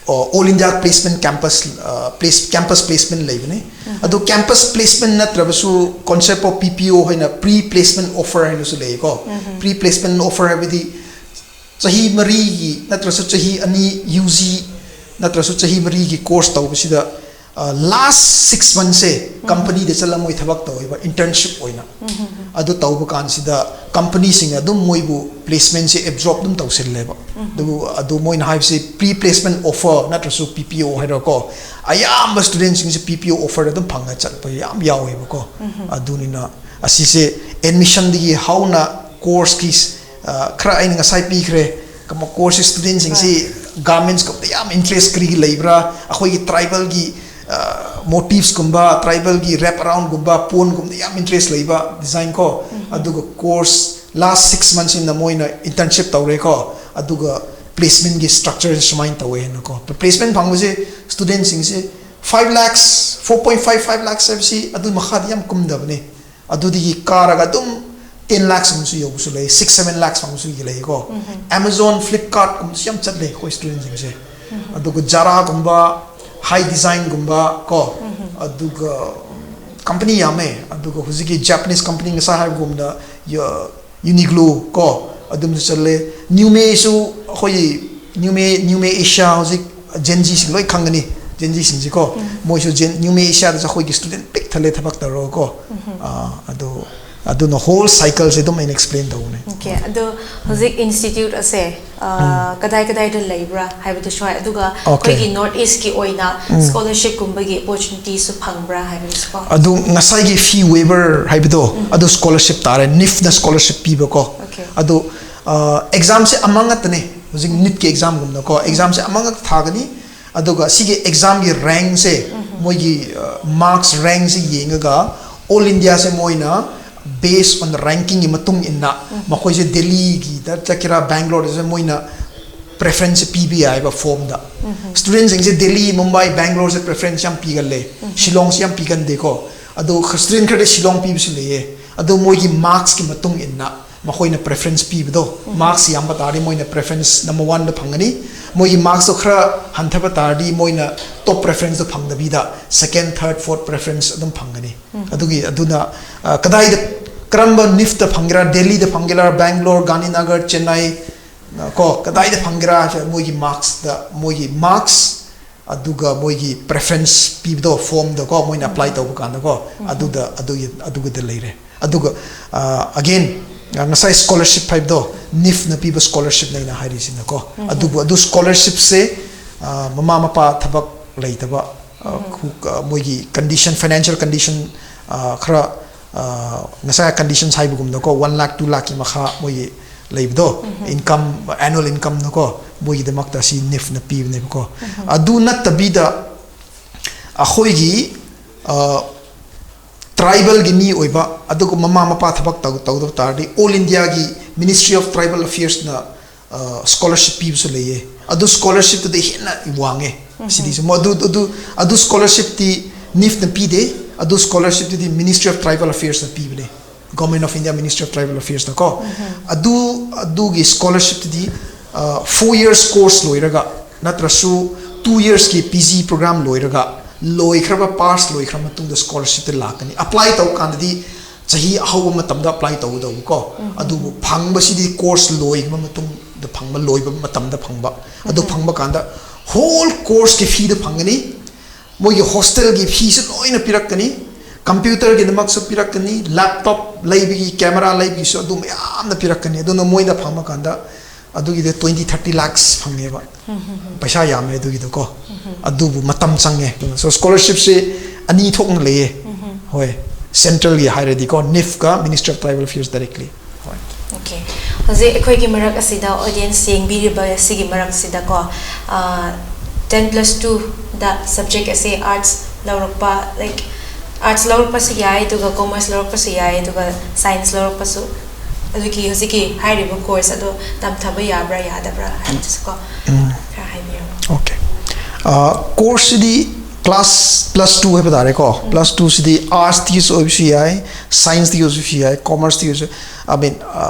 ꯑꯣ, ꯑꯣꯜ ꯏꯟꯗꯤꯌꯥ ꯄ꯭ꯂꯦꯁꯃꯦꯟ ꯀꯦꯝꯄꯁ, ꯑ, ꯄ꯭ꯂꯦꯁ-, ꯀꯦꯝꯄꯁ ꯄ꯭ꯂꯦꯁꯃꯦꯟ ꯂꯩꯕꯅꯦ꯫ ꯑꯗꯣ ꯀꯦꯝꯄꯁ ꯄ꯭ꯂꯦꯁꯃꯦꯟ ꯅꯠꯇ꯭ꯔꯕꯁꯨ, ꯀꯣꯟꯁꯦꯞ ꯑꯣꯐ ꯄꯤ ꯄꯤ ꯑꯣ ꯍꯥꯏꯅ ꯄ꯭ꯔꯤ ꯄ꯭ꯂꯦꯁꯃꯦꯟ ꯑꯣꯐꯔ ꯍꯥꯏꯅꯁꯨ ꯂꯩꯌꯦꯀꯣ꯫ ꯄ꯭ꯔꯤ ꯄ꯭ꯂꯦꯁꯃꯦꯟ ꯑꯣꯐꯔ ꯍꯥꯏꯕꯗꯤ ꯆꯍꯤ ꯃꯔꯤꯒꯤ ꯅꯠꯇ꯭ꯔꯁꯨ ꯆꯍꯤ ꯑꯅꯤ ꯌꯨ ꯖꯤ ꯅꯠꯇ꯭ꯔꯁꯨ ꯆꯍꯤ ꯃꯔꯤꯒꯤ ꯀꯣꯔꯁ ꯇꯧꯕꯁꯤꯗ, ꯑ, ꯂꯥꯁ ꯁꯤꯛꯁ ꯃꯟꯊꯁꯦ ꯀꯝꯄꯅꯤꯗ ꯆꯠꯂꯒ ꯃꯣꯏ ꯊꯕꯛ ꯇꯧꯋꯦꯕ, ꯏꯟꯇꯔꯟꯁꯤꯞ ꯑꯣꯏꯅ꯫ ꯑꯗꯨ ꯇꯧꯕ ꯀꯥꯟꯁꯤꯗ ꯀꯝꯄꯅꯤꯁꯤꯡꯅ ꯑꯗꯨꯝ ꯃꯣꯏꯕꯨ ꯄ꯭ꯂꯦꯁꯃꯦꯟꯁꯦ ꯑꯦꯕꯖꯣꯔꯕ ꯑꯗꯨꯝ ꯇꯧꯁꯤꯜꯂꯦꯕ꯫ ꯑꯗꯨꯕꯨ ꯑꯗꯨ ꯃꯣꯏꯅ ꯍꯥꯏꯕꯁꯤ ꯄ꯭ꯔꯤ ꯄ꯭ꯂꯦꯁꯃꯦꯟ ꯑꯣꯐꯔ ꯅꯠꯇ꯭ꯔꯁꯨ ꯄꯤ ꯄꯤ ꯑꯣ ꯍꯥꯏꯔꯣꯀꯣ, ꯑꯌꯥꯝꯕ ꯁ꯭ꯇꯨꯗꯦꯟꯁꯤꯡꯁꯦ ꯄꯤ ꯄꯤ ꯑꯣ ꯑꯣꯐꯔꯗ ꯑꯗꯨꯝ ꯐꯪꯉ ꯆꯠꯄ ꯌꯥꯝ ꯌꯥꯎꯋꯦꯕꯀꯣ꯫ ꯑꯗꯨꯅꯤꯅ ꯑꯁꯤꯁꯦ ꯑꯦꯗꯃꯤꯁꯟꯗꯒꯤ ꯍꯧꯅ ꯀꯣꯔꯁꯀꯤ, ꯑ, ꯈꯔ ꯑꯩꯅ ꯉꯁꯥꯏ ꯄꯤꯈ꯭ꯔꯦ꯫ ꯀꯃ-, ꯀꯣꯔꯁꯁꯤ ꯁ꯭ꯇꯨꯗꯦꯟꯁꯤꯡꯁꯤ ꯒꯥꯔꯃꯦꯟꯁꯀꯨꯝꯕꯗ ꯌꯥꯝ ꯏꯟꯇꯔꯦꯁ ꯀꯔꯤꯒꯤ ꯂꯩꯕ꯭ꯔꯥ? ꯑꯩꯈꯣꯏꯒꯤ ꯇ꯭ꯔꯥꯏꯕꯦꯜꯒꯤ, ꯑ, ꯃꯣꯇꯤꯐꯁꯀꯨꯝꯕ, ꯇ꯭ꯔꯥꯏꯕꯦꯜꯒꯤ ꯔꯦꯞ ꯑꯔꯥꯎꯟꯒꯨꯝꯕ, ꯄꯣꯟꯒꯨꯝꯕꯗ ꯌꯥꯝ ꯏꯟꯇꯔꯦꯁ ꯂꯩꯕ ꯗꯤꯖꯥꯏꯟ ꯀꯣ꯫ ꯑꯗꯨꯒ ꯀꯣꯔꯁ ꯂꯥꯁ ꯁꯤꯛꯁ ꯃꯟꯊꯁꯤꯅ ꯃꯣꯏꯅ ꯏꯟꯇꯔꯟꯁꯤꯞ ꯇꯧꯔꯦꯀꯣ꯫ ꯑꯗꯨꯒ placement ꯒꯤ structure ꯁꯨꯃꯥꯏꯅ ꯇꯧꯋꯦ ꯍꯥꯏꯅꯀꯣ꯫ Placement ꯐꯪꯕꯁꯦ student ꯁꯤꯡꯁꯦ five lakhs, four point five five lakhs ꯍꯥꯏꯕꯁꯤ ꯑꯗꯨ ꯃꯈꯥꯗꯤ ꯌꯥꯝ ꯀꯨꯝꯗꯕꯅꯦ꯫ ꯑꯗꯨꯗꯒꯤ ꯀꯥꯔꯒ ꯑꯗꯨꯝ ten lakhs ꯒꯨꯝꯕꯁꯨ ꯌꯧꯕꯁꯨ ꯂꯩ, six seven lakhs ꯐꯪꯕꯁꯨ ꯂꯩꯀꯣ꯫ Amazon, Flipkart ꯀꯨꯝꯕꯁꯨ ꯌꯥꯝ ꯆꯠꯂꯦ ꯑꯩꯈꯣꯏ student ꯁꯤꯡꯁꯦ꯫ ꯑꯗꯨꯒ Zara ꯒꯨꯝꯕ, High Design ꯒꯨꯝꯕ ꯀꯣ, ꯑꯗꯨꯒ company ꯌꯥꯝꯃꯦ꯫ ꯑꯗꯨꯒ ꯍꯧꯖꯤꯛꯀꯤ Japanese company ꯉꯁꯥꯏ ꯍꯥꯏꯕꯒꯨꯝꯅ ꯌ- Uniqlo ꯀꯣ, ꯑꯗꯨꯝꯁꯨ ꯆꯠꯂꯦ꯫ New May ꯁꯨ ꯑꯩꯈꯣꯏꯒꯤ New May, New May Asia ꯍꯧꯖꯤꯛ Gen Z ꯁꯤꯡ ꯂꯣꯏ ꯈꯪꯒꯅꯤ, Gen Z ꯁꯤꯡꯁꯤꯀꯣ꯫ ꯃꯣꯏꯁꯨ Gen, New May Asia ꯗꯁꯨ ꯑꯩꯈꯣꯏꯒꯤ student ꯄꯤꯛ ꯊꯜꯂꯦ ꯊꯕꯛ ꯇꯧꯔꯒꯀꯣ꯫ ꯑꯥ, ꯑꯗꯨ, ꯑꯗꯨꯅ whole cycle ꯁꯦ ꯑꯗꯨꯝ ꯑꯩꯅ explain ꯇꯧꯕꯅꯦ꯫ Okay, ꯑꯗꯣ ꯍꯧꯖꯤꯛ institute ꯑꯁꯦ ꯑ, ꯀꯗꯥꯏ ꯀꯗꯥꯏꯗ ꯂꯩꯕ꯭ꯔꯥ ꯍꯥꯏꯕꯗꯨꯁꯨ ꯍꯥꯏ, ꯑꯗꯨꯒ ꯑꯩꯈꯣꯏꯒꯤ North East ꯀꯤ ꯑꯣꯏꯅ scholarship ꯀꯨꯝꯕꯒꯤ opportunity ꯁꯨ ꯐꯪꯕ꯭ꯔꯥ ꯍꯥꯏꯕꯗꯨꯁꯨ ꯀꯣ꯫ ꯑꯗꯨ ꯉꯁꯥꯏꯒꯤ fee waiver ꯍꯥꯏꯕꯗꯣ, ꯑꯗꯨ scholarship ꯇꯥꯔꯦ, NIFT ꯅ scholarship ꯄꯤꯕꯀꯣ꯫ Okay. ꯑꯗꯨ ꯑ, exam ꯁꯦ ꯑꯃ ꯉꯛꯇꯅꯦ ꯍꯧꯖꯤꯛ NIFT ꯀꯤ exam ꯒꯨꯝꯅꯀꯣ꯫ Exam ꯁꯦ ꯑꯃꯉꯛ ꯊꯥꯒꯅꯤ, ꯑꯗꯨꯒ ꯁꯤꯒꯤ exam ꯒꯤ rank ꯁꯦ, ꯃꯣꯏꯒꯤ ꯑ, marks rank ꯁꯦ ꯌꯦꯡꯉꯒ all India ꯁꯦ ꯃꯣꯏꯅ based on the ranking ꯒꯤ ꯃꯇꯨꯡ ꯏꯟꯅ ꯃꯈꯣꯏꯁꯦ ꯗꯦꯜꯂꯤꯒꯤꯗ ꯆꯠꯀꯦꯔꯥ ꯕꯦꯡꯒ꯭ꯂꯣꯔꯗ ꯆꯠ ꯃꯣꯏꯅ preference ꯄꯤꯕ ꯌꯥꯏꯕ form ꯗ꯫ Student ꯁꯤꯡꯁꯦ ꯗꯦꯜꯂꯤ, ꯃꯨꯝꯕꯥꯏ, ꯕꯦꯡꯒ꯭ꯂꯣꯔ ꯁꯦ preference ꯌꯥꯝ ꯄꯤꯒꯜꯂꯦ, ꯁꯤꯂꯣꯡꯁꯦ ꯌꯥꯝ ꯄꯤꯒꯟꯗꯦꯀꯣ꯫ ꯑꯗꯣ student ꯈꯔꯗꯤ ꯁꯤꯂꯣꯡ ꯄꯤꯕꯁꯨ ꯂꯩꯌꯦ꯫ ꯑꯗꯣ ꯃꯣꯏꯒꯤ marks ꯀꯤ ꯃꯇꯨꯡ ꯏꯟꯅ ꯃꯈꯣꯏꯅ preference ꯄꯤꯕꯗꯣ, marks ꯌꯥꯝꯕ ꯇꯥꯔꯗꯤ ꯃꯣꯏꯅ preference number one ꯗ ꯐꯪꯒꯅꯤ꯫ ꯃꯣꯏꯒꯤ marks ꯇꯣ ꯈꯔ ꯍꯟꯊꯕ ꯇꯥꯔꯗꯤ ꯃꯣꯏꯅ top preference ꯇꯣ ꯐꯪꯗꯕꯤꯗ second, third, fourth preference ꯑꯗꯨꯝ ꯐꯪꯒꯅꯤ꯫ ꯑꯗꯨꯒꯤ, ꯑꯗꯨꯅ ꯑ, ꯀꯗꯥꯏꯗ, ꯀꯔꯝꯕ NIFT ꯇ ꯐꯪꯒꯦꯔꯥ, ꯗꯦꯜꯂꯤꯗ ꯐꯪꯒꯦꯔꯥ, ꯕꯦꯡꯒ꯭ꯂꯣꯔ, ꯒꯥꯟꯙꯤꯅꯒꯔ, ꯆꯦꯟꯅꯥꯏ, ꯑ, ꯀꯣ, ꯀꯗꯥꯏꯗ ꯐꯪꯒꯦꯔꯥ ꯍꯥꯏꯁꯦ ꯃꯣꯏꯒꯤ marks ꯇ, ꯃꯣꯏꯒꯤ marks ꯑꯗꯨꯒ ꯃꯣꯏꯒꯤ preference ꯄꯤꯕꯗꯣ form ꯗꯀꯣ, ꯃꯣꯏꯅ apply ꯇꯧꯕ ꯀꯥꯟꯗꯀꯣ, ꯑꯗꯨꯗ, ꯑꯗꯨꯒꯤ, ꯑꯗꯨꯒꯤꯗ ꯂꯩꯔꯦ꯫ ꯑꯗꯨꯒ ꯑ, again, ꯑ, ꯉꯁꯥꯏ scholarship ꯍꯥꯏꯕꯗꯣ NIFT ꯅ ꯄꯤꯕ scholarship ꯅꯦ ꯑꯩꯅ ꯍꯥꯏꯔꯤꯁꯤꯅꯀꯣ꯫ ꯑꯗꯨꯕꯨ ꯑꯗꯨ scholarship ꯁꯦ ꯑ, ꯃꯃꯥ ꯃꯄꯥ ꯊꯕꯛ ꯂꯩꯇꯕ, ꯑ, ꯈꯨ-, ꯑ, ꯃꯣꯏꯒꯤ condition, financial condition ꯑ, ꯈꯔ ꯑ, ꯉꯁꯥꯏ conditions ꯍꯥꯏꯕꯒꯨꯝꯅꯀꯣ, one lakh, two lakh ꯀꯤ ꯃꯈꯥ ꯃꯣꯏꯒꯤ ꯂꯩꯕꯗꯣ, income, annual income ꯅꯀꯣ, ꯃꯣꯏꯒꯤꯗꯃꯛꯇ ꯁꯤ NIFT ꯅ ꯄꯤꯕꯅꯦꯕꯀꯣ꯫ ꯑꯗꯨ ꯅꯠꯇꯕꯤꯗ ꯑꯩꯈꯣꯏꯒꯤ ꯑ, tribal ꯒꯤ ꯃꯤ ꯑꯣꯏꯕ, ꯑꯗꯨꯒ ꯃꯃꯥ ꯃꯄꯥ ꯊꯕꯛ ꯇꯧ-, ꯇꯧꯗꯕ ꯇꯥꯔꯗꯤ all India ꯒꯤ Ministry of Tribal Affairs ꯅ ꯁ꯭ꯀꯣꯂꯔꯁꯤꯞ ꯄꯤꯕꯁꯨ ꯂꯩꯌꯦ꯫ ꯑꯗꯨ ꯁ꯭ꯀꯣꯂꯔꯁꯤꯞꯇꯨꯗꯤ ꯍꯦꯟꯅ ꯋꯥꯡꯉꯦ꯫ ꯁꯤꯗꯤꯁꯨ ꯃꯣꯏ ꯑꯗꯨ ꯑꯗꯨ ꯑꯗꯨ ꯁ꯭ꯀꯣꯂꯔꯁꯤꯞꯇꯤ ꯅꯤꯐꯅ ꯄꯤꯗꯦ꯫ ꯑꯗꯨ ꯁ꯭ꯀꯣꯂꯔꯁꯤꯞꯇꯨꯗꯤ Ministry of Tribal Affairsꯅ ꯄꯤꯕꯅꯦ꯫ Government of India Ministry of Tribal Affairsꯅ ꯀꯣ꯫ ꯑꯗꯨ ꯑꯗꯨꯒꯤ ꯁ꯭ꯀꯣꯂꯔꯁꯤꯞꯇꯨꯗꯤ ꯐꯣꯔ ꯌꯔꯁ ꯀꯣꯔꯁ ꯂꯣꯏꯔꯒ ꯅꯠꯇ꯭ꯔꯁꯨ ꯇꯨ ꯌꯔꯁꯀꯤ ꯄꯤ ꯖꯤ ꯄ꯭ꯔꯣꯒ꯭ꯔꯥꯝ ꯂꯣꯏꯔꯒ ꯂꯣꯏꯈ꯭ꯔꯕ ꯄꯥꯁ ꯂꯣꯏꯈ꯭ꯔ ꯃꯇꯨꯡꯗ ꯁ꯭ꯀꯣꯂꯔꯁꯤꯞꯇ ꯂꯥꯛꯀꯅꯤ꯫ ꯑꯦꯄ꯭ꯂꯥꯏ ꯇꯧꯕ ꯀꯥꯟꯗꯗꯤ ꯆꯍꯤ ꯑꯍꯧꯕ ꯃꯇꯝꯗ ꯑꯦꯄ꯭ꯂꯥꯏ ꯇꯧꯒꯗꯧꯕꯀꯣ꯫ ꯑꯗꯨꯕꯨ ꯐꯪꯕꯁꯤꯗꯤ ꯀꯣꯔꯁ ꯂꯣꯏꯈ꯭ꯔꯕ ꯃꯇꯨꯡꯗ ꯐꯪꯕ, ꯂꯣꯏꯕ ꯃꯇꯝꯗ ꯐꯪꯕ꯫ ꯑꯗꯨ ꯐꯪꯕ ꯀꯥꯟꯗ ꯍꯣꯜ ꯀꯣꯔꯁꯀꯤ ꯐꯤꯗ ꯐꯪꯒꯅꯤ꯫ ꯃꯣꯏꯒꯤ ꯍꯣꯁꯇꯦꯜꯒꯤ ꯐꯤꯁꯨ ꯂꯣꯏꯅ ꯄꯤꯔꯛꯀꯅꯤ꯫ ꯀꯝꯄ꯭ꯌꯨꯇꯔꯒꯤꯗꯃꯛꯁꯨ ꯄꯤꯔꯛꯀꯅꯤ, ꯂꯦꯞꯇꯣꯞ ꯂꯩꯕꯒꯤ, ꯀꯦꯃꯦꯔꯥ ꯂꯩꯕꯒꯤꯁꯨ ꯑꯗꯨ ꯃꯌꯥꯝꯅ ꯄꯤꯔꯛꯀꯅꯤ꯫ ꯑꯗꯨꯅ ꯃꯣꯏꯗ ꯐꯪꯕ ꯀꯥꯟꯗ ꯑꯗꯨꯒꯤꯗ twenty thirty lakhs ꯐꯪꯉꯦꯕ꯫ ꯄꯩꯁꯥ ꯌꯥꯝꯃꯦ ꯑꯗꯨꯒꯤꯗꯣꯀꯣ꯫ ꯑꯗꯨꯕꯨ ꯃꯇꯝ ꯆꯪꯉꯦ꯫ So ꯁ꯭ꯀꯣꯂꯔꯁꯤꯞꯁꯦ ꯑꯅꯤ ꯊꯣꯛꯅ ꯂꯩꯌꯦ꯫ ꯍꯣꯏ, ꯁꯦꯟꯇ꯭ꯔꯦꯜꯒꯤ ꯍꯥꯏꯔꯗꯤꯀꯣ, ꯅꯤꯐꯀ Ministry of Tribal Affairs directly꯫ ꯍꯣꯏ꯫ Okay, ꯍꯧꯖꯤꯛ ꯑꯩꯈꯣꯏꯒꯤ ꯃꯔꯛ ꯑꯁꯤꯗ ꯑꯣꯗꯤꯌꯦꯟꯁ ꯌꯦꯡꯕꯤꯔꯤꯕ ꯑꯁꯤꯒꯤ ꯃꯔꯛꯁꯤꯗꯀꯣ, ten plus twoꯗ ꯁꯕꯖꯦꯛ ꯑꯁꯦ ꯑꯥꯔꯠꯁ ꯂꯧꯔꯛꯄ, ꯂꯥꯏꯛ, ꯑꯥꯔꯠꯁ ꯂꯧꯔꯛꯄꯁꯨ ꯌꯥꯏ, ꯑꯗꯨꯒ ꯀꯣꯃꯔꯁ ꯂꯧꯔꯛꯄꯁꯨ ꯌꯥꯏ, ꯑꯗꯨꯒ ꯁꯥꯏꯟꯁ ꯂꯧꯔꯛꯄꯁꯨ, ꯑꯗꯨꯒꯤ ꯍꯧꯖꯤꯛꯀꯤ ꯍꯥꯏꯔꯤꯕ ꯀꯣꯔꯁ ꯑꯗꯣ ꯇꯝꯊꯕ ꯌꯥꯕ꯭ꯔꯥ ꯌꯥꯗꯕ꯭ꯔꯥ ꯍꯥꯏꯕꯗꯨꯁꯨꯀꯣ ꯈꯔ ꯍꯥꯏꯕꯤꯔꯣ꯫ Okay. ꯀꯣꯔꯁꯁꯤꯗꯤ ꯀ꯭ꯂꯥꯁ ꯄ꯭ꯂꯁ ꯇꯨ ꯍꯥꯏꯕ ꯇꯥꯔꯦꯀꯣ꯫ ꯄ꯭ꯂꯁ ꯇꯨꯁꯤꯗꯤ ꯑꯥꯔꯠꯁꯇꯒꯤꯁꯨ ꯑꯣꯏꯕꯁꯨ ꯌꯥꯏ, ꯁꯥꯏꯟꯁꯇꯒꯤ ꯑꯣꯏꯕꯁꯨ ꯌꯥꯏ, ꯀꯣꯃꯔꯁꯇꯒꯤ ꯑꯣꯏꯕꯁꯨ, I mean,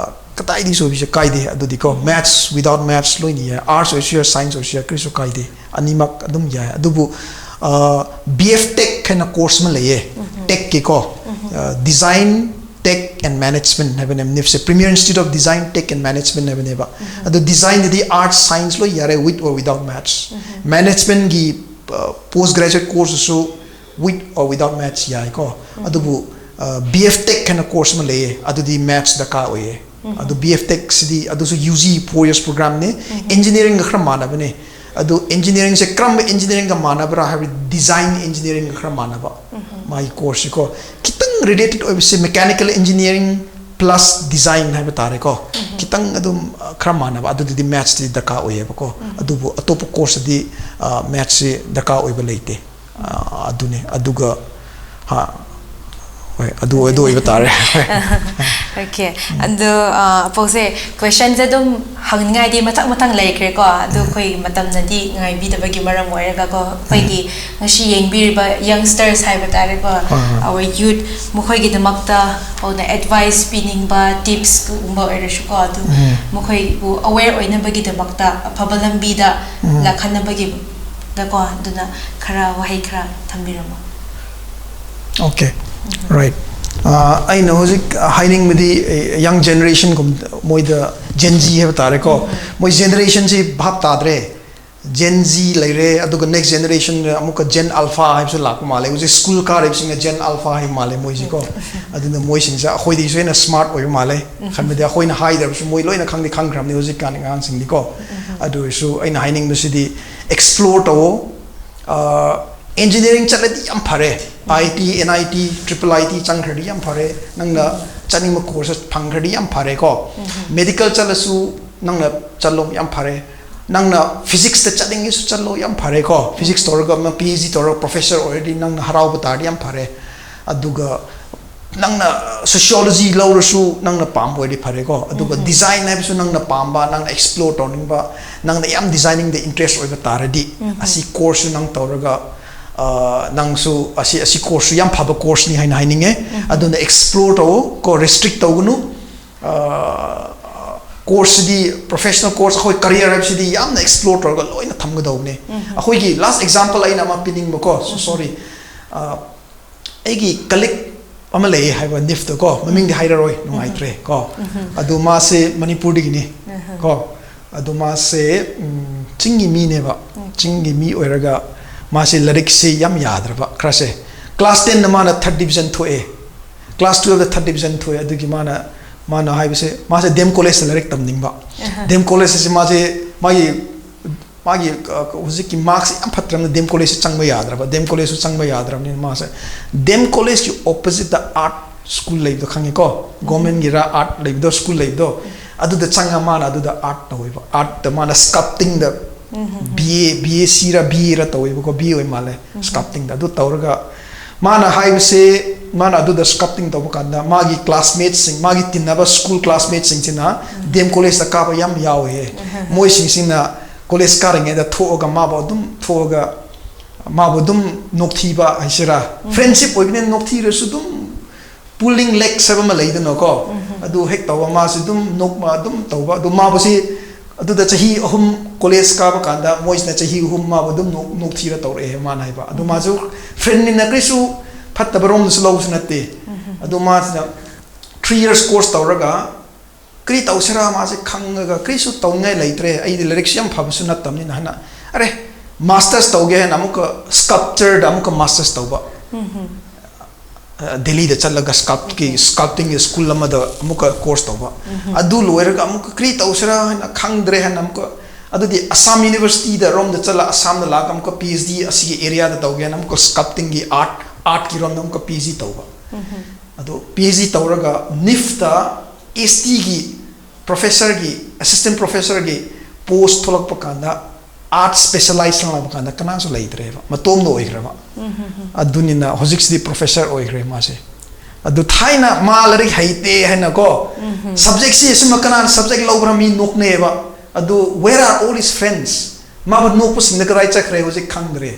ꯀꯗꯥꯏꯗꯒꯤꯁꯨ ꯑꯣꯏꯕꯁꯦ ꯀꯥꯏꯗꯦ꯫ ꯑꯗꯨꯗꯤꯀꯣ, maths, without maths ꯂꯣꯏꯅ ꯌꯥꯏ, ꯑꯥꯔꯠꯁ ꯑꯣꯏꯔꯁꯨ ꯌꯥꯏ, ꯁꯥꯏꯟꯁ ꯑꯣꯏꯔꯁꯨ ꯌꯥꯏ, ꯀꯔꯤꯁꯨ ꯀꯥꯏꯗꯦ, ꯑꯅꯤꯃꯛ ꯑꯗꯨꯝ ꯌꯥꯏ꯫ ꯑꯗꯨꯕꯨ B F Tech ꯍꯥꯏꯅ ꯀꯣꯔꯁ ꯑꯃ ꯂꯩꯌꯦ, ꯇꯦꯛꯀꯤꯀꯣ, Design Tech and Management ꯍꯥꯏꯕꯅꯦ, ꯅꯤꯐꯁꯦ Premier Institute of Design, Tech and Management ꯍꯥꯏꯕꯅꯦꯕ꯫ ꯑꯗꯣ ꯗꯤꯖꯥꯏꯟꯗꯗꯤ ꯑꯥꯔꯠꯁ ꯁꯥꯏꯟꯁ ꯂꯣꯏ ꯌꯥꯔꯦ, with or without maths꯫ ꯃꯦꯅꯦꯖꯃꯦꯟꯒꯤ ꯄꯣꯁ ꯒ꯭ꯔꯦꯖꯨꯋꯦꯠ ꯀꯣꯔꯁꯇꯁꯨ with or without maths ꯌꯥꯏꯀꯣ꯫ ꯑꯗꯨꯕꯨ B F Tech ꯍꯥꯏꯅ ꯀꯣꯔꯁ ꯑꯃ ꯂꯩꯌꯦ, ꯑꯗꯨꯗꯤ ꯃꯦꯊꯁ ꯗꯔꯀꯥꯔ ꯑꯣꯏꯌꯦ꯫ ꯑꯗꯨ B F Tech ꯁꯤꯗꯤ ꯑꯗꯨꯁꯨ U G four years programꯅꯦ, ꯏꯟꯖꯤꯅꯤꯌꯥꯔꯤꯡꯒ ꯈꯔ ꯃꯥꯟꯅꯕꯅꯦ꯫ ꯑꯗꯨ ꯏꯟꯖꯤꯅꯤꯌꯥꯔꯤꯡꯁꯦ ꯀꯔꯝꯕ ꯏꯟꯖꯤꯅꯤꯌꯥꯔꯤꯡꯒ ꯃꯥꯟꯅꯕ꯭ꯔꯥ ꯍꯥꯏꯕꯗꯤ ꯗꯤꯖꯥꯏꯟ ꯏꯟꯖꯤꯅꯤꯌꯥꯔꯤꯡꯒ ꯈꯔ ꯃꯥꯟꯅꯕ ꯃꯥꯒꯤ ꯀꯣꯔꯁꯁꯤꯀꯣ꯫ ꯈꯤꯇꯪ ꯔꯤꯂꯦꯇꯦꯠ ꯑꯣꯏꯕꯁꯦ ꯃꯦꯀꯥꯅꯤꯀꯦꯜ ꯏꯟꯖꯤꯅꯤꯌꯥꯔꯤꯡ ꯄ꯭ꯂꯁ ꯗꯤꯖꯥꯏꯟ ꯍꯥꯏꯕ ꯇꯥꯔꯦꯀꯣ꯫ ꯈꯤꯇꯪ ꯑꯗꯨꯝ ꯈꯔ ꯃꯥꯟꯅꯕ, ꯑꯗꯨꯗꯗꯤ ꯃꯦꯊꯁꯇꯤ ꯗꯔꯀꯥꯔ ꯑꯣꯏꯌꯦꯕꯀꯣ꯫ ꯑꯗꯨꯕꯨ ꯑꯇꯣꯞꯄ ꯀꯣꯔꯁꯇꯗꯤ ꯃꯦꯊꯁꯁꯤ ꯗꯔꯀꯥꯔ ꯑꯣꯏꯕ ꯂꯩꯇꯦ꯫ ꯑꯗꯨꯅꯦ꯫ ꯑꯗꯨꯒ ꯍꯥ, ꯍꯣꯏ, ꯑꯗꯨ ꯑꯗꯨ ꯑꯣꯏꯕ ꯇꯥꯔꯦ. Okay, ꯑꯗꯣ ꯑꯄꯧꯁꯦ, questionꯁꯦ ꯑꯗꯨꯝ ꯍꯪꯅꯤꯡꯉꯥꯏꯗꯤ ꯃꯊꯪ ꯃꯊꯪ ꯂꯩꯈ꯭ꯔꯦꯀꯣ, ꯑꯗꯣ ꯑꯩꯈꯣꯏ ꯃꯇꯝꯅꯗꯤ ꯉꯥꯏꯕꯤꯗꯕꯒꯤ ꯃꯔꯝ ꯑꯣꯏꯔꯒꯀꯣ, ꯑꯩꯈꯣꯏꯒꯤ ꯉꯁꯤ ꯌꯦꯡꯕꯤꯔꯤꯕ youngsters ꯍꯥꯏꯕ ꯇꯥꯔꯦꯀꯣ, our youth, ꯃꯈꯣꯏꯒꯤꯗꯃꯛꯇ ꯑꯗꯨꯅ advice ꯄꯤꯅꯤꯡꯕ, tipsꯀꯨꯝꯕ ꯑꯣꯏꯔꯁꯨꯀꯣ, ꯑꯗꯨ ꯃꯈꯣꯏꯕꯨ aware ꯑꯣꯏꯅꯕꯒꯤꯗꯃꯛꯇ, ꯑꯐꯕ ꯂꯝꯕꯤꯗ ꯂꯥꯛꯍꯟꯅꯕꯒꯤꯗꯀꯣ, ꯑꯗꯨꯅ ꯈꯔ ꯋꯥꯍꯩ ꯈꯔ ꯊꯝꯕꯤꯔꯝꯃꯣ. Okay, right. ꯑꯩꯅ ꯍꯧꯖꯤꯛ ꯍꯥꯏꯅꯤꯡꯕꯗꯤ, young generationꯒꯨꯝ, ꯃꯣꯏꯗ, Gen Z ꯍꯥꯏꯕ ꯇꯥꯔꯦꯀꯣ, ꯃꯣꯏ generationꯁꯤ ꯚꯥꯞ ꯇꯥꯗ꯭ꯔꯦ. Gen Z ꯂꯩꯔꯦ, ꯑꯗꯨꯒ next generation ꯑꯃꯨꯛꯀ Gen Alpha ꯍꯥꯏꯕꯁꯨ ꯂꯥꯛꯄ ꯃꯥꯜꯂꯦ꯫ ꯍꯧꯖꯤꯛ ꯁ꯭ꯀꯨꯜ ꯀꯥꯔꯤꯕꯁꯤꯡꯅ Gen Alpha ꯍꯥꯏꯕ ꯃꯥꯜꯂꯦ ꯃꯣꯏꯁꯤꯀꯣ. ꯑꯗꯨꯅ ꯃꯣꯏꯁꯤꯡꯁꯦ ꯑꯩꯈꯣꯏꯗꯒꯤꯁꯨ ꯍꯦꯟꯅ smart ꯑꯣꯏꯕ ꯃꯥꯜꯂꯦ꯫ ꯈꯟꯕꯗꯤ ꯑꯩꯈꯣꯏꯅ ꯍꯥꯏꯗ꯭ꯔꯕꯁꯨ ꯃꯣꯏ ꯂꯣꯏꯅ ꯈꯪꯗꯤ ꯈꯪꯈ꯭ꯔꯕꯅꯤ ꯍꯧꯖꯤꯛꯀꯥꯟ ꯑꯉꯥꯡꯁꯤꯡꯗꯤꯀꯣ. ꯑꯗꯨ ꯑꯣꯏꯔꯁꯨ ꯑꯩꯅ ꯍꯥꯏꯅꯤꯡꯕꯁꯤꯗꯤ, explore ꯇꯧꯋꯣ꯫ Engineering ꯆꯠꯂꯗꯤ ꯌꯥꯝ ꯐꯔꯦ, I T, N I T, triple I T ꯆꯪꯈ꯭ꯔꯗꯤ ꯌꯥꯝ ꯐꯔꯦ, ꯅꯪꯅ ꯆꯠꯅꯤꯡꯕ course ꯐꯪꯈ꯭ꯔꯗꯤ ꯌꯥꯝ ꯐꯔꯦꯀꯣ. Medical ꯆꯠꯂꯁꯨ ꯅꯪꯅ ꯆꯠꯂꯣ, ꯌꯥꯝ ꯐꯔꯦ. ꯅꯪꯅ physicsꯇ ꯆꯠꯅꯤꯡꯉꯁꯨ ꯆꯠꯂꯣ, ꯌꯥꯝ ꯐꯔꯦꯀꯣ. Physics ꯇꯧꯔꯒ ꯑꯃ P H D ꯇꯧꯔꯒ professor ꯑꯣꯏꯔꯗꯤ ꯅꯪꯅ ꯍꯔꯥꯎꯕ ꯇꯥꯔꯗꯤ ꯌꯥꯝ ꯐꯔꯦ. ꯑꯗꯨꯒ ꯅꯪꯅ sociology ꯂꯧꯔꯁꯨ ꯅꯪꯅ ꯄꯥꯝꯕ ꯑꯣꯏꯔꯗꯤ ꯐꯔꯦꯀꯣ. ꯑꯗꯨꯒ design ꯍꯥꯏꯕꯁꯨ ꯅꯪꯅ ꯄꯥꯝꯕ, ꯅꯪꯅ explore ꯇꯧꯅꯤꯡꯕ, ꯅꯪꯅ ꯌꯥꯝ designingꯗ interest ꯑꯣꯏꯕ ꯇꯥꯔꯗꯤ, ꯑꯁꯤ courseꯁꯨ ꯅꯪ ꯇꯧꯔꯒ, ꯅꯪꯁꯨ ꯑꯁꯤ, ꯑꯁꯤ courseꯁꯨ ꯌꯥꯝ ꯐꯕ courseꯅꯤ ꯍꯥꯏꯅ ꯍꯥꯏꯅꯤꯡꯉꯦ꯫ ꯑꯗꯨꯅ explore ꯇꯧꯋꯣ ꯀꯣ, restrict ꯇꯧꯒꯅꯨ꯫ Courseꯁꯤꯗꯤ, professional course, ꯑꯩꯈꯣꯏ career ꯍꯥꯏꯕꯁꯤꯗꯤ ꯌꯥꯝꯅ explore ꯇꯧꯔꯒ ꯂꯣꯏꯅ ꯊꯝꯒꯗꯧꯕꯅꯦ꯫ ꯑꯩꯈꯣꯏꯒꯤ last example ꯑꯩꯅ ꯑꯃ ꯄꯤꯅꯤꯡꯕꯀꯣ, so sorry, ꯑꯩꯒꯤ colleague ꯑꯃ ꯂꯩꯌꯦ ꯍꯥꯏꯕ NIFTꯗꯀꯣ, ꯃꯃꯤꯡꯗꯤ ꯍꯥꯏꯔꯔꯣꯏ, ꯅꯨꯡꯉꯥꯏꯇ꯭ꯔꯦ ꯀꯣ. ꯑꯗꯨ ꯃꯥꯁꯦ ꯃꯅꯤꯄꯨꯔꯗꯒꯤꯅꯤ ꯀꯣ. ꯑꯗꯨ ꯃꯥꯁꯦ ꯆꯤꯡꯒꯤ ꯃꯤꯅꯦꯕ. ꯆꯤꯡꯒꯤ ꯃꯤ ꯑꯣꯏꯔꯒ ꯃꯥꯁꯦ ꯂꯥꯏꯔꯤꯛꯁꯦ ꯌꯥꯝ ꯌꯥꯗ꯭ꯔꯕ, ꯈꯔꯁꯦ. Class tenꯗ ꯃꯥꯅ third division ꯊꯣꯛꯑꯦ, class twelveꯗ third division ꯊꯣꯛꯑꯦ꯫ ꯑꯗꯨꯒꯤ ꯃꯥꯅ, ꯃꯥꯅ ꯍꯥꯏꯕꯁꯦ, ꯃꯥꯁꯦ D M Collegeꯇ ꯂꯥꯏꯔꯤꯛ ꯇꯝꯅꯤꯡꯕ. D M Collegeꯁꯦ ꯃꯥꯁꯦ, ꯃꯥꯒꯤ ꯃꯥꯒꯤ ꯍꯧꯖꯤꯛꯀꯤ marksꯁꯦ ꯌꯥꯝ ꯐꯠꯇ꯭ꯔꯕꯅꯤꯅ D M Collegeꯁꯦ ꯆꯪꯕ ꯌꯥꯗ꯭ꯔꯕ, D M Collegeꯁꯨ ꯆꯪꯕ ꯌꯥꯗ꯭ꯔꯕꯅꯤꯅ ꯃꯥꯁꯦ D M Collegeꯀꯤ oppositeꯇ art school ꯂꯩꯕꯗꯣ ꯈꯪꯉꯦꯀꯣ, governmentꯒꯤꯔ art ꯂꯩꯕꯗꯣ, school ꯂꯩꯕꯗꯣ, ꯑꯗꯨꯗ ꯆꯪꯉ ꯃꯥꯅ ꯑꯗꯨꯗ art ꯇꯧꯋꯦꯕ. Artꯇ ꯃꯥꯅ sculptingꯗ B A, B A Cꯔ B Aꯔ ꯇꯧꯋꯦꯕꯀꯣ, B A ꯑꯣꯏ ꯃꯥꯜꯂꯦ, sculptingꯗ꯫ ꯑꯗꯨ ꯇꯧꯔꯒ ꯃꯥꯅ ꯍꯥꯏꯕꯁꯦ, ꯃꯥꯅ ꯑꯗꯨꯗ sculpting ꯇꯧꯕ ꯀꯥꯟꯗ ꯃꯥꯒꯤ classmatesꯁꯤꯡ, ꯃꯥꯒꯤ ꯇꯤꯟꯅꯕ school classmatesꯁꯤꯡꯁꯤꯅ D M Collegeꯇ ꯀꯥꯕ ꯌꯥꯝ ꯌꯥꯎꯋꯦ꯫ ꯃꯣꯏꯁꯤꯡꯁꯤꯅ college ꯀꯥꯔꯤꯉꯩꯗ ꯊꯣꯛꯑꯒ ꯃꯥꯕꯨ ꯑꯗꯨꯝ ꯊꯣꯛꯑꯒ ꯃꯥꯕꯨ ꯑꯗꯨꯝ ꯅꯣꯛꯊꯤꯕ ꯍꯥꯏꯁꯤꯔꯥ, friendship ꯑꯣꯏꯕꯅꯤꯅ ꯅꯣꯛꯊꯤꯔꯁꯨ ꯑꯗꯨꯝ pulling legs ꯍꯥꯏꯕ ꯑꯃ ꯂꯩꯗꯅꯀꯣ, ꯑꯗꯨ ꯍꯦꯛ ꯇꯧꯕ ꯃꯥꯁꯨ ꯑꯗꯨꯝ ꯅꯣꯛꯃ ꯑꯗꯨꯝ ꯇꯧꯕ꯫ ꯑꯗꯨ ꯃꯥꯕꯨꯁꯤ ꯑꯗꯨꯗ ꯆꯍꯤ ꯑꯍꯨꯝ college ꯀꯥꯕ ꯀꯥꯟꯗ ꯃꯣꯏꯁꯤꯅ ꯆꯍꯤ ꯑꯍꯨꯝ ꯃꯥꯕꯨ ꯑꯗꯨꯝ ꯅꯣꯛ- ꯅꯣꯛꯊꯤꯔ ꯇꯧꯔꯛꯑꯦ ꯃꯥꯅ ꯍꯥꯏꯕ꯫ ꯑꯗꯨ ꯃꯥꯁꯨ friendꯅꯤꯅ ꯀꯔꯤꯁꯨ ꯐꯠꯇꯕ ꯔꯣꯝꯗꯁꯨ ꯂꯧꯕꯁꯨ ꯅꯠꯇꯦ꯫ ꯑꯗꯨ ꯃꯥꯁꯤꯅ three years course ꯇꯧꯔꯒ ꯀꯔꯤ ꯇꯧꯁꯤꯔꯥ ꯃꯥꯁꯦ ꯈꯪꯉꯒ ꯀꯔꯤꯁꯨ ꯇꯧꯅꯤꯡꯉꯥꯏ ꯂꯩꯇ꯭ꯔꯦ, ꯑꯩꯗꯤ ꯂꯥꯏꯔꯤꯛꯁꯨ ꯌꯥꯝ ꯐꯕꯁꯨ ꯅꯠꯇꯕꯅꯤꯅ ꯍꯥꯏꯅ, ꯑꯔꯦ, masters ꯇꯧꯒꯦ ꯍꯥꯏꯅ ꯑꯃꯨꯛꯀ sculptureꯗ ꯑꯃꯨꯛꯀ masters ꯇꯧꯕ꯫ ꯑ, ꯗꯦꯜꯂꯤꯗ ꯆꯠꯂꯒ sculptꯀꯤ, sculptingꯒꯤ school ꯑꯃꯗ ꯑꯃꯨꯛꯀ course ꯇꯧꯕ꯫ ꯑꯗꯨ ꯂꯣꯏꯔꯒ ꯑꯃꯨꯛꯀ ꯀꯔꯤ ꯇꯧꯁꯤꯔꯥ ꯍꯥꯏꯅ ꯈꯪꯗ꯭ꯔꯦ ꯍꯥꯏꯅ ꯑꯃꯨꯛꯀ, ꯑꯗꯨꯗꯤ ꯑꯁꯥꯝ universityꯗ ꯔꯣꯝꯗ ꯆꯠꯂ ꯑꯁꯥꯝꯗ ꯂꯥꯛꯑꯒ ꯑꯃꯨꯛꯀ P H D ꯑꯁꯤꯒꯤ areaꯗ ꯇꯧꯒꯦ ꯍꯥꯏꯅ ꯑꯃꯨꯛꯀ sculptingꯒꯤ art, artꯀꯤ ꯔꯣꯝꯗ ꯑꯃꯨꯛꯀ P H D ꯇꯧꯕ꯫ ꯑꯗꯣ P H D ꯇꯧꯔꯒ NIFTꯇ S Tꯒꯤ professorꯒꯤ, assistant professorꯒꯤ post ꯊꯣꯛꯂꯛꯄ ꯀꯥꯟꯗ art specialize ꯂꯥꯛꯄ ꯀꯥꯟꯗ ꯀꯅꯥꯁꯨ ꯂꯩꯇ꯭ꯔꯦꯕ, ꯃꯇꯣꯝꯗ ꯑꯣꯏꯈ꯭ꯔꯕ꯫ ꯑꯗꯨꯅꯤꯅ ꯍꯧꯖꯤꯛꯁꯤꯗꯤ professor ꯑꯣꯏꯈ꯭ꯔꯦ ꯃꯥꯁꯦ꯫ ꯑꯗꯨ ꯊꯥꯏꯅ ꯃꯥ ꯂꯥꯏꯔꯤꯛ ꯍꯩꯇꯦ ꯍꯥꯏꯅꯀꯣ, subjectꯁꯤ ꯑꯁꯤꯃ ꯀꯅꯥꯅ subject ꯂꯧꯕ꯭ꯔꯥ ꯃꯤ ꯅꯣꯛꯅꯩꯑꯕ꯫ ꯑꯗꯨ where are all his friends? ꯃꯥꯕꯨ ꯅꯣꯛꯄꯁꯤꯡꯗ ꯀꯗꯥꯏ ꯆꯠꯈ꯭ꯔꯦ ꯍꯧꯖꯤꯛ ꯈꯪꯗ꯭ꯔꯦ꯫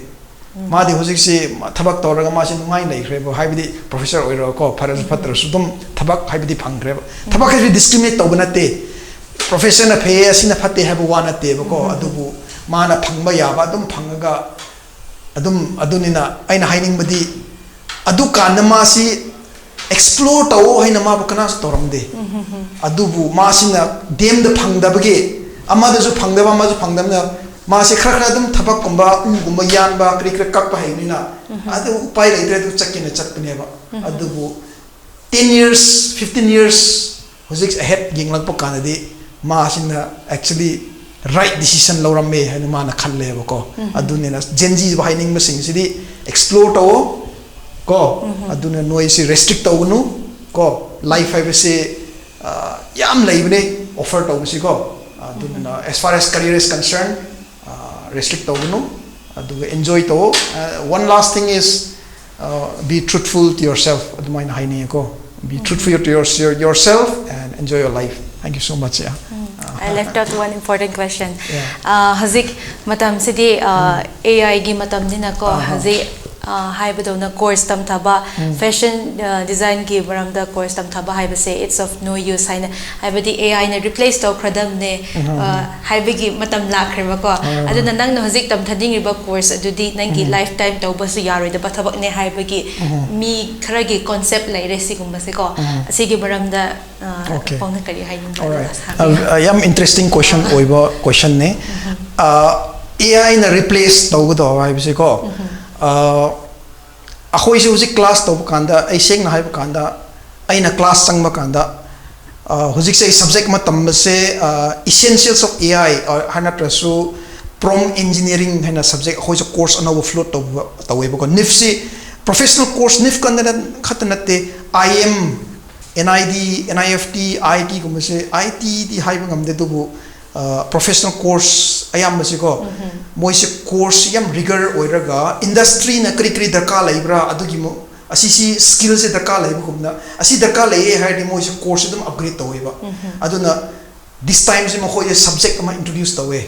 ꯃꯥꯗꯤ ꯍꯧꯖꯤꯛꯁꯤ ꯊꯕꯛ ꯇꯧꯔꯒ ꯃꯥꯁꯤ ꯅꯨꯡꯉꯥꯏꯅ ꯂꯩꯈ꯭ꯔꯦꯕ, ꯍꯥꯏꯕꯗꯤ professor ꯑꯣꯏꯔꯒꯀꯣ, ꯐꯔꯁꯨ ꯐꯠꯇ꯭ꯔꯁꯨ ꯑꯗꯨꯝ ꯊꯕꯛ ꯍꯥꯏꯕꯗꯤ ꯐꯪꯈ꯭ꯔꯦꯕ꯫ ꯊꯕꯛ ꯍꯥꯏꯕꯗꯤ discriminate ꯇꯧꯕ ꯅꯠꯇꯦ, professorꯅ ꯐꯩꯌꯦ ꯑꯁꯤꯅ ꯐꯠꯇꯦ ꯍꯥꯏꯕ ꯋꯥ ꯅꯠꯇꯦꯕꯀꯣ꯫ ꯑꯗꯨꯕꯨ ꯃꯥꯅ ꯐꯪꯕ ꯌꯥꯕ ꯑꯗꯨꯝ ꯐꯪꯉꯒ ꯑꯗꯨꯝ, ꯑꯗꯨꯅꯤꯅ ꯑꯩꯅ ꯍꯥꯏꯅꯤꯡꯕꯗꯤ ꯑꯗꯨꯀꯥꯟꯗ ꯃꯥꯁꯤ explore ꯇꯧꯑꯣ ꯍꯥꯏꯅ ꯃꯥꯕꯨ ꯀꯅꯥꯁꯨ ꯇꯧꯔꯝꯗꯦ꯫ ꯑꯗꯨꯕꯨ ꯃꯥꯁꯤꯅ D Mꯗ ꯐꯪꯗꯕꯒꯤ, ꯑꯃꯗꯁꯨ ꯐꯪꯗꯕ, ꯑꯃꯁꯨ ꯐꯪꯗꯕꯅ, ꯃꯥꯁꯦ ꯈꯔ ꯈꯔ ꯑꯗꯨꯝ ꯊꯕꯛꯀꯨꯝꯕ, ꯎꯒꯨꯝꯕ ꯌꯥꯟꯕ, ꯀꯔꯤ ꯀꯔꯤ ꯀꯛꯄ ꯍꯩꯕꯅꯤꯅ, ꯑꯗꯨ ꯎꯄꯥꯏ ꯂꯩꯇ꯭ꯔꯦ, ꯑꯗꯨ ꯆꯠꯀꯦꯅ ꯆꯠꯄꯅꯦꯕ꯫ ꯑꯗꯨꯕꯨ ten years, fifteen years ꯍꯧꯖꯤꯛ ahead ꯌꯦꯡꯂꯛꯄ ꯀꯥꯟꯗꯗꯤ ꯃꯥꯁꯤꯅ actually right decision ꯂꯧꯔꯝꯃꯦ ꯍꯥꯏꯅ ꯃꯥꯅ ꯈꯜꯂꯦꯕꯀꯣ꯫ ꯑꯗꯨꯅꯤꯅ Gen Zꯕꯨ ꯍꯥꯏꯅꯤꯡꯕꯁꯤꯡꯁꯤꯗꯤ explore ꯇꯧꯑꯣ ꯀꯣ꯫ ꯑꯗꯨꯅ ꯅꯣꯏꯁꯤ restrict ꯇꯧꯒꯅꯨ ꯀꯣ꯫ Life ꯍꯥꯏꯕꯁꯤ, ꯑ, ꯌꯥꯝ ꯂꯩꯕꯅꯦ offer ꯇꯧꯕꯁꯤꯀꯣ꯫ ꯑꯗꯨꯅ as far as career is concerned, ꯑ, restrict ꯇꯧꯒꯅꯨ, ꯑꯗꯨꯒ enjoy ꯇꯧꯑꯣ꯫ ꯑ, one last thing is, Be truthful to yourself ꯑꯗꯨꯃꯥꯏꯅ ꯍꯥꯏꯅꯤꯡꯉꯦꯀꯣ. Be truthful to your, your, yourself and enjoy your life. Thank you so much. Yeah. I left out one important question. Yeah. Uh, ꯍꯧꯖꯤꯛ ꯃꯇꯝꯁꯤꯗꯤ ꯑꯦ ꯑꯥꯏꯒꯤ ꯃꯇꯝꯅꯤꯅꯀꯣ, ꯍꯧꯖꯤꯛ ꯑ, ꯍꯥꯏꯕꯗꯧꯅ course ꯇꯝꯊꯕ, fashion design ꯒꯤ ꯃꯔꯝꯗ course ꯇꯝꯊꯕ ꯍꯥꯏꯕꯁꯦ it's of no use ꯍꯥꯏꯅ, ꯍꯥꯏꯕꯗꯤ ꯑꯦ ꯑꯥꯏꯅ replace ꯇꯧꯈ꯭ꯔꯗꯕꯅꯦ ꯑ, ꯍꯥꯏꯕꯒꯤ ꯃꯇꯝ ꯂꯥꯛꯈ꯭ꯔꯦꯕꯀꯣ. ꯑꯗꯨꯅ ꯅꯪꯅ ꯍꯧꯖꯤꯛ ꯇꯝꯊꯅꯤꯡꯉꯤꯕ course ꯑꯗꯨꯗꯤ ꯅꯪꯒꯤ lifetime ꯇꯧꯕꯁꯨ ꯌꯥꯔꯣꯏꯗꯕ ꯊꯕꯛꯅꯦ ꯍꯥꯏꯕꯒꯤ ꯃꯤ ꯈꯔꯒꯤ concept ꯂꯩꯔꯦ ꯁꯤꯒꯨꯝꯕꯁꯦꯀꯣ. ꯑꯁꯤꯒꯤ ꯃꯔꯝꯗ ꯑ, Okay. ꯄꯥꯎꯅ ꯀꯔꯤ ꯍꯥꯏꯅꯤꯡꯕ Alright. ꯁꯥꯕꯤꯌꯨ꯫ ꯑ, ꯌꯥꯝ interesting question ꯑꯣꯏꯕ question ꯅꯦ꯫ ꯑꯦ ꯑꯥꯏꯅ replace ꯇꯧꯒꯗꯧꯕ ꯍꯥꯏꯕꯁꯦꯀꯣ, ꯑ, ꯑꯩꯈꯣꯏꯁꯦ ꯍꯧꯖꯤꯛ class ꯇꯧꯕ ꯀꯥꯟꯗ, ꯑꯩ ꯁꯦꯡꯅ ꯍꯥꯏꯕ ꯀꯥꯟꯗ, ꯑꯩꯅ class ꯆꯪꯕ ꯀꯥꯟꯗ ꯑ, ꯍꯧꯖꯤꯛꯁꯦ ꯑꯩ subject ꯑꯃ ꯇꯝꯕꯁꯦ, ꯑ, Essentials of A I, ꯑ, ꯍꯥꯏ ꯅꯠꯇ꯭ꯔꯁꯨ Prompt Engineering ꯍꯥꯏꯅ subject ꯑꯩꯈꯣꯏꯁꯨ course ꯑꯅꯧꯕ float ꯇꯧꯕ ꯇꯧꯋꯦꯕꯀꯣ. ꯅꯤꯐꯁꯤ professional course, ꯅꯤꯐ ꯀꯟꯗꯅ ꯈꯛꯇ ꯅꯠꯇꯦ, I M, N I D, N I F T, I T ꯒꯨꯝꯕꯁꯦ, I T ꯗꯤ ꯍꯥꯏꯕ ꯉꯝꯗꯦ, ꯑꯗꯨꯕꯨ ꯑ, professional course ꯑꯌꯥꯝꯕꯁꯤꯀꯣ, ꯃꯣꯏꯁꯦ course ꯌꯥꯝ rigor ꯑꯣꯏꯔꯒ industry ꯅ ꯀꯔꯤ ꯀꯔꯤ ꯗꯔꯀꯥꯔ ꯂꯩꯕ꯭ꯔꯥ, ꯑꯗꯨꯒꯤ ꯃ-, ꯑꯁꯤꯁꯤ skill ꯁꯦ ꯗꯔꯀꯥꯔ ꯂꯩꯕꯒꯨꯝꯅ, ꯑꯁꯤ ꯗꯔꯀꯥꯔ ꯂꯩꯌꯦ ꯍꯥꯏꯔꯗꯤ ꯃꯣꯏꯁꯦ course ꯑꯗꯨꯝ upgrade ꯇꯧꯋꯦꯕ꯫ ꯑꯗꯨꯅ this time ꯁꯦ ꯃꯈꯣꯏꯁꯦ subject ꯑꯃ introduce ꯇꯧꯋꯦ,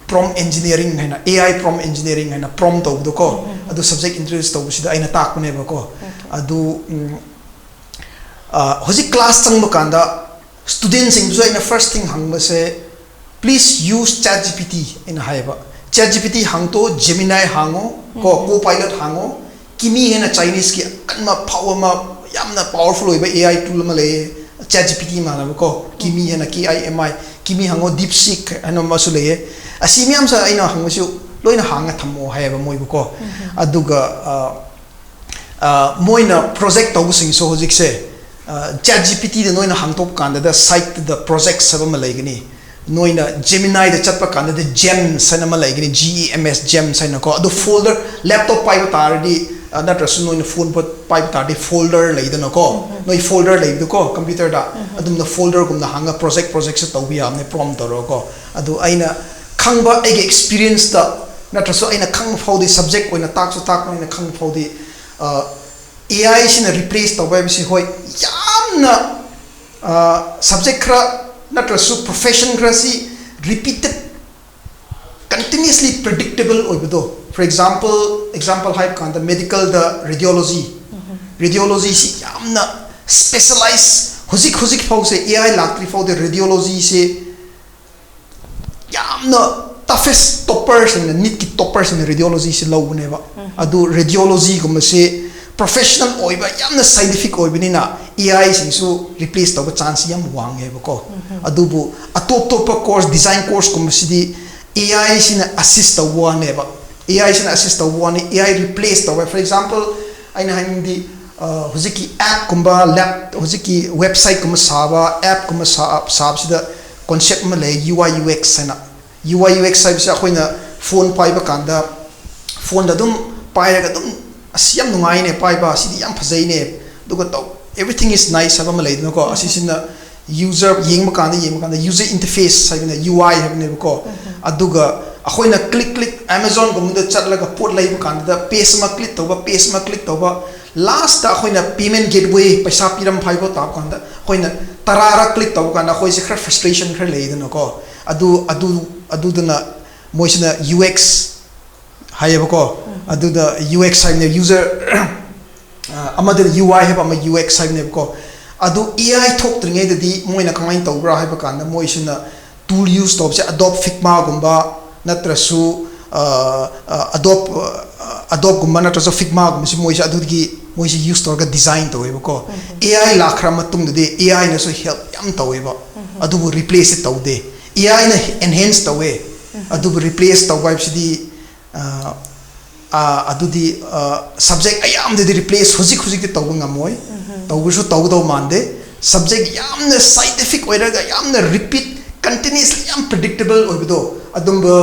Prompt Engineering ꯍꯥꯏꯅ, A I Prompt Engineering ꯍꯥꯏꯅ, prompt ꯇꯧꯕꯗꯣꯀꯣ, ꯑꯗꯨ subject introduce ꯇꯧꯕꯁꯤꯗ ꯑꯩꯅ ꯇꯥꯛꯄꯅꯦꯕꯀꯣ꯫ ꯑꯗꯨ ꯎꯝ, ꯑ, ꯍꯧꯖꯤꯛ class ꯆꯪꯕ ꯀꯥꯟꯗ student ꯁꯤꯡꯕꯨꯁꯨ ꯑꯩꯅ first thing ꯍꯪꯕꯁꯦ, "Please use ChatGPT" ꯑꯩꯅ ꯍꯥꯏꯌꯦꯕ꯫ "ChatGPT ꯍꯥꯡꯇꯣ, Gemini ꯍꯥꯡꯉꯣ, ꯀꯣ, Copilot ꯍꯥꯡꯉꯣ, Kimi ꯍꯥꯏꯅ Chinese ꯀꯤ ꯑꯀꯟꯕ ꯐꯥꯎ ꯑꯃ, ꯌꯥꯝꯅ powerful ꯑꯣꯏꯕ A I tool ꯑꯃ ꯂꯩꯌꯦ, ChatGPT ꯃꯥꯟꯅꯕꯀꯣ, Kimi ꯍꯥꯏꯅ, K I M I, Kimi ꯍꯥꯡꯉꯣ, DeepSeek ꯍꯥꯏꯅ ꯑꯃꯁꯨ ꯂꯩꯌꯦ꯫ ꯑꯁꯤ ꯃꯌꯥꯝꯁꯦ ꯑꯩꯅ ꯍꯪꯕꯁꯨ ꯂꯣꯏꯅ ꯍꯥꯡꯉ ꯊꯝꯃꯣ" ꯍꯥꯏꯌꯦꯕ ꯃꯣꯏꯕꯨꯀꯣ꯫ ꯑꯗꯨꯒ ꯑ, ꯑ, ꯃꯣꯏꯅ project ꯇꯧꯕꯁꯤꯡꯁꯨ ꯍꯧꯖꯤꯛꯁꯦ, ꯑ, ChatGPT ꯗ ꯅꯣꯏꯅ ꯍꯥꯡꯇꯣꯛꯄ ꯀꯥꯟꯗꯗ site ꯇ projects ꯍꯥꯏꯕ ꯑꯃ ꯂꯩꯒꯅꯤ꯫ ꯅꯣꯏꯅ Gemini ꯗ ꯆꯠꯄ ꯀꯥꯟꯗꯗꯤ Gems ꯍꯥꯏꯅ ꯑꯃ ꯂꯩꯒꯅꯤ, G E M S, Gems ꯍꯥꯏꯅꯀꯣ꯫ ꯑꯗꯨ folder, laptop ꯄꯥꯏꯕ ꯇꯥꯔꯗꯤ, ꯑ, ꯅꯠꯇ꯭ꯔꯁꯨ ꯅꯣꯏꯅ phone ꯄ-, ꯄꯥꯏꯕ ꯇꯥꯔꯗꯤ folder ꯂꯩꯗꯅꯀꯣ, ꯅꯣꯏ folder ꯂꯩꯕꯗꯨꯀꯣ computer ꯗ, ꯑꯗꯨꯝꯅ folder ꯒꯨꯝꯅ ꯍꯥꯡꯉ project, project ꯁꯨ ꯇꯧꯕ ꯌꯥꯕꯅꯦ prompt ꯇꯧꯔꯒꯀꯣ꯫ ꯑꯗꯨ ꯑꯩꯅ ꯈꯪꯕ, ꯑꯩꯒꯤ experience ꯇ ꯅꯠꯇ꯭ꯔꯁꯨ ꯑꯩꯅ ꯈꯪꯕ ꯐꯥꯎꯗꯤ, subject ꯑꯣꯏꯅ ꯇꯥꯛꯁꯨ ꯇꯥꯛꯄꯅꯤꯅ ꯈꯪꯕ ꯐꯥꯎꯗꯤ, ꯑꯦ ꯑꯥꯏ ꯁꯤꯅ ꯔꯤꯄ꯭ꯂꯦꯁ ꯇꯧꯕ ꯍꯥꯏꯕꯁꯤ, ꯍꯣꯏ, ꯌꯥꯝꯅ ꯁꯕꯖꯦꯛ ꯈꯔ ꯅꯠꯇ꯭ꯔꯁꯨ ꯄ꯭ꯔꯣꯐꯦꯁꯟ ꯈꯔꯁꯤ ꯔꯤꯄꯤꯇꯦꯠ, ꯀꯟꯇꯤꯅ꯭ꯌꯨꯁꯂꯤ ꯄ꯭ꯔꯤꯗꯤꯛꯇꯦꯕꯜ ꯑꯣꯏꯕꯗꯣ꯫ ꯐꯣꯔ ꯑꯦꯛꯖꯥꯝꯄꯜ, ꯑꯦꯛꯖꯥꯝꯄꯜ ꯍꯥꯏꯕ ꯀꯥꯟꯗ ꯃꯦꯗꯤꯀꯦꯜꯗ ꯔꯦꯗꯤꯑꯣꯂꯣꯖꯤ, ꯔꯦꯗꯤꯑꯣꯂꯣꯖꯤꯁꯤ ꯌꯥꯝꯅ ꯁ꯭ꯄꯦꯁꯦꯂꯥꯏꯁ, ꯍꯧꯖꯤꯛ ꯍꯧꯖꯤꯛ ꯐꯥꯎꯁꯦ, ꯑꯦ ꯑꯥꯏ ꯂꯥꯛꯇ꯭ꯔꯤ ꯐꯥꯎꯗ ꯔꯦꯗꯤꯑꯣꯂꯣꯖꯤꯁꯦ ꯌꯥꯝꯅ ꯇꯐꯦꯁ ꯇꯣꯞꯄꯔꯁꯤꯡꯅ, ꯅꯤꯠꯀꯤ ꯇꯣꯞꯄꯔꯁꯤꯡꯅ ꯔꯦꯗꯤꯑꯣꯂꯣꯖꯤꯁꯤ ꯂꯧꯕꯅꯦꯕ꯫ ꯑꯗꯨ ꯔꯦꯗꯤꯑꯣꯂꯣꯖꯤꯒꯨꯝꯕꯁꯦ ꯄ꯭ꯔꯣꯐꯦꯁꯅꯦꯜ ꯑꯣꯏꯕ, ꯌꯥꯝꯅ ꯁꯥꯏꯟꯇꯤꯐꯤꯛ ꯑꯣꯏꯕꯅꯤꯅ, ꯑꯦ ꯑꯥꯏꯁꯤꯡꯁꯨ ꯔꯤꯄ꯭ꯂꯦꯁ ꯇꯧꯕ ꯆꯥꯟꯁꯁꯤ ꯌꯥꯝ ꯋꯥꯡꯉꯦꯕꯀꯣ꯫ ꯑꯗꯨꯕꯨ ꯑꯇꯣꯞ ꯑꯇꯣꯞꯄ ꯀꯣꯔꯁ, ꯗꯤꯖꯥꯏꯟ ꯀꯣꯔꯁꯀꯨꯝꯕꯁꯤꯗꯤ ꯑꯦ ꯑꯥꯏꯁꯤꯅ ꯑꯦꯁꯤꯁ ꯇꯧꯕ ꯋꯥꯅꯦꯕ꯫ ꯑꯦ ꯑꯥꯏꯁꯤꯅ ꯑꯦꯁꯤꯁ ꯇꯧꯕ ꯋꯥꯅꯤ, ꯑꯦ ꯑꯥꯏ ꯔꯤꯄ꯭ꯂꯦꯁ ꯇꯧꯕ꯫ ꯐꯣꯔ ꯑꯦꯛꯖꯥꯝꯄꯜ, ꯑꯩꯅ ꯍꯥꯏꯅꯤꯡꯗꯤ, ꯑ, ꯍꯧꯖꯤꯛꯀꯤ ꯑꯦꯞꯀꯨꯝꯕ, ꯂꯦꯞ ꯍꯧꯖꯤꯛꯀꯤ ꯋꯦꯕꯁꯥꯏꯠꯀꯨꯝꯕ ꯁꯥꯕ, ꯑꯦꯞꯀꯨꯝꯕ ꯁꯥ-, ꯁꯥꯕꯁꯤꯗ ꯀꯣꯟꯁꯦꯞ ꯑꯃ ꯂꯩ, ꯌꯨ ꯑꯥꯏ ꯌꯨ ꯑꯦꯛꯁ ꯍꯥꯏꯅ꯫ ꯌꯨ ꯑꯥꯏ ꯌꯨ ꯑꯦꯛꯁ ꯍꯥꯏꯕꯁꯤ ꯑꯩꯈꯣꯏꯅ ꯐꯣꯟ ꯄꯥꯏꯕ ꯀꯥꯟꯗ, ꯐꯣꯟꯗ ꯑꯗꯨꯝ ꯄꯥꯏꯔꯒ ꯑꯗꯨꯝ, "ꯑꯁ, ꯌꯥꯝ ꯅꯨꯡꯉꯥꯏꯅꯦ ꯄꯥꯏꯕ, ꯑꯁꯤꯗꯤ ꯌꯥꯝ ꯐꯖꯩꯅꯦ", ꯑꯗꯨꯒ ꯇꯧ, "Everything is nice" ꯍꯥꯏꯕ ꯑꯃ ꯂꯩꯗꯅꯀꯣ꯫ ꯑꯁꯤꯁꯤꯅ ꯌꯨꯖꯔ ꯌꯦꯡꯕ ꯀꯥꯟꯗ, ꯌꯦꯡꯕ ꯀꯥꯟꯗ ꯌꯨꯖꯔ ꯏꯟꯇꯔꯐꯦꯁ ꯍꯥꯏꯕꯅ, ꯌꯨ ꯑꯥꯏ ꯍꯥꯏꯕꯅꯦꯕꯀꯣ꯫ ꯑꯗꯨꯒ ꯑꯩꯈꯣꯏꯅ ꯀ꯭ꯂꯤꯛ ꯀ꯭ꯂꯤꯛ, ꯑꯦꯃꯥꯖꯣꯟꯒꯨꯝꯕꯗ ꯆꯠꯂꯒ ꯄꯣꯠ ꯂꯩꯕ ꯀꯥꯟꯗ, ꯄꯦꯖ ꯑꯃ ꯀ꯭ꯂꯤꯛ ꯇꯧꯕ, ꯄꯦꯖ ꯑꯃ ꯀ꯭ꯂꯤꯛ ꯇꯧꯕ, ꯂꯥꯁꯇ ꯑꯩꯈꯣꯏꯅ ꯄꯦꯃꯦꯟ ꯒꯦꯠꯋꯦ, ꯄꯩꯁꯥ ꯄꯤꯔꯝ ꯐꯥꯏꯕꯣ ꯇꯥꯕ ꯀꯥꯟꯗ, ꯑꯩꯈꯣꯏꯅ ꯇꯔꯥꯔꯛ ꯀ꯭ꯂꯤꯛ ꯇꯧꯕ ꯀꯥꯟꯗ ꯑꯩꯈꯣꯏꯁꯦ ꯈꯔ ꯐ꯭ꯔꯁꯇ꯭ꯔꯦꯁꯟ ꯈꯔ ꯂꯩꯗꯅꯀꯣ꯫ ꯑꯗꯨ, ꯑꯗꯨ, ꯑꯗꯨꯗꯨꯅ ꯃꯣꯏꯁꯤꯅ ꯌꯨ ꯑꯦꯛꯁ ꯍꯥꯏꯌꯦꯕꯀꯣ꯫ ꯑꯗꯨꯗ ꯌꯨ ꯑꯦꯛꯁ ꯍꯥꯏꯕꯅꯦ, ꯌꯨꯖꯔ, ꯑ, ꯑꯃꯗꯅ ꯌꯨ ꯑꯥꯏ ꯍꯥꯏꯕ, ꯑꯃ ꯌꯨ ꯑꯦꯛꯁ ꯍꯥꯏꯕꯅꯦꯕꯀꯣ꯫ ꯑꯗꯨ ꯑꯦ ꯑꯥꯏ ꯊꯣꯛꯇ꯭ꯔꯤꯉꯩꯗꯗꯤ ꯃꯣꯏꯅ ꯀꯃꯥꯏꯅ ꯇꯧꯕ꯭ꯔꯥ ꯍꯥꯏꯕ ꯀꯥꯟꯗ, ꯃꯣꯏꯁꯤꯅ ꯇꯨꯜ ꯌꯨꯁ ꯇꯧꯕꯁꯦ ꯑꯦꯗꯣꯕ ꯐꯤꯒꯃꯥꯒꯨꯝꯕ ꯅꯠꯇ꯭ꯔꯁꯨ, ꯑ, ꯑ, ꯑꯦꯗꯣꯕ, ꯑ, ꯑꯦꯗꯣꯕꯒꯨꯝꯕ ꯅꯠꯇ꯭ꯔꯁꯨ ꯐꯤꯒꯃꯥꯒꯨꯝꯕꯁꯤ ꯃꯣꯏꯁꯦ ꯑꯗꯨꯗꯒꯤ ꯃꯣꯏꯁꯦ ꯌꯨꯁ ꯇꯧꯔꯒ ꯗꯤꯖꯥꯏꯟ ꯇꯧꯋꯦꯕꯀꯣ꯫ ꯑꯦ ꯑꯥꯏ ꯂꯥꯛꯈ꯭ꯔ ꯃꯇꯨꯡꯗꯗꯤ ꯑꯦ ꯑꯥꯏꯅꯁꯨ ꯍꯦꯜꯞ ꯌꯥꯝ ꯇꯧꯋꯦꯕ, ꯑꯗꯨꯕꯨ ꯔꯤꯄ꯭ꯂꯦꯁꯇꯤ ꯇꯧꯗꯦ꯫ ꯑꯦ ꯑꯥꯏꯅ ꯑꯦꯟꯍꯦꯟꯁ ꯇꯧꯋꯦ, ꯑꯗꯨꯕꯨ ꯔꯤꯄ꯭ꯂꯦꯁ ꯇꯧꯕ ꯍꯥꯏꯕꯁꯤꯗꯤ, ꯑ, ꯑ, ꯑꯗꯨꯗꯤ, ꯑ, ꯁꯕꯖꯦꯛ ꯑꯌꯥꯝꯕꯗꯗꯤ ꯔꯤꯄ꯭ꯂꯦꯁ ꯍꯧꯖꯤꯛ ꯍꯧꯖꯤꯛꯇꯤ ꯇꯧꯕ ꯉꯝꯃꯣꯏ, ꯇꯧꯕꯁꯨ ꯇꯧꯒꯗꯧ ꯃꯥꯟꯗꯦ꯫ ꯁꯕꯖꯦꯛ ꯌꯥꯝꯅ ꯁꯥꯏꯟꯇꯤꯐꯤꯛ ꯑꯣꯏꯔꯒ ꯌꯥꯝꯅ ꯔꯤꯄꯤꯠ, ꯀꯟꯇꯤꯅ꯭ꯌꯨꯁꯂꯤ ꯌꯥꯝ ꯄ꯭ꯔꯤꯗꯤꯛꯇꯦꯕꯜ ꯑꯣꯏꯕꯗꯣ, ꯑꯗꯨꯝꯕ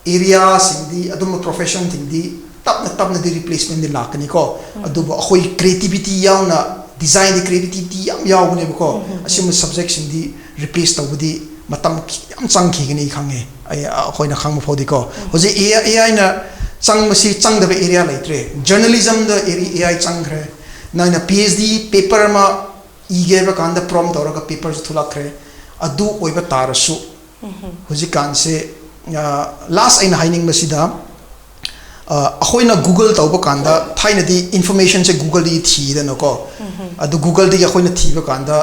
ꯑꯦꯔꯤꯌꯥꯁꯤꯡꯗꯤ, ꯑꯗꯨꯝꯕ ꯄ꯭ꯔꯣꯐꯦꯁꯟꯁꯤꯡꯗꯤ ꯇꯞꯅ ꯇꯞꯅꯗꯤ ꯔꯤꯄ꯭ꯂꯦꯁꯃꯦꯟꯗꯤ ꯂꯥꯛꯀꯅꯤꯀꯣ꯫ ꯑꯗꯨꯕꯨ ꯑꯩꯈꯣꯏ ꯀ꯭ꯔꯤꯌꯦꯇꯤꯕꯤꯇꯤ ꯌꯥꯎꯅ, ꯗꯤꯖꯥꯏꯟꯗꯤ ꯀ꯭ꯔꯤꯌꯦꯇꯤꯕꯤꯇꯤ ꯌꯥꯝ ꯌꯥꯎꯕꯅꯦꯕꯀꯣ꯫ ꯑꯁꯤꯒꯨꯝꯕ ꯁꯕꯖꯦꯛꯁꯤꯡꯗꯤ ꯔꯤꯄ꯭ꯂꯦꯁ ꯇꯧꯕꯗꯤ ꯃꯇꯝ ꯈꯤ-, ꯌꯥꯝ ꯆꯪꯈꯤꯒꯅꯤ ꯈꯪꯉꯦ, ꯑꯩ, ꯑꯩꯈꯣꯏꯅ ꯈꯪꯕ ꯐꯥꯎꯗꯤꯀꯣ꯫ ꯍꯧꯖꯤꯛ ꯑꯦ ꯑꯥꯏꯅ ꯆꯪꯕꯁꯤ ꯆꯪꯗꯕ ꯑꯦꯔꯤꯌꯥ ꯂꯩꯇ꯭ꯔꯦ꯫ ꯖꯔꯅꯦꯂꯤꯖꯝꯗ ꯑꯦꯔꯤ ꯑꯦ ꯑꯥꯏ ꯆꯪꯈ꯭ꯔꯦ꯫ ꯅꯪꯅ ꯄꯤ ꯑꯩꯆ ꯗꯤ ꯄꯦꯄꯔ ꯑꯃ ꯏꯒꯦ ꯍꯥꯏꯕ ꯀꯥꯟꯗ ꯄ꯭ꯔꯣꯝ ꯇꯧꯔꯒ ꯄꯦꯄꯔꯁꯨ ꯊꯣꯛꯂꯛꯈ꯭ꯔꯦ꯫ ꯑꯗꯨ ꯑꯣꯏꯕ ꯇꯥꯔꯁꯨ ꯍꯧꯖꯤꯛꯀꯥꯟꯁꯦ ꯂꯥꯁ ꯑꯩꯅ ꯍꯥꯏꯅꯤꯡꯕꯁꯤꯗ ꯑꯩꯈꯣꯏꯅ ꯒꯨꯒꯜ ꯇꯧꯕ ꯀꯥꯟꯗ ꯊꯥꯏꯅꯗꯤ ꯏꯟꯐꯣꯔꯃꯦꯁꯟꯁꯦ ꯒꯨꯒꯜꯗꯒꯤ ꯊꯤꯗꯅꯀꯣ꯫ ꯑꯗꯨ ꯒꯨꯒꯜꯗꯒꯤ ꯑꯩꯈꯣꯏꯅ ꯊꯤꯕ ꯀꯥꯟꯗ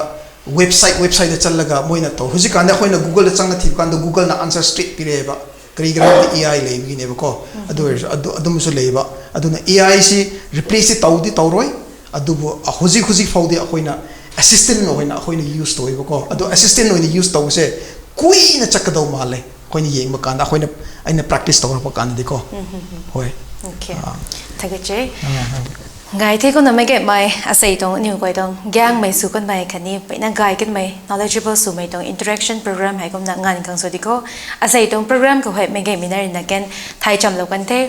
ꯋꯦꯕꯁꯥꯏꯠ ꯋꯦꯕꯁꯥꯏꯠꯇ ꯆꯠꯂꯒ ꯃꯣꯏꯅ ꯇꯧ꯫ ꯍꯧꯖꯤꯛꯀꯥꯟꯗꯤ ꯑꯩꯈꯣꯏꯅ ꯒꯨꯒꯜꯗ ꯆꯪꯉ ꯊꯤꯕ ꯀꯥꯟꯗ ꯒꯨꯒꯜꯅ ꯑꯟꯁꯔ ꯁ꯭ꯇ꯭ꯔꯦꯠ ꯄꯤꯔꯛꯑꯦꯕ꯫ ꯀꯔꯤꯒꯤꯔ ꯍꯥꯏꯔꯗꯤ ꯑꯦ ꯑꯥꯏ ꯂꯩꯕꯒꯤꯅꯦꯕꯀꯣ꯫ ꯑꯗꯨ ꯑꯣꯏꯔꯁꯨ ꯑꯗꯨ ꯑꯗꯨꯝꯕꯁꯨ ꯂꯩꯌꯦꯕ꯫ ꯑꯗꯨꯅ ꯑꯦ ꯑꯥꯏꯁꯤ ꯔꯤꯄ꯭ꯂꯦꯁꯇꯤ ꯇꯧꯗꯤ ꯇꯧꯔꯣꯏ꯫ ꯑꯗꯨꯕꯨ ꯍꯧꯖꯤꯛ ꯍꯧꯖꯤꯛ ꯐꯥꯎꯗꯤ ꯑꯩꯈꯣꯏꯅ ꯑꯦꯁꯤꯁꯇꯦꯟ ꯑꯣꯏꯅ ꯑꯩꯈꯣꯏꯅ ꯌꯨꯁ ꯇꯧꯋꯦꯕꯀꯣ꯫ ꯑꯗꯣ ꯑꯦꯁꯤꯁꯇꯦꯟ ꯑꯣꯏꯅ ꯌꯨꯁ ꯇꯧꯕꯁꯦ ꯀꯨꯏꯅ ꯆꯠꯀꯗꯧ ꯃꯥꯜꯂꯦ꯫ ꯑꯩꯈꯣꯏꯅ ꯌꯦꯡꯕ ꯀꯥꯟꯗ ꯑꯩꯈꯣꯏꯅ ꯑꯩꯅ ꯄ꯭ꯔꯦꯛꯇꯤꯁ ꯇꯧꯔꯛꯄ ꯀꯥꯟꯗꯗꯤꯀꯣ꯫ ꯍꯣꯏ꯫ Okay꯫ ꯊꯥꯒꯠꯆꯩ꯫ ꯒꯥꯏꯊꯦ ꯀꯣꯅ ꯃꯩꯒꯦ ꯃꯥꯏ ꯑꯁꯩ ꯇꯣꯡ ꯅꯤꯎ ꯀꯣꯏ ꯇꯣꯡ ꯒ꯭ꯌꯥꯡ ꯃꯩ ꯁꯨ ꯀꯟ ꯃꯥꯏ ꯈꯅꯤ ꯄꯩꯅ ꯒꯥꯏ ꯀꯟ ꯃꯩ ꯅꯣꯂꯦꯖꯦꯕꯜ ꯁꯨ ꯃꯩ ꯇꯣꯡ ꯏꯟꯇꯔꯦꯛꯁꯟ ꯄ꯭ꯔꯣꯒ꯭ꯔꯥꯝ ꯍꯥꯏꯒꯨꯝꯅ ꯉꯥꯟ ꯈꯪꯁꯨꯗꯤꯀꯣ꯫ ꯑꯁꯩ ꯇꯣꯡ ꯄ꯭ꯔꯣꯒ꯭ꯔꯥꯝ ꯀ ꯍꯣꯏ ꯃꯩꯒꯦ ꯃꯤꯅꯔꯤꯅ ꯀꯦꯟ ꯊꯥꯏ ꯆꯝꯂꯣ ꯀꯟꯊꯦ꯫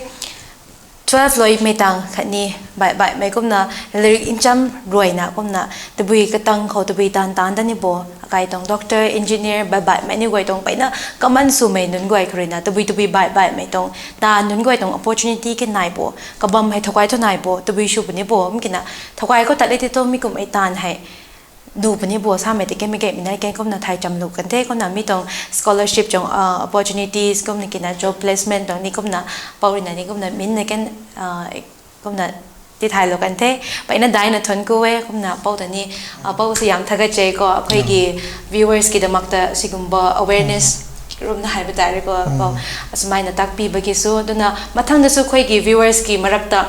Twelve ꯂꯣꯏ ꯃꯩꯇꯥꯡ ꯈꯠꯅꯤ ꯕꯥꯏ ꯕꯥꯏ ꯃꯩꯒꯨꯝꯅ ꯂꯥꯏꯔꯤꯛ ꯏꯟꯆꯝ ꯂꯣꯏꯅ ꯀꯨꯝꯅ ꯇꯕꯨꯏ ꯀꯇꯪ ꯈꯣ ꯇꯕꯨꯏ ꯇꯥꯟ ꯇꯥꯟꯗꯅꯤꯕꯣ꯫ ꯑꯀꯥꯏ ꯇꯣꯡ doctor engineer ꯕꯥꯏ ꯕꯥꯏ ꯃꯩꯅꯤ ꯒꯣꯏ ꯇꯣꯡ ꯄꯩꯅ ꯀꯃꯟ ꯁꯨ ꯃꯩ ꯅꯨꯟ ꯒꯣꯏ ꯈꯔꯨꯏꯅ ꯇꯕꯨꯏ ꯇꯕꯨꯏ ꯕꯥꯏ ꯕꯥꯏ ꯃꯩ ꯇꯣꯡ ꯇꯥ ꯅꯨꯟ ꯒꯣꯏ ꯇꯣꯡ opportunity ꯀꯤ ꯅꯥꯏꯕꯣ꯫ ꯀꯕꯝ ꯍꯩ ꯊꯣꯛꯀꯥꯏ ꯊꯣꯅꯥꯏꯕꯣ ꯇꯕꯨꯏ ꯁꯨꯕꯅꯤꯕꯣ꯫ ꯑꯃꯀꯤꯅ ꯊꯣꯛꯀꯥꯏ ꯈꯣ ꯇꯠꯂꯦ ꯇꯤꯇꯣ ꯃꯤꯀꯨꯝ ꯑꯩ ꯇꯥꯟ ꯍꯩ ꯅꯨꯕꯅꯤꯕꯣ꯫ ꯁꯥꯃꯩ ꯇꯤꯀꯦ ꯃꯤꯀꯦ ꯃꯤꯅꯥꯏ ꯀꯦ ꯀꯨꯝꯅ ꯊꯥꯏ ꯆꯝꯂꯨ ꯀꯟꯊꯦ ꯀꯨꯝꯅ ꯃꯤ ꯇꯣꯡ scholarship ꯆꯣꯡ opportunities ꯀꯨꯝꯅ ꯀꯤꯅ job placement ꯇꯣꯡ ꯅꯤ ꯀꯨꯝꯅ ꯄꯧꯔꯤꯅ ꯅꯤ ꯀꯨꯝꯅ ꯃꯤꯟꯅ ꯀꯦꯟ ꯀꯨꯝꯅ ꯇꯤ ꯊꯥꯏꯂꯣ ꯀꯟꯊꯦ꯫ ꯄꯩꯅ ꯗꯥꯏꯅ ꯊꯣꯟ ꯀꯨꯋꯦ ꯀꯨꯝꯅ ꯄꯧꯗꯅꯤ꯫ ꯄꯧꯁꯦ ꯌꯥꯝ ꯊꯥꯒꯠꯆꯩꯀꯣ ꯑꯩꯈꯣꯏꯒꯤ viewersꯀꯤꯗꯃꯛꯇ ꯁꯤꯒꯨꯝꯕ awareness ꯔꯣꯝꯅ ꯍꯥꯏꯕ ꯇꯥꯔꯦꯀꯣ꯫ ꯄꯥꯎ ꯑꯁꯨꯃꯥꯏꯅ ꯇꯥꯛꯄꯤꯕꯒꯤꯁꯨ꯫ ꯑꯗꯨꯅ ꯃꯊꯪꯗꯁꯨ ꯑꯩꯈꯣꯏꯒꯤ viewersꯀꯤ ꯃꯔꯛꯇ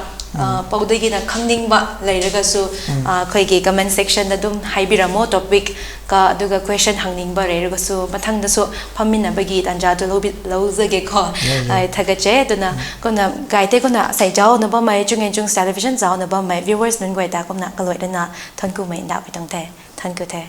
ꯄꯥꯎꯗꯒꯤꯅ ꯈꯪꯅꯤꯡꯕ ꯂꯩꯔꯒꯁꯨ ꯑꯩꯈꯣꯏꯒꯤ comment sectionꯗ ꯑꯗꯨꯝ ꯍꯥꯏꯕꯤꯔꯝꯃꯣ꯫ Topicꯀ ꯑꯗꯨꯒ question ꯍꯪꯅꯤꯡꯕ ꯂꯩꯔꯒꯁꯨ ꯃꯊꯪꯗꯁꯨ ꯐꯝꯃꯤꯟꯅꯕꯒꯤ ꯇꯥꯟꯖꯥꯗꯣ ꯂꯧꯕꯤ ꯂꯧꯖꯒꯦꯀꯣ꯫ ꯊꯥꯒꯠꯆꯩ꯫ ꯑꯗꯨꯅ ꯀꯣꯟꯅ ꯒꯥꯏꯇꯦ ꯀꯣꯟꯅ ꯁꯩ ꯖꯥꯎꯅꯕ ꯃꯩ ꯆꯨꯡꯉꯦꯟ ꯆꯨꯡ television ꯖꯥꯎꯅꯕ ꯃꯩ viewers ꯅꯨꯡꯒꯣꯏ ꯇꯥ ꯀꯣꯟꯅ ꯀꯂꯣꯏꯗꯅ ꯊꯣꯟꯀꯨ ꯃꯩ ꯏꯟꯗꯥ ꯄꯤꯇꯣꯡꯊꯦ꯫ ꯊꯣꯟꯀꯨꯊꯦ꯫